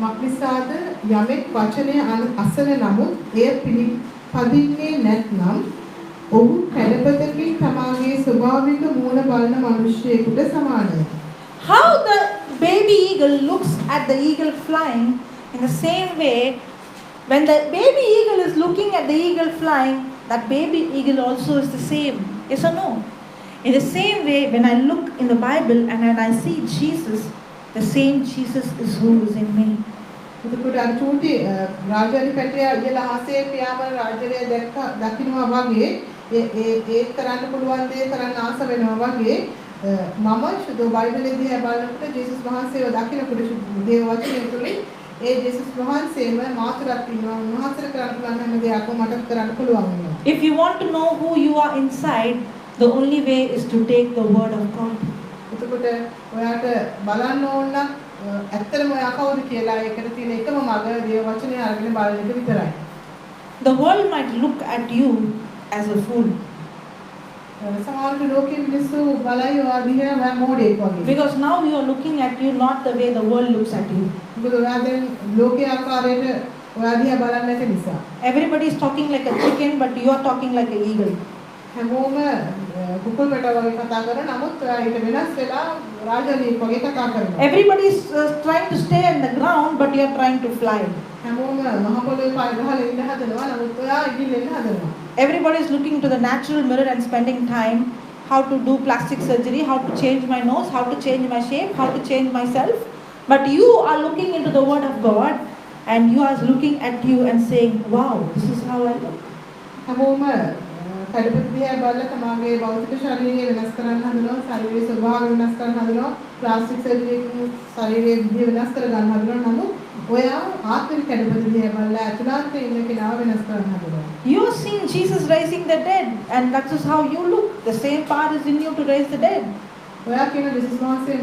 මක්නිසාද යමෙක් වචනය අසන නමුත් එය පිළිපදින්නේ නැත්නම් ඔහු කැඩපතකින් තමාගේ ස්වභාවික මූණ බලන මිනිසෙකුට සමානය. How the baby eagle looks at the eagle flying, in the same way, when the baby eagle is looking at the eagle flying, that baby eagle also is the same. Yes or no? In the same way, when I look in the Bible and when I see Jesus, the same Jesus is who is in me. එතකොට අර චූටි රාජාලි පැටියා ඉහළ අහසේ පියාඹන රාජාලිය දැක්ක දකින්නවා වගේ ඒ ඒ ඒ කරන්න පුළුවන් දේ කරන්න ආස වෙනවා වගේ මම සුදු බයිබලයේ දිහා බලනකොට ජේසුස් වහන්සේව දකිනකොට දේව වචනය තුලින් ඒ ජේසුස් වහන්සේම මා තුළත් ඉන්නවා. උන්වහන්සේට කරන්න පුළුවන් හැම දෙයක්ම මට කරන්න පුළුවන් වෙනවා. If you want to know who you are inside, the only way is to take the word of God. එතකොට ඔයාට බලන්න ඕන නම් ඇත්තටම ඔයා කවුද කියලා ඒකට තියෙන එකම මඟ දේව වචනය අරගෙන බලන එක විතරයි. The world might look at you as a fool. සමහර ලෝකයේ මිනිස්සු බලයි ඔයා දිහා ඔයා මෝඩයෙක් වගේ. Because now you are looking at you not the way the world looks at you. මොකද ඔයා දැන් ලෝකයේ ආකාරයට ඔයා දිහා බලන්නේ නැති නිසා. Everybody is talking like a chicken, but you are talking like an eagle. හැමෝම කුකුල් පැටව වගේ කතා කරන නමුත් ඔයා ඊට වෙනස් වෙලා රාජාලියෙක් වගේ කතා කරනවා. Everybody is trying to stay on the ground, but you are trying to fly. හැමෝම මහ පොළොවේ පය ගහලා ඉන්න හදනවා නමුත් ඔයා ඉගිල්ලෙන්න හදනවා. Everybody is looking to the natural mirror and spending time how to do plastic surgery, how to change my nose, how to change my shape, how to change myself. But you are looking into the word of God and you are looking at you and saying, wow, this is how I look. හැමෝම කඩපත දිහා බලලා තමාගේ භෞතික ශරීරය වෙනස් කරන්න හදනවා, ශරීරයේ ස්වභාවය වෙනස් කරන්න හදනවා, ප්ලාස්ටික් සර්ජරි එකකින් ශරීරයේ විදිය වෙනස් කර ගන්න හදනවා. නමුත් ඔයා ආත්මික කඩපත දිහා බලලා ඇතුළාන්තයේ ඉන්න කෙනාව වෙනස් කරන්න හදනවා. You are seeing Jesus raising the dead, and that is how you look. The same power is in you to raise the dead. ඔයා කියන ජේසුස් වහන්සේ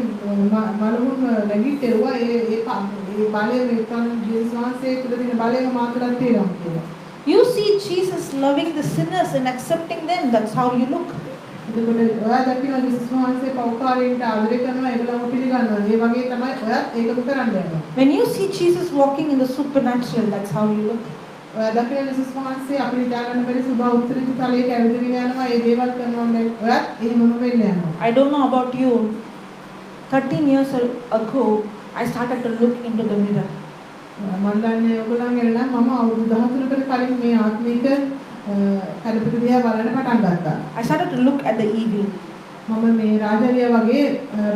මලවුන් නැගිට්ටෙව්වා ඒ ඒ ඒ බලය මේ තන ජේසුස් වහන්සේ තුළ තියෙන බලයම මා තුළත් තියෙනවා කියලා. You see Jesus loving the sinners and accepting them. That's how you look. එතකොට ඔයා දකිනවා ජේසුස් වහන්සේ පව්කාරයින්ට ආදරය කරනවා ඒගොල්ලන්ව පිළිගන්නවා. ඒ වගේ තමයි ඔයත් ඒකම කරන්න යනවා. When you see Jesus walking in the supernatural, that's how you look. ඔයා දකින ජේසුස් වහන්සේ අපිට හිතා ගන්න බැරි සුභ උත්තරීතර තලයක ඇවිදගෙන යනවා. ඒ දේවල් කරනවා දැන් ඔයත් එහෙමම වෙන්න යනවා. I don't know about you. 13 years ago, I started to look into the mirror. මම දන්නේ ඔයගොල්ලන් ගැන නම් මම අවුරුදු 13කට කලින් මේ ආත්මික කඩපත දිහා බලන්න පටන් ගත්තා. I started to look at the eagle. මම මේ රාජාලිය වගේ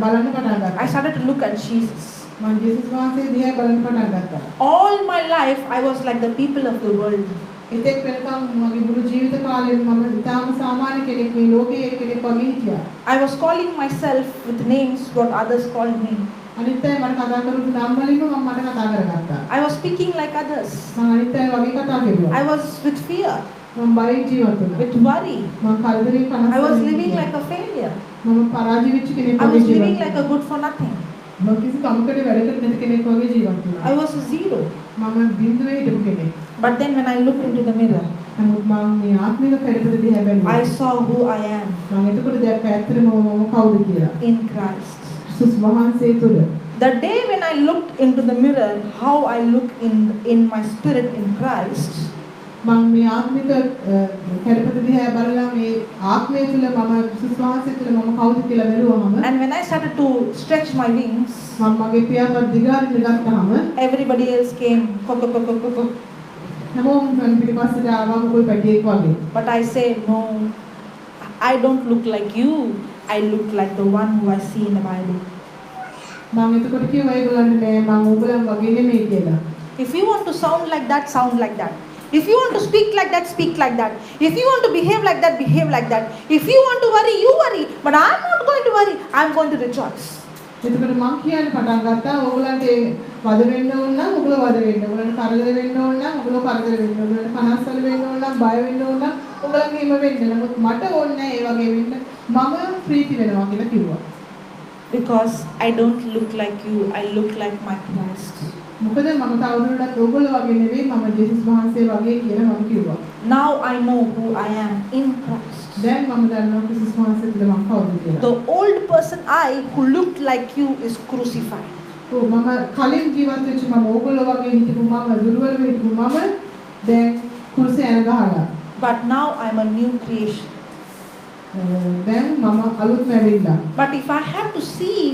බලන්න පටන් I ගත්තා. started to look at Jesus. මම ජේසුස් වහන්සේ දිහා බලන්න පටන් ගත්තා. All my life, I was like the people of the world. එතෙක් වෙනකම් මගේ මුළු ජීවිත කාලෙම මම ඉතාම සාමාන්‍ය කෙනෙක් මේ ලෝකයේ කෙනෙක් වගේ හිටියා. I was calling myself with names what others called me. අනිත් අය මට කතා කරපු නම් වලින්ම මම මට කතා කරගත්තා. I was speaking like others. මම අනිත් අය වගේ කතා කෙරුවා. I was with fear, මම බයෙන් ජීවත් වුණා. with worry. මම කරදරේ කනස්සල්ලෙන් I was living හිටියා. like a failure. මම පරාජය වෙච්ච කෙනෙක් I වගේ was ජීවත් living like වුණා. a good for nothing. මම කිසි කමකට වැඩකට නැති කෙනෙක් වගේ ජීවත් වුණා. I was a zero. මම බිඳුවේ හිටපු කෙනෙක්. But then when I looked into the mirror, නමුත් මම මේ ආත්මික කඩපත දිහා බැලුවා. I saw who I am මම එතකොට දැක්ක ඇත්තටම මම කවුද කියලා. in Christ. ක්‍රිස්තුස් වහන්සේ තුළ. The day when I looked into the mirror, how I look in my spirit in Christ, මම මේ ආත්මික කඩපත දිහා බලලා මේ ආත්මය තුළ මම ක්‍රිස්තුස් වහන්සේ තුළ මම කවුද කියලා බැලුවහම and when I started to stretch my wings, මම මගේ පියාපත් දිගාරින්න ගත්තාම everybody else came, "Cock, cock, cock, cock, cock." හැමෝම මන් පිටිපස්සට ආවම කොයි පැටියෙක් වගේ. But I say, no, I don't look like you. I look like the one who I see in the Bible. මම එතකොට කිව්වා ඒගොල්ලන්ට නෑ මං ඕගොල්ලන් වගේ නෙමෙයි කියලා. If you want to sound like that, sound like that. If you want to speak like that, speak like that. If you want to behave like that, behave like that. If you want to worry, you worry. But I'm not going to worry. I'm going to rejoice. එතකොට මං කියන්න පටන් ගත්තා ඕගොල්ලන්ට ඒ වද වෙන්න ඕන නම් ඔයගොල්ලෝ වද වෙන්න. ඕගොල්ලන්ට කරදර වෙන්න ඕන නම් ඔයගොල්ලෝ කරදර වෙන්න. ඕගොල්ලන්ට කනස්සල් වෙන්න ඕන නම් බය වෙන්න ඕන නම් ඔයගොල්ලන් එහෙම වෙන්න. නමුත් මට ඕනේ නෑ ඒ වගේ වෙන්න. මම ප්‍රීති වෙනවා කියලා කිව්වා. Because I don't look like you, I look like my Christ. මොකද මම තවදුරටත් ඕගොල්ලෝ වගේ නෙවෙයි මම ජේසුස් වහන්සේ වගේ කියලා මම කිව්වා. Now I know who I am in Christ. දැන් මම දන්නවා ක්‍රිස්තුස් වහන්සේ තුළ මම කවුද කියලා. The old person I who looked like you is crucified. ඔව් මම කලින් ජීවත් වෙච්ච මම ඕගොල්ලෝ වගේ හිටපු මම දුර්වලව හිටපු මම දැන් කුරුසේ ඇන ගහලා. But now I'm a new creation. දැන් මම අලුත් මැවිල්ලක්. But if I have to see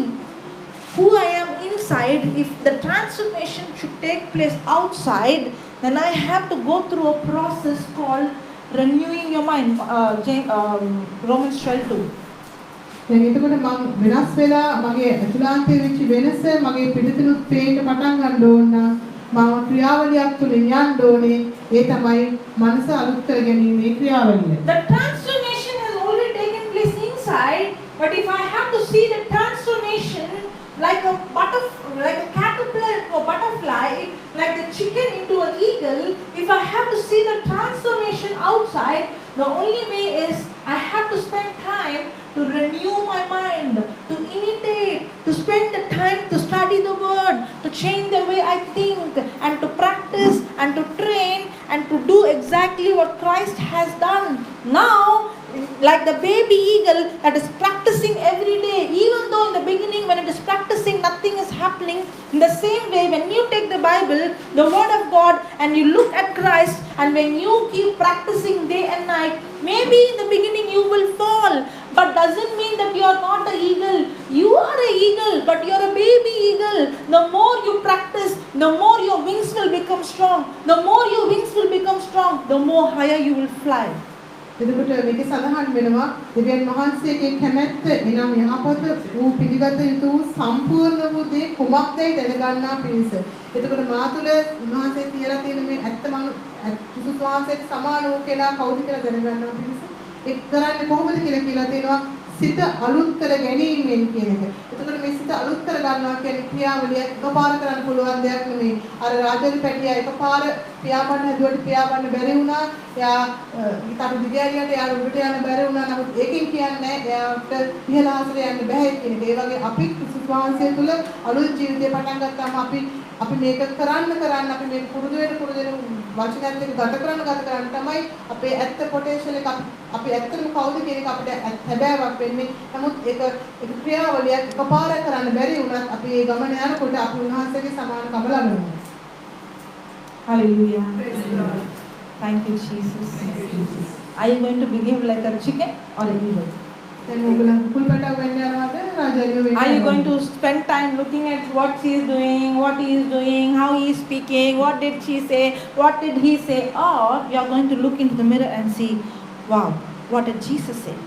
who I am inside, if the transformation should take place outside, then I have to go through a process called renewing your mind. Romans 12:2. දැන් එතකොට මං වෙනස් වෙලා මගේ ඇතුළාන්තයේ වෙච්ච වෙනස මගේ පිටතනුත් පේන්න පටන් ගන්න ඕන නම් මම ක්‍රියාවලියක් තුලින් යන්න ඕනේ. ඒ තමයි මනස අලුත් කර ගැනීමේ ක්‍රියාවලිය. The transformation has already taken place inside, but if I have to see the transformation like a like a caterpillar into a butterfly, like the chicken into an eagle, if I have to see the transformation outside, the only way is I have to spend time to renew my mind, to imitate, to spend the time to study the word, to change the way I think, and to practice and to train and to do exactly what Christ has done. Now, like the baby eagle that is practicing every day, even though in the beginning when it is practicing nothing is happening, in the same way when you take the Bible, the word of God, and you look at Christ, and when you keep practicing day and night, maybe in the beginning you will fall, but doesn't mean that you are not an eagle. You are an eagle, but you are a baby eagle. The more you practice, the more your wings will become strong. The more your wings will become strong, the more higher you will fly. එතකොට මේකේ සඳහන් වෙනවා දෙවියන් වහන්සේගේ කැමැත්ත එනම් යහපත වූ පිළිගත යුතු වූ සම්පූර්ණ වූ දේ කුමක්දයි දැනගන්නා පිණිස. එතකොට මා තුළ උන්වහන්සේ තියලා තියෙන මේ ඇත්ත මම ක්‍රිස්තුස් වහන්සේට සමාන වූ කෙනා කවුද කියලා දැනගන්නා පිණිස ඒක කරන්නේ කොහොමද කියලා කියලා තියෙනවා සිත අලුත් කර ගැනීමෙන් කියන එක. එතකොට මේ සිත අලුත් කර ගන්නවා කියන්නේ ක්‍රියාවලියක් එකපාර කරන්න පුළුවන් දෙයක් නෙමෙයි. අර රාජලි පැටියා එකපාර පියාඹන්න හැදුවට පියාඹන්න බැරි වුණා. එයා තරු දිගෑරියට එයා උඩට යන්න බැරි වුණා. නමුත් ඒකෙන් කියන්නේ එයාට ඉහළ අහසට යන්න බැහැ කියන එක. ඒ වගේ අපි ක්‍රිස්තුස් වහන්සේ තුළ අලුත් ජීවිතය පටන් ගත්තාම අපි මේක කරන්න කරන්න අපි මේක පුරුදු වෙන පුරුදු වෙන වචනයත් එක්ක ගත කරන්න ගත කරන්න තමයි අපේ ඇත්ත පොටෙන්ෂල් එක අපි ඇත්තටම කවුද කියන එක අපිට හැබෑවක් වෙන්නේ. නමුත් ඒක ඒක ක්‍රියාවලියක් එකපාර කරන්න බැරි වුණත් අපි මේ ගමන යනකොට අපි උන්වහන්සේගේ සමානකම ලබනවා. Hallelujah. Praise the Lord. Thank you, Jesus. Thank you, Jesus. Are you going to behave like a chicken or an eagle? දැන් ඔයගොල්ලන් කුකුල් පැටව වෙන්න යනවද රාජාලිය වෙන්න? Are you going to spend time looking at what she is doing, what he is doing, how he is speaking, what did she say, what did he say? Or you are going to look into the mirror and see, wow, what did Jesus say?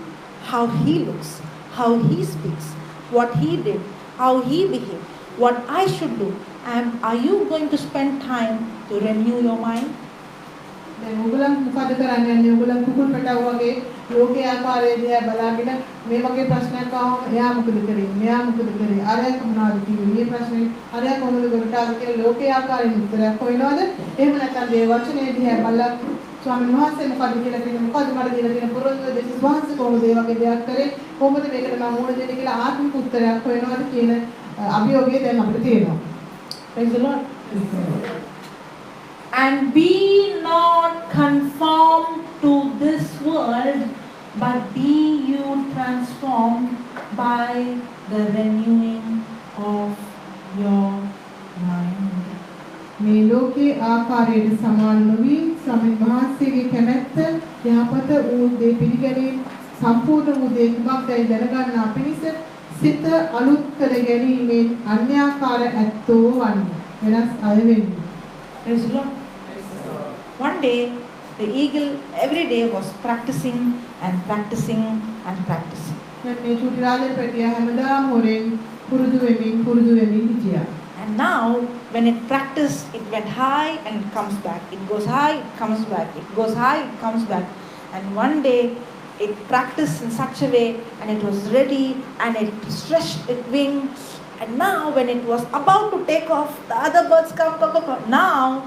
How he looks, how he speaks, what he did, how he behaved, what I should do. And are you going to spend time to renew your mind? දැන් ඔයගොල්ලන් මොකද කරන්න යන්නේ? ඔයගොල්ලන් කුකුල් පැටව වගේ ලෝකයේ ආකාරය දිහා බලාගෙන මේ වගේ ප්‍රශ්නයක් ආවම එයා මොකද කරේ? මෙයා මොකද කරේ? අරයා මොනවද කිව්වේ? මේ ප්‍රශ්නේ අරයා කොහොමද ගොඩට ආවේ කියලා ලෝකයේ ආකාරයෙන් උත්තරයක් හොයනවද? එහෙම නැත්නම් දේව වචනේ දිහා බලලා ස්වාමීන් වහන්සේ මොකද කියලා තියෙන මොකද මට දීලා තියෙන පොරොන්දුව දේශස් වහන්සේ කොහොමද ඒ වගේ දෙයක් කරේ? කොහොමද මේකට මම මුහුණ දෙන්නේ කියලා ආත්මික උත්තරයක් හොයනවද කියන අභියෝගය දැන් අපිට තියෙනවා. Praise the Lord. And be not conformed to this world, but be you transformed by the renewing of your mind. මේ ලෝකයේ ආකාරයට සමාන නොවී ස්වාමීන් වහන්සේගේ කැමැත්ත යහපත වූ දේ පිළිගැනීම සම්පූර්ණ වූ දේ කුමක්දයි දැනගන්නා පිණිස සිත අලුත් කර ගැනීමෙන් අන්‍යාකාර ඇත්තෝ වන්න වෙනස් අය වෙන්න. Praise the Lord. One day, the eagle every day was practicing and practicing and practicing. දැන් මේ චූටි රාජල් පැටියා හැමදාම හොරෙන් පුරුදු වෙමින් පුරුදු වෙමින් හිටියා. And now, when it practiced, it went high and it comes back. It goes high, it comes back. It goes high, it comes back. And one day, it practiced in such a way and it was ready and it stretched its wing. And now, when it was about to take off, the other birds come, cock, cock, cock. Now,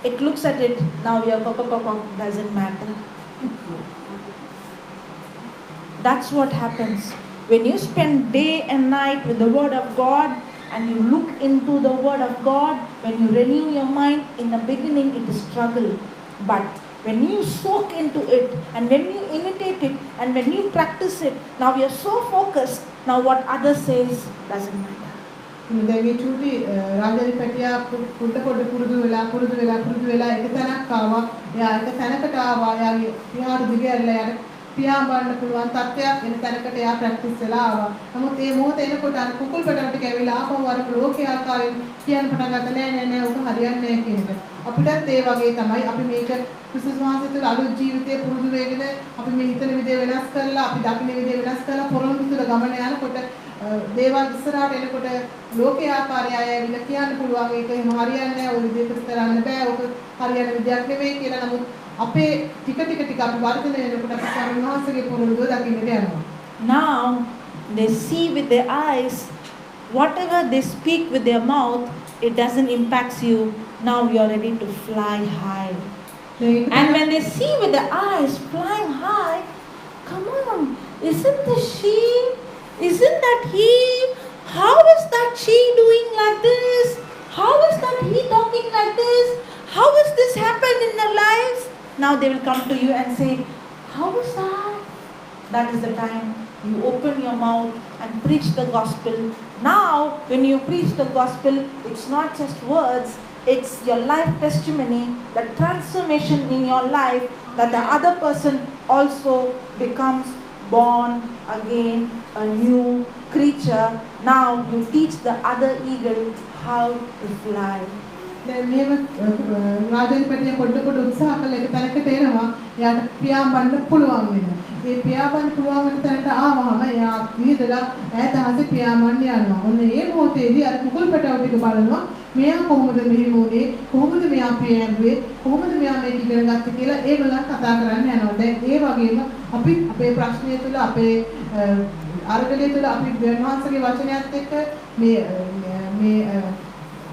it looks at it, now your cock, cock, cock doesn't matter. That's what happens. When you spend day and night with the Word of God and you look into the Word of God, when you renew your mind, in the beginning it is struggle. But when you soak into it and when you imitate it and when you practice it, now you are so focused, now what others says doesn't matter. දැන් මේ චූටි රාජලි පැටියා පොඩ පොඩ පුරුදු වෙලා පුරුදු වෙලා පුරුදු වෙලා එක තැනක් ආවා. එයා එක තැනකට ආවා. එයාගේ පියාරු දිග ඇරලා එයාට පියාඹන්න පුළුවන් තත්ත්වයක් එන තැනකට එයා ප්‍රැක්ටිස් වෙලා ආවා. නමුත් ඒ මොහොත එනකොට අර කුකුල් පැටව ටික ඇවිල්ලා ආපහු අර ලෝකයේ ආකාරයෙන් කියන්න පටන් ගත්තා. නෑ නෑ නෑ ඔක හරියන්නේ නෑ කියන එක. අපිටත් ඒ වගේ තමයි අපි මේක ක්‍රිස්තුස් වහන්සේ තුළ අලුත් ජීවිතය පුරුදු වෙගෙන අපි මේ හිතන විදිය වෙනස් කරලා අපි දකින විදිය වෙනස් කරලා පොරොන්දු තුළ ගමන යනකොට දේවල් ඉස්සරහට එනකොට ලෝකයේ ආකාරය අය ඇවිල්ලා කියන්න පුළුවන් ඒක එහෙම හරියන්නේ නැහැ ඔය විදිහට කරන්න බෑ ඔක හරියන විදියක් නෙමෙයි කියලා. නමුත් අපේ ටික ටික ටික අපි වර්ධනය වෙනකොට අපි ස්වාමීන් වහන්සේගේ පොරොන්දුව දකින්නට යනවා. Now they see with their eyes, whatever they speak with their mouth, it doesn't impact you. Now you are ready to fly high. And when they see with their eyes flying high, come on, isn't this she? Isn't that he? How is that she doing like this? How is that he talking like this? How is this happened in their lives? Now they will come to you and say, how is that? That is the time you open your mouth and preach the gospel. Now, when you preach the gospel, it's not just words, it's your life testimony, the transformation in your life, that the other person also becomes born again, a new creature. Now you teach the other eagle how to fly. දැන් මෙහෙම රාජලි පැටියා පොඩ පොඩ උත්සාහ කළා එක තැනකට එනවා. එයාට පියාඹන්න පුළුවන් වෙනවා. ඒ පියාඹන්න පුළුවන් වෙන තැනට ආවහම එයා විහිදලා ඈත අහසේ පියාඹන්න යනවා. ඔන්න ඒ මොහොතේදී අර කුකුල් පැටව ටික බලනවා. මෙයා කොහොමද මෙහෙම වුනේ, කොහොමද මෙයා පියෑඹුවේ, කොහොමද මෙයා මේක ඉගෙන ගත්තේ කියලා ඒගොල්ලන් කතා කරන්න යනවා. දැන් ඒ වගේම අපි අපේ ප්‍රශ්නය තුළ, අපේ අරගලය තුළ අපි දෙවියන් වහන්සේගේ වචනයත් එක්ක මේ මේ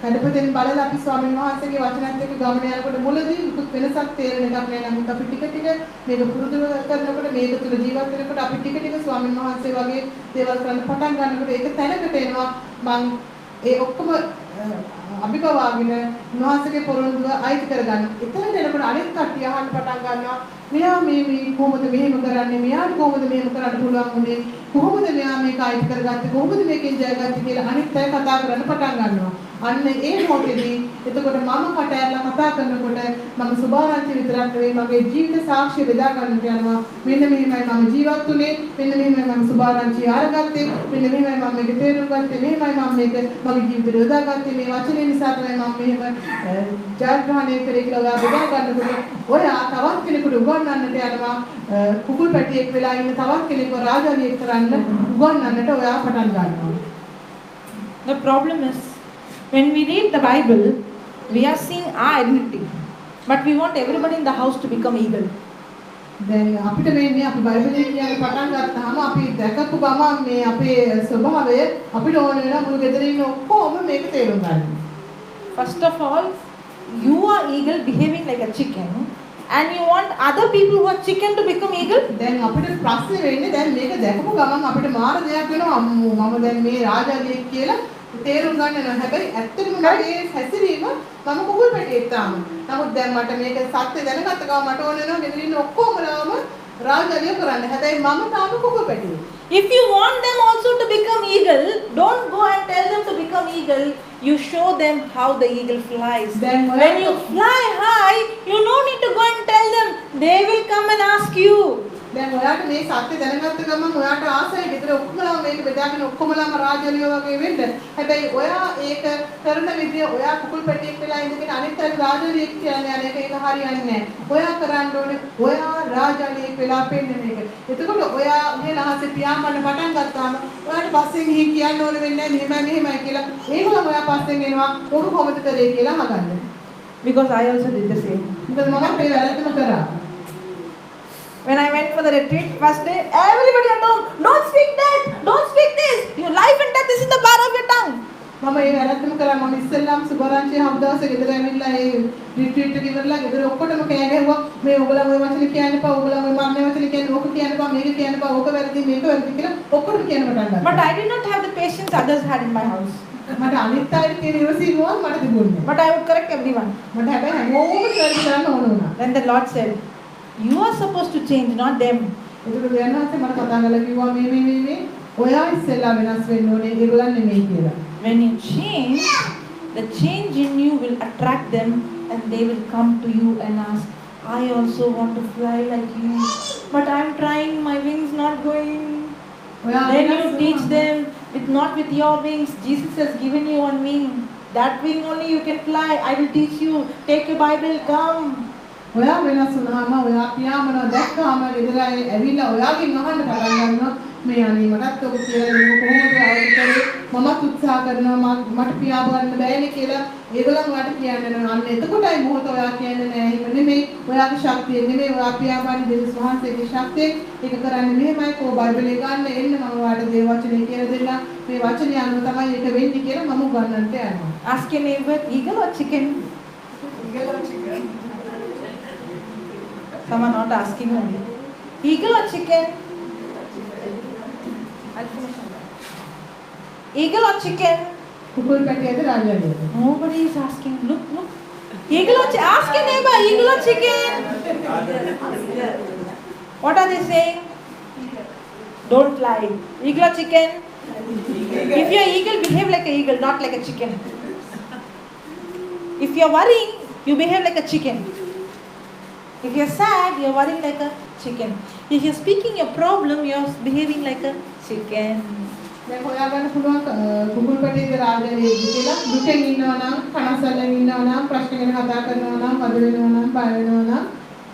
කඩපතෙන් බලලා අපි ස්වාමීන් වහන්සේගේ වචනයත් එක්ක ගමන යනකොට මුලදී මුකුත් වෙනසක් තේරෙන එකක් නෑ. නමුත් අපි ටික ටික මේක පුරුදු කරනකොට, මේක තුළ ජීවත් වෙනකොට, අපි ටික ටික ස්වාමීන් වහන්සේ වගේ දේවල් කරන්න පටන් ගන්නකොට ඒක තැනකට එනවා. මං ඒ ඔක්කොම අභිභවාගෙන උන්වහන්සේගේ පොරොන්දුව අයිති කරගන්න. එතනට එනකොට අනිත් කට්ටිය අහන්න පටන් ගන්නවා, මෙයා මේ මේ කොහොමද මෙහෙම කරන්නේ, මෙයාට කොහොමද මෙහෙම කරන්න පුළුවන් වුනේ, කොහොමද මෙයා මේක අයිති කරගත්තේ, කොහොමද මේකෙන් ජයගත්තේ කියලා අනිත් අය කතා කරන්න පටන් ගන්නවා. අන්න ඒ මොහොතේදී එතකොට මම කට ඇරලා කතා කරනකොට මම සුභාරංචි විතරක් නෙවෙයි මගේ ජීවිත සාක්ෂිය බෙදා ගන්නට යනවා. මෙන්න මෙහෙමයි මම ජීවත් වුනේ, මෙන්න මෙහෙමයි මම සුභාරංචි අරගත්තේ, මෙන්න මෙහෙමයි මම මේක තේරුම් ගත්තේ, මෙහෙමයි මම මේක මගේ ජීවිතේට යොදාගත්තේ, මේ වචනේ නිසා තමයි මම මෙහෙම ජයග්‍රහණය කරේ කියලා ඔයා බෙදා ගන්නකොට ඔයා තවත් කෙනෙකුට උගන්වන්නට යනවා. කුකුල් පැටියෙක් වෙලා ඉන්න තවත් කෙනෙක්ව රාජාලියෙක් කරන්න උගන්වන්නට ඔයා පටන් ගන්නවා. The problem is, when we read the Bible, we are seeing our identity, but we want everybody in the house to become eagle. දැන් අපිට වෙන්නේ අපි බයිබලයේ කියන්න පටන් ගත්තාම අපි දැකපු ගමන් මේ අපේ ස්වභාවය අපිට ඕන වෙනවා මුළු ගෙදර ඉන්න ඔක්කොම මේක තේරුම් ගන්න. First of all, you are eagle behaving like a chicken, and you want other people who are chicken to become eagle? දැන් අපිට ප්‍රශ්නේ වෙන්නේ දැන් මේක දැකපු ගමන් අපිට මාර දෙයක් වෙනවා. අම්මෝ මම දැන් මේ රාජාලියෙක් කියලා තේරුම් ගන්න යනවා. හැබැයි ඇත්තටම මගේ හැසිරීම මම කුකුල් පැටියෙක් තාම. නමුත් දැන් මට මේක සත්‍ය දැනගත්ත ගමන් මට ඕන වෙනවා ගෙදර ඉන්න ඔක්කොමලාම රාජාලිය කරන්න. හැබැයි මම තාම කුකුල් පැටියෙක්. If you want them also to become eagle, don't go and tell them to become eagle. You show them how the eagle flies. Then when you fly high, you no need to go and tell them. They will come and ask you. දැන් ඔයාට මේ සත්‍ය දැනගත්ත ගමන් ඔයාට ආසයි ගෙදර ඔක්කොමලාම මේක බෙදාගෙන ඔක්කොමලාම රාජාලියෝ වගේ වෙන්න. හැබැයි ඔයා ඒක කරන විදිය ඔයා කුකුල් පැටියෙක් වෙලා ඉඳගෙන අනිත් අය රාජාලියෙක් කියන්නේ අනේක ඒක හරියන්නේ නැහැ. ඔයා කරන්න ඕනේ ඔයා රාජාලියෙක් වෙලා පෙන්නන එක. එතකොට ඔයා මේ අහසේ පියාඹන්න පටන් ගත්තාම ඔයාට පස්සෙන් ගිහින් කියන්න ඕන වෙන්නේ නැහැ මෙහෙමයි මෙහෙමයි කියලා. ඒගොල්ලෝ ඔයා පස්සෙන් එනවා ඔක කොහොමද කරේ කියලා අහගන්න. Because I also did the same. මොකද මමත් මේ වැරද්දම කරා. When I went for the retreat first day, everybody at home, don't speak that, don't speak this. Your life and death is in the power of your tongue. මම ඒ වැරද්දම කරා. මම ඉස්සෙල්ලාම සුභාරංචිය හම් දවසේ ගෙදර ඇවිල්ලා ඒ රිට්‍රීට් එක ඉවරලා ගෙදර ඔක්කොටම කෑ ගැහුවා. මේ ඔයගොල්ලෝ ඔය වචන කියන්න එපා, ඔයගොල්ලෝ ඔය මරණ වචන කියන්න, ඕක කියන්න එපා, මේක කියන්න එපා, ඕක වැරදි, මේක වැරදි කියලා ඔක්කොටම කියන්න පටන් ගත්තා. But I did not have the patience others had in my house. මට අනිත් අයට තියෙන ඉවසීමවත් මට තිබුණේ නෑ. But I would correct everyone. මට හැබැයි හැමෝම වැරදි කරන්න ඕන වුණා. Then the Lord said, you are supposed to change, not them. එතකොට දෙවියන් වහන්සේ මට කතා කරලා කිව්වා මේ මේ මේ මේ ඔයා ඉස්සෙල්ලා වෙනස් වෙන්න ඕනේ, ඒගොල්ලන් නෙමෙයි කියලා. When you change, the change in you will attract them and they will come to you and ask, I also want to fly like you, but I'm trying, my wings not going. ඔයා Then වෙනස් you teach වුණාම them, with not with your wings, Jesus has given you one wing. That wing only you can fly. I will teach you. Take your Bible, come. ඔයා වෙනස් වුණාම ඔයා පියාඹනවා දැක්කාම ගෙදර අය ඇවිල්ලා ඔයාගෙන් අහන්න පටන් ගන්නවා මේ අනේ මටත් ඔක කියලා දෙන්න කොහොමද ආයෙත් කරේ, මමත් උත්සාහ කරනවා, මට පියාඹන්න බෑනේ කියලා ඒගොල්ලන් ඔයාට කියන්න යනවා. අන්න එතකොටයි මොහොත ඔයා කියන්නේ නෑ එහෙම නෙමෙයි, ඔයාගේ ශක්තිය නෙමෙයි, ඔයා පියාඹන්නේ දෙවිස් වහන්සේගේ ශක්තියෙන්. ඒක කරන්නේ මෙහෙමයි, කෝ බයිබලේ ගන්න එන්න මම ඔයාට දේව වචනේ කියලා දෙන්නම්, මේ වචනේ අනුව තමයි ඒක වෙන්නේ කියලා මම උගන්වන්නට යනවා. Ask your neighbor, eagle or chicken? Eagle or chicken? Some are not asking only. Eagle or chicken? I'll finish on that. Eagle or chicken? කුකුල් පැටියද රාජාලියද? Nobody is asking. Look, look. Eagle or ask your neighbor, eagle or chicken? What are they saying? Don't lie. Eagle or chicken? If you're eagle, behave like an eagle, not like a chicken. If you're worrying, you behave like a chicken. If you're sad, you're worrying like a chicken. If you're speaking your problem, you're behaving like a chicken. දැන් හොයාගන්න පුළුවන් කුකුල් පැටියද රාජාලියද කියලා. දුකෙන් ඉන්නවා නම්, කනස්සල්ලෙන් ඉන්නවා නම්, ප්‍රශ්න ගැන කතා කරනවා නම්, වද වෙනවා නම්, බය වෙනවා නම්,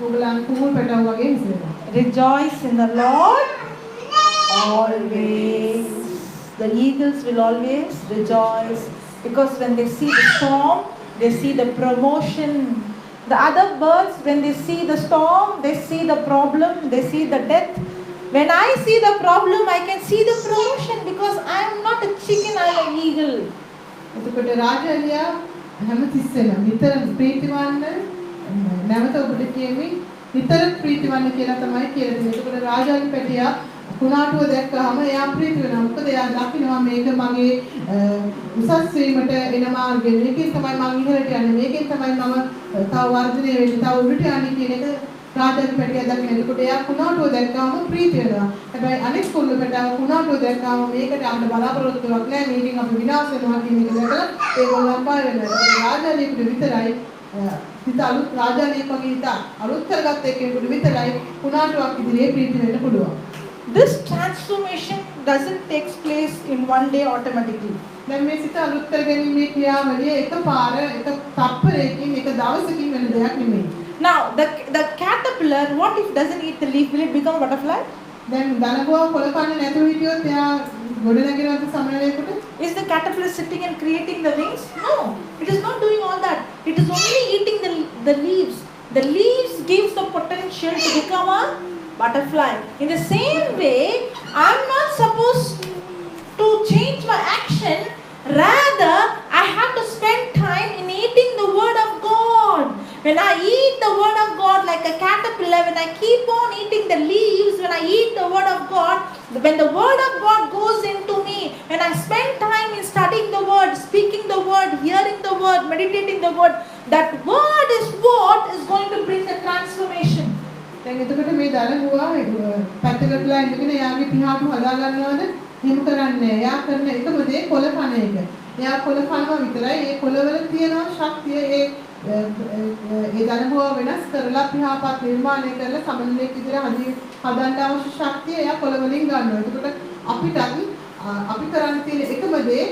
ඔයගොල්ලන් කුකුල් පැටවු වගේ හැසිරෙනවා. Rejoice in the Lord always. The eagles will always rejoice. Because when they see the storm, they see the promotion. The other birds, when they see the storm, they see the problem, they see the death. When I see the problem, I can see the promotion because I am not a chicken, I am an eagle. එතකොට රාජාලියා හැමතිස්සෙම නිතර ප්‍රීතිවන්න, නැවත ඔබට කියමි, නිතර ප්‍රීතිවන්න කියලා තමයි කියලා දෙන්නේ. එතකොට රාජාලි පැටියා කුණාටුව දැක්කහම එයා ප්‍රීති වෙනවා. මොකද එයා දකිනවා මේක මගේ උසස් වීමට එන මාර්ගය. මේකෙන් තමයි මං ඉහළට යන්නේ. මේකෙන් තමයි මම තව වර්ධනය වෙන්නේ. තව උඩට යන්නේ කියන එක රාජාලි පැටියා දකිනවා. එතකොට එයා කුණාටුව දැක්කහම ප්‍රීති වෙනවා. හැබැයි අනෙක් කුරුළු පැටාව කුණාටුව දැක්කහම මේකට අපිට බලාපොරොත්තුවක් නෑ. මේකෙන් අපි විනාශ වෙනවා කියන එක දැකලා ඒගොල්ලන් බය වෙනවා. එතකොට රාජාලියෙකුට විතරයි හිත අලුත්, රාජාලියෙක් වගේ හිත අලුත් කරගත්ත එක්කෙනෙකුට විතරයි කුණාටුවක් ඉදිරියේ ප්‍රීති වෙන්න පුළුවන්. This transformation doesn't take place in one day automatically. දැන් මේ සිත අලුත් කර ගැනීමේ ක්‍රියාවලිය එකපාර, එක තප්පරයකින්, එක දවසකින් වෙන දෙයක් නෙමෙයි. Now, the caterpillar, what if doesn't eat the leaf? Will it become a butterfly? දැන් දනගුවා කොළ කන්නේ නැතුව හිටියොත් එයා ගොඩ නැගෙනවද සමනලයෙකුට? Is the caterpillar sitting and creating the wings? No, it is not doing all that. It is only eating the leaves. The leaves gives the potential to become a butterfly. In the same way, I'm not supposed to change my action. Rather, I have to spend time in eating the word of God. When I eat the word of God like a caterpillar, when I keep on eating the leaves, when I eat the word of God, when the word of God goes into me, when I spend time in studying the word, speaking the word, hearing the word, meditating the word, that word is what is going to bring the transformation. දැන් එතකොට මේ දනගුවා පැත්තකටලා ඉඳගෙන එයාගේ පිහාටු හදා ගන්නවද? එහෙම කරන්නේ නෑ. එයා කරන එකම දේ කොළ කන එක. එයා කොළ කනවා විතරයි. ඒ කොළවල තියෙනවා ශක්තිය ඒ ඒ දනගුවා වෙනස් කරලා පිහාපත් නිර්මාණය කරලා සමනලෙක් විදිහට හදන්න අවශ්‍ය ශක්තිය එයා කොළ වලින් ගන්නවා. එතකොට අපිටත් අපි කරන්න තියෙන එකම දේ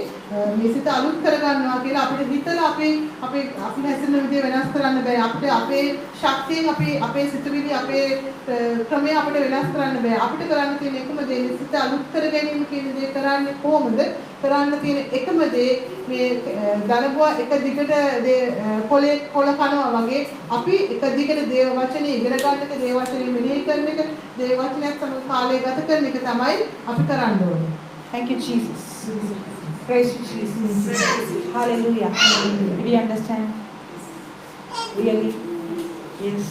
මේ සිත අලුත් කරගන්නවා කියලා අපිට හිතලා අපේ අපේ අපි හැසිරෙන විදිය වෙනස් කරන්න බෑ. අපිට අපේ ශක්තියෙන් අපි අපේ සිතුවිලි, අපේ ක්‍රමය අපිට වෙනස් කරන්න බෑ. අපිට කරන්න තියෙන එකම දේ මේ සිත අලුත් කර ගැනීම කියන දේ කරන්නේ කොහොමද? කරන්න තියෙන එකම දේ මේ දනගුවා එක දිගට දේ කොලේ කොළ කනවා වගේ අපි එක දිගට දේව වචනේ ඉගෙන ගන්න එක, දේව වචනේ මෙනෙහි කරන එක, දේව වචනයත් සමග කාලය ගත කරන එක තමයි අපි කරන්න ඕනේ. Thank you, Jesus. Praise you, Jesus. Hallelujah. Do we understand? Really? Yes.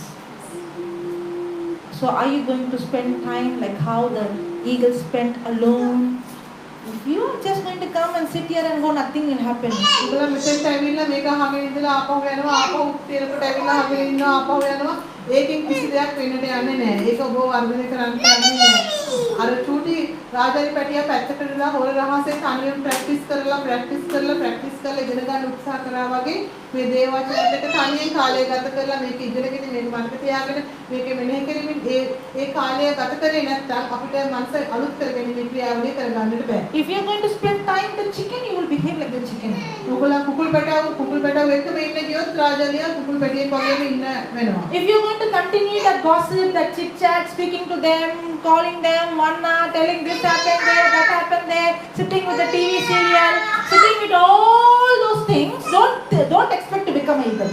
So, are you going to spend time like how the eagle spent alone? If you are just going to come and sit here and go, nothing will happen. ඔයගොල්ලෝ මෙතෙන්ට ඇවිල්ලා මේක අහගෙන ඉඳලා ආපහු යනවා, ආපහු තේරෙකට ඇවිල්ලා අහගෙන ඉන්නවා, ආපහු යනවා. ඒකෙන් කිසි දෙයක් වෙන්නට යන්නේ නැහැ. ඒක ඔබව වර්ධනය කරන්න යන්නේ නැහැ. අර චූටි රාජාලි පැටියා පැත්තකට වෙලා හොර රහසේ තනියම ප්‍රැක්ටිස් කරලා, ප්‍රැක්ටිස් කරලා, ප්‍රැක්ටිස් කරලා ඉගෙන ගන්න උත්සාහ කරා වගේ මේ දේව වචනත් එක්ක තනියෙන් කාලය ගත කරලා, මේක ඉගෙනගෙන, මේක මතක තියාගෙන, මේක මෙනෙහි කරමින් ඒ ඒ කාලය ගත කරේ නැත්නම් අපිට මනස අලුත් කරගැනීමේ ක්‍රියාවලිය කරගන්නට බෑ. If you are going to spend time with the chicken, you will behave like the chicken. ඔයගොල්ලෝ කුකුල් පැටව් එක්කම ඉන්න ගියොත් රාජාලියා කුකුල් පැටියෙක් වගේම ඉන්න වෙනවා. If you are going to continue that gossip, that chit chat, speaking to them, calling them one hour, telling this happened there, that happened there, sitting with the TV serial, sitting with all those things, don't expect to become an eagle.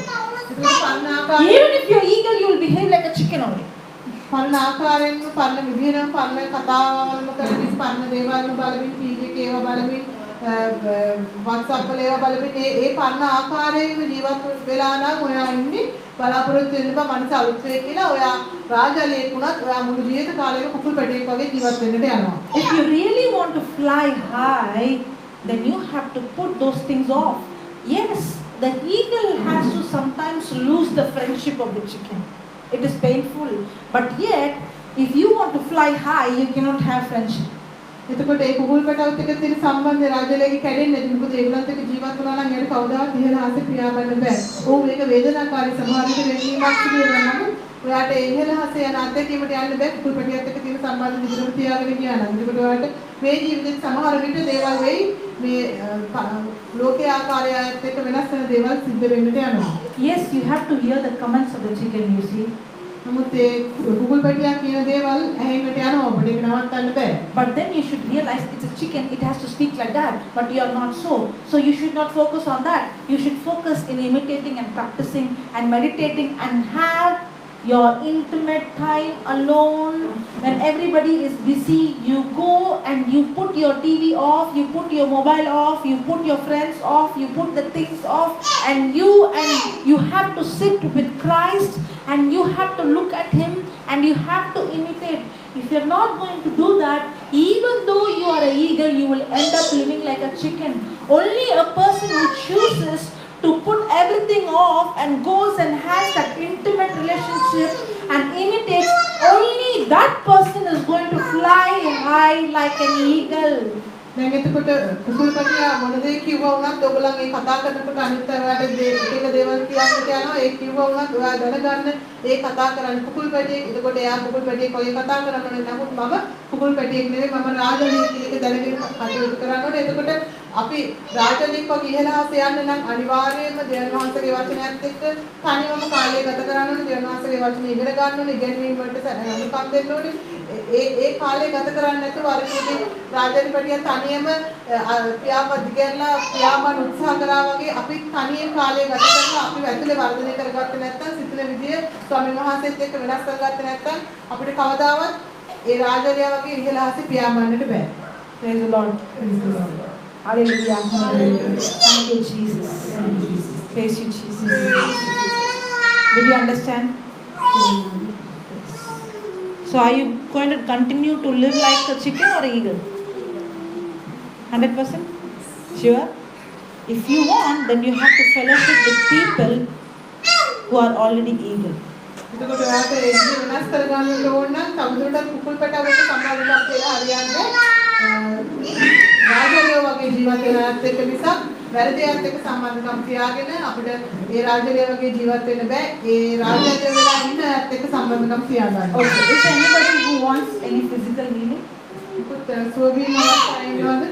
ඒකට පරණ ආකාරයෙන් Even if you're eagle, you will behave like a chicken only. පරණ ආකාරයෙන්ම, පරණ විදිහටම, පරණ කතාවල්ම කරමින්, පරණ දේවල්ම බලමින්, ටීවී එකේ ඒවා බලමින්, WhatsApp වල ඒවා බලමින්, ඒ ඒ පරණ ආකාරයෙන්ම ජීවත් වෙලා නම් ඔයා ඉන්නේ, බලාපොරොත්තු වෙන්න එපා මනස අලුත් වෙයි කියලා. ඔයා රාජාලියෙක් වුණත් ඔයා මුළු ජීවිත කාලෙම කුකුල් පැටියෙක් වගේ ජීවත් වෙන්නට යනවා. If you really want to fly high, then you have to put those things off. Yes, the eagle has to sometimes lose the friendship of the chicken. It is painful. But yet, if you want to fly high, you cannot have friendship. එතකොට ඒ කුකුල් පැටවත් එක්ක තියෙන සම්බන්ධය රාජාලියගේ කැඩෙන්නේ නැති. මොකද ඒගොල්ලන්ත් එක්ක ජීවත් වුණා නම් එයාට කවදාවත් ඉහළ අහසේ පියාඹන්න බෑ. ඔව්, මේක වේදනාකාරී, සමහර විට වෙනවීමක් සිදු වෙනවා. නමුත් ඔයාට ඒ ඉහළ අහසේ යන අත්දැකීමට යන්න බෑ කුකුල් පැටියත් එක්ක තියෙන සම්බන්ධ දිගටම තියාගෙන ගියා නම්. එතකොට ඔයාට මේ ජීවිතේ සමහර විට දේවල් වෙයි, මේ ලෝකයේ ආකාරයත් එක්ක වෙනස් වෙන දේවල් සිද්ධ වෙන්නට යනවා. Yes, you have to hear the comments of the chicken, you see. නමුත් ඒ කුකුල් පැටියා කියන දේවල් ඇහෙන්නට යනවා ඔබට. ඒක නවත්තන්න බෑ. But then you should realize it's a chicken, it has to speak like that, but you are not so. So you should not focus on that. You should focus in imitating and practicing and meditating and have your intimate time alone. When everybody is busy, you go and you put your TV off, you put your mobile off, you put your friends off, you put the things off, and you have to sit with Christ and you have to look at him and you have to imitate. If you're not going to do that, even though you are an eagle, you will end up living like a chicken. Only a person who chooses to put everything off and goes and has that intimate relationship and imitates, only that person is going to fly high like an eagle. දැන් එතකොට කුකුල් පැටියා මොන දේ කිව්වා වුණත් ඔයගොල්ලන් ඒ කතා කරනකොට අනිත් අයට දේ එක එක දේවල් කියන්න යනවා. ඒ කිව්වා වුණත් ඔයා දැනගන්න ඒ කතා කරන්නේ කුකුල් පැටියෙක්. එතකොට එයා කුකුල් පැටියෙක් වගේ කතා කරන්න ඕනේ. නමුත් මම කුකුල් පැටියෙක් නෙවෙයි, මම රාජලීක් කියන එක දැනගෙන කටයුතු කරන්න ඕනේ. එතකොට අපි රාජලීක් වගේ ඉහළ අහස යන්න නම් අනිවාර්යයෙන්ම දෙවියන් වහන්සේගේ වචනයත් එක්ක තනිවම කාලය ගත කරන්න ඕනේ. දෙවියන් වහන්සේගේ වචන ඉගෙන ගන්න ඕනේ. ඉගෙනීම් වලට අනුකම් දෙන්න ඕනේ. ඒ ඒ කාලය ගත කරන්නේ නැතුව අර කිව්වේ රාජලි පැටියා තනියම පියාපත් දිගැරලා පියාඹන්න උත්සාහ කරා වගේ අපි තනියෙන් කාලය ගත කරලා අපි ඇතුලේ වර්ධනය කරගත්තේ නැත්නම්, සිතන විදිය ස්වාමීන් වහන්සේත් එක්ක වෙනස් කරගත්තේ නැත්නම් අපිට කවදාවත් ඒ රාජලියා වගේ ඉහළ අහසේ පියාඹන්නට බෑ. Praise the Lord. Praise the Lord. Hallelujah. Thank you, Jesus. Praise you, Jesus. Did you understand? So are you going to continue to live like a chicken or an eagle? 100%? Sure? If you want, then you have to fellowship with people who are already eagle. එතකොට ඔයාට ඒ විදිහ වෙනස් කරගන්න ඕන නම් තවදුරටත් කුකුල් පැටවලට සම්බන්ධ කියලා හරියන්නේ රාජලියෝ වගේ ජීවත් වෙන අයත් එක්ක මිසක් වැරදි අයත් එක්ක සම්බන්ධකම් තියාගෙන අපිට ඒ රාජලියෝ වගේ ජීවත් වෙන්න බෑ. ඒ රාජලියෝ වෙලා ඉන්න අයත් එක්ක සම්බන්ධකම් තියාගන්න. Okay. Is there anybody who wants any physical healing? මුකුත් සුවවීම අවශ්‍ය අය ඉන්නවද?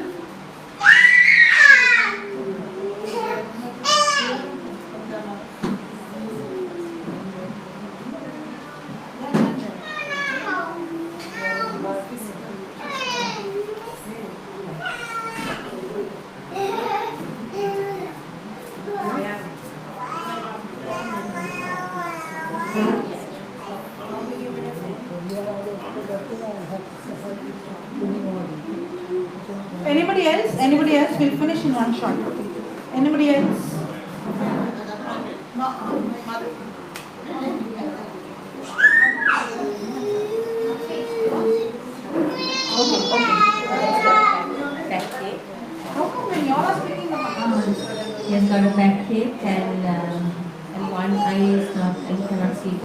Anybody else? Anybody else? We'll finish in one shot. Anybody else? Okay, okay. Backache. How come when you all are speaking about He has got a backache and one eye is not, he cannot see.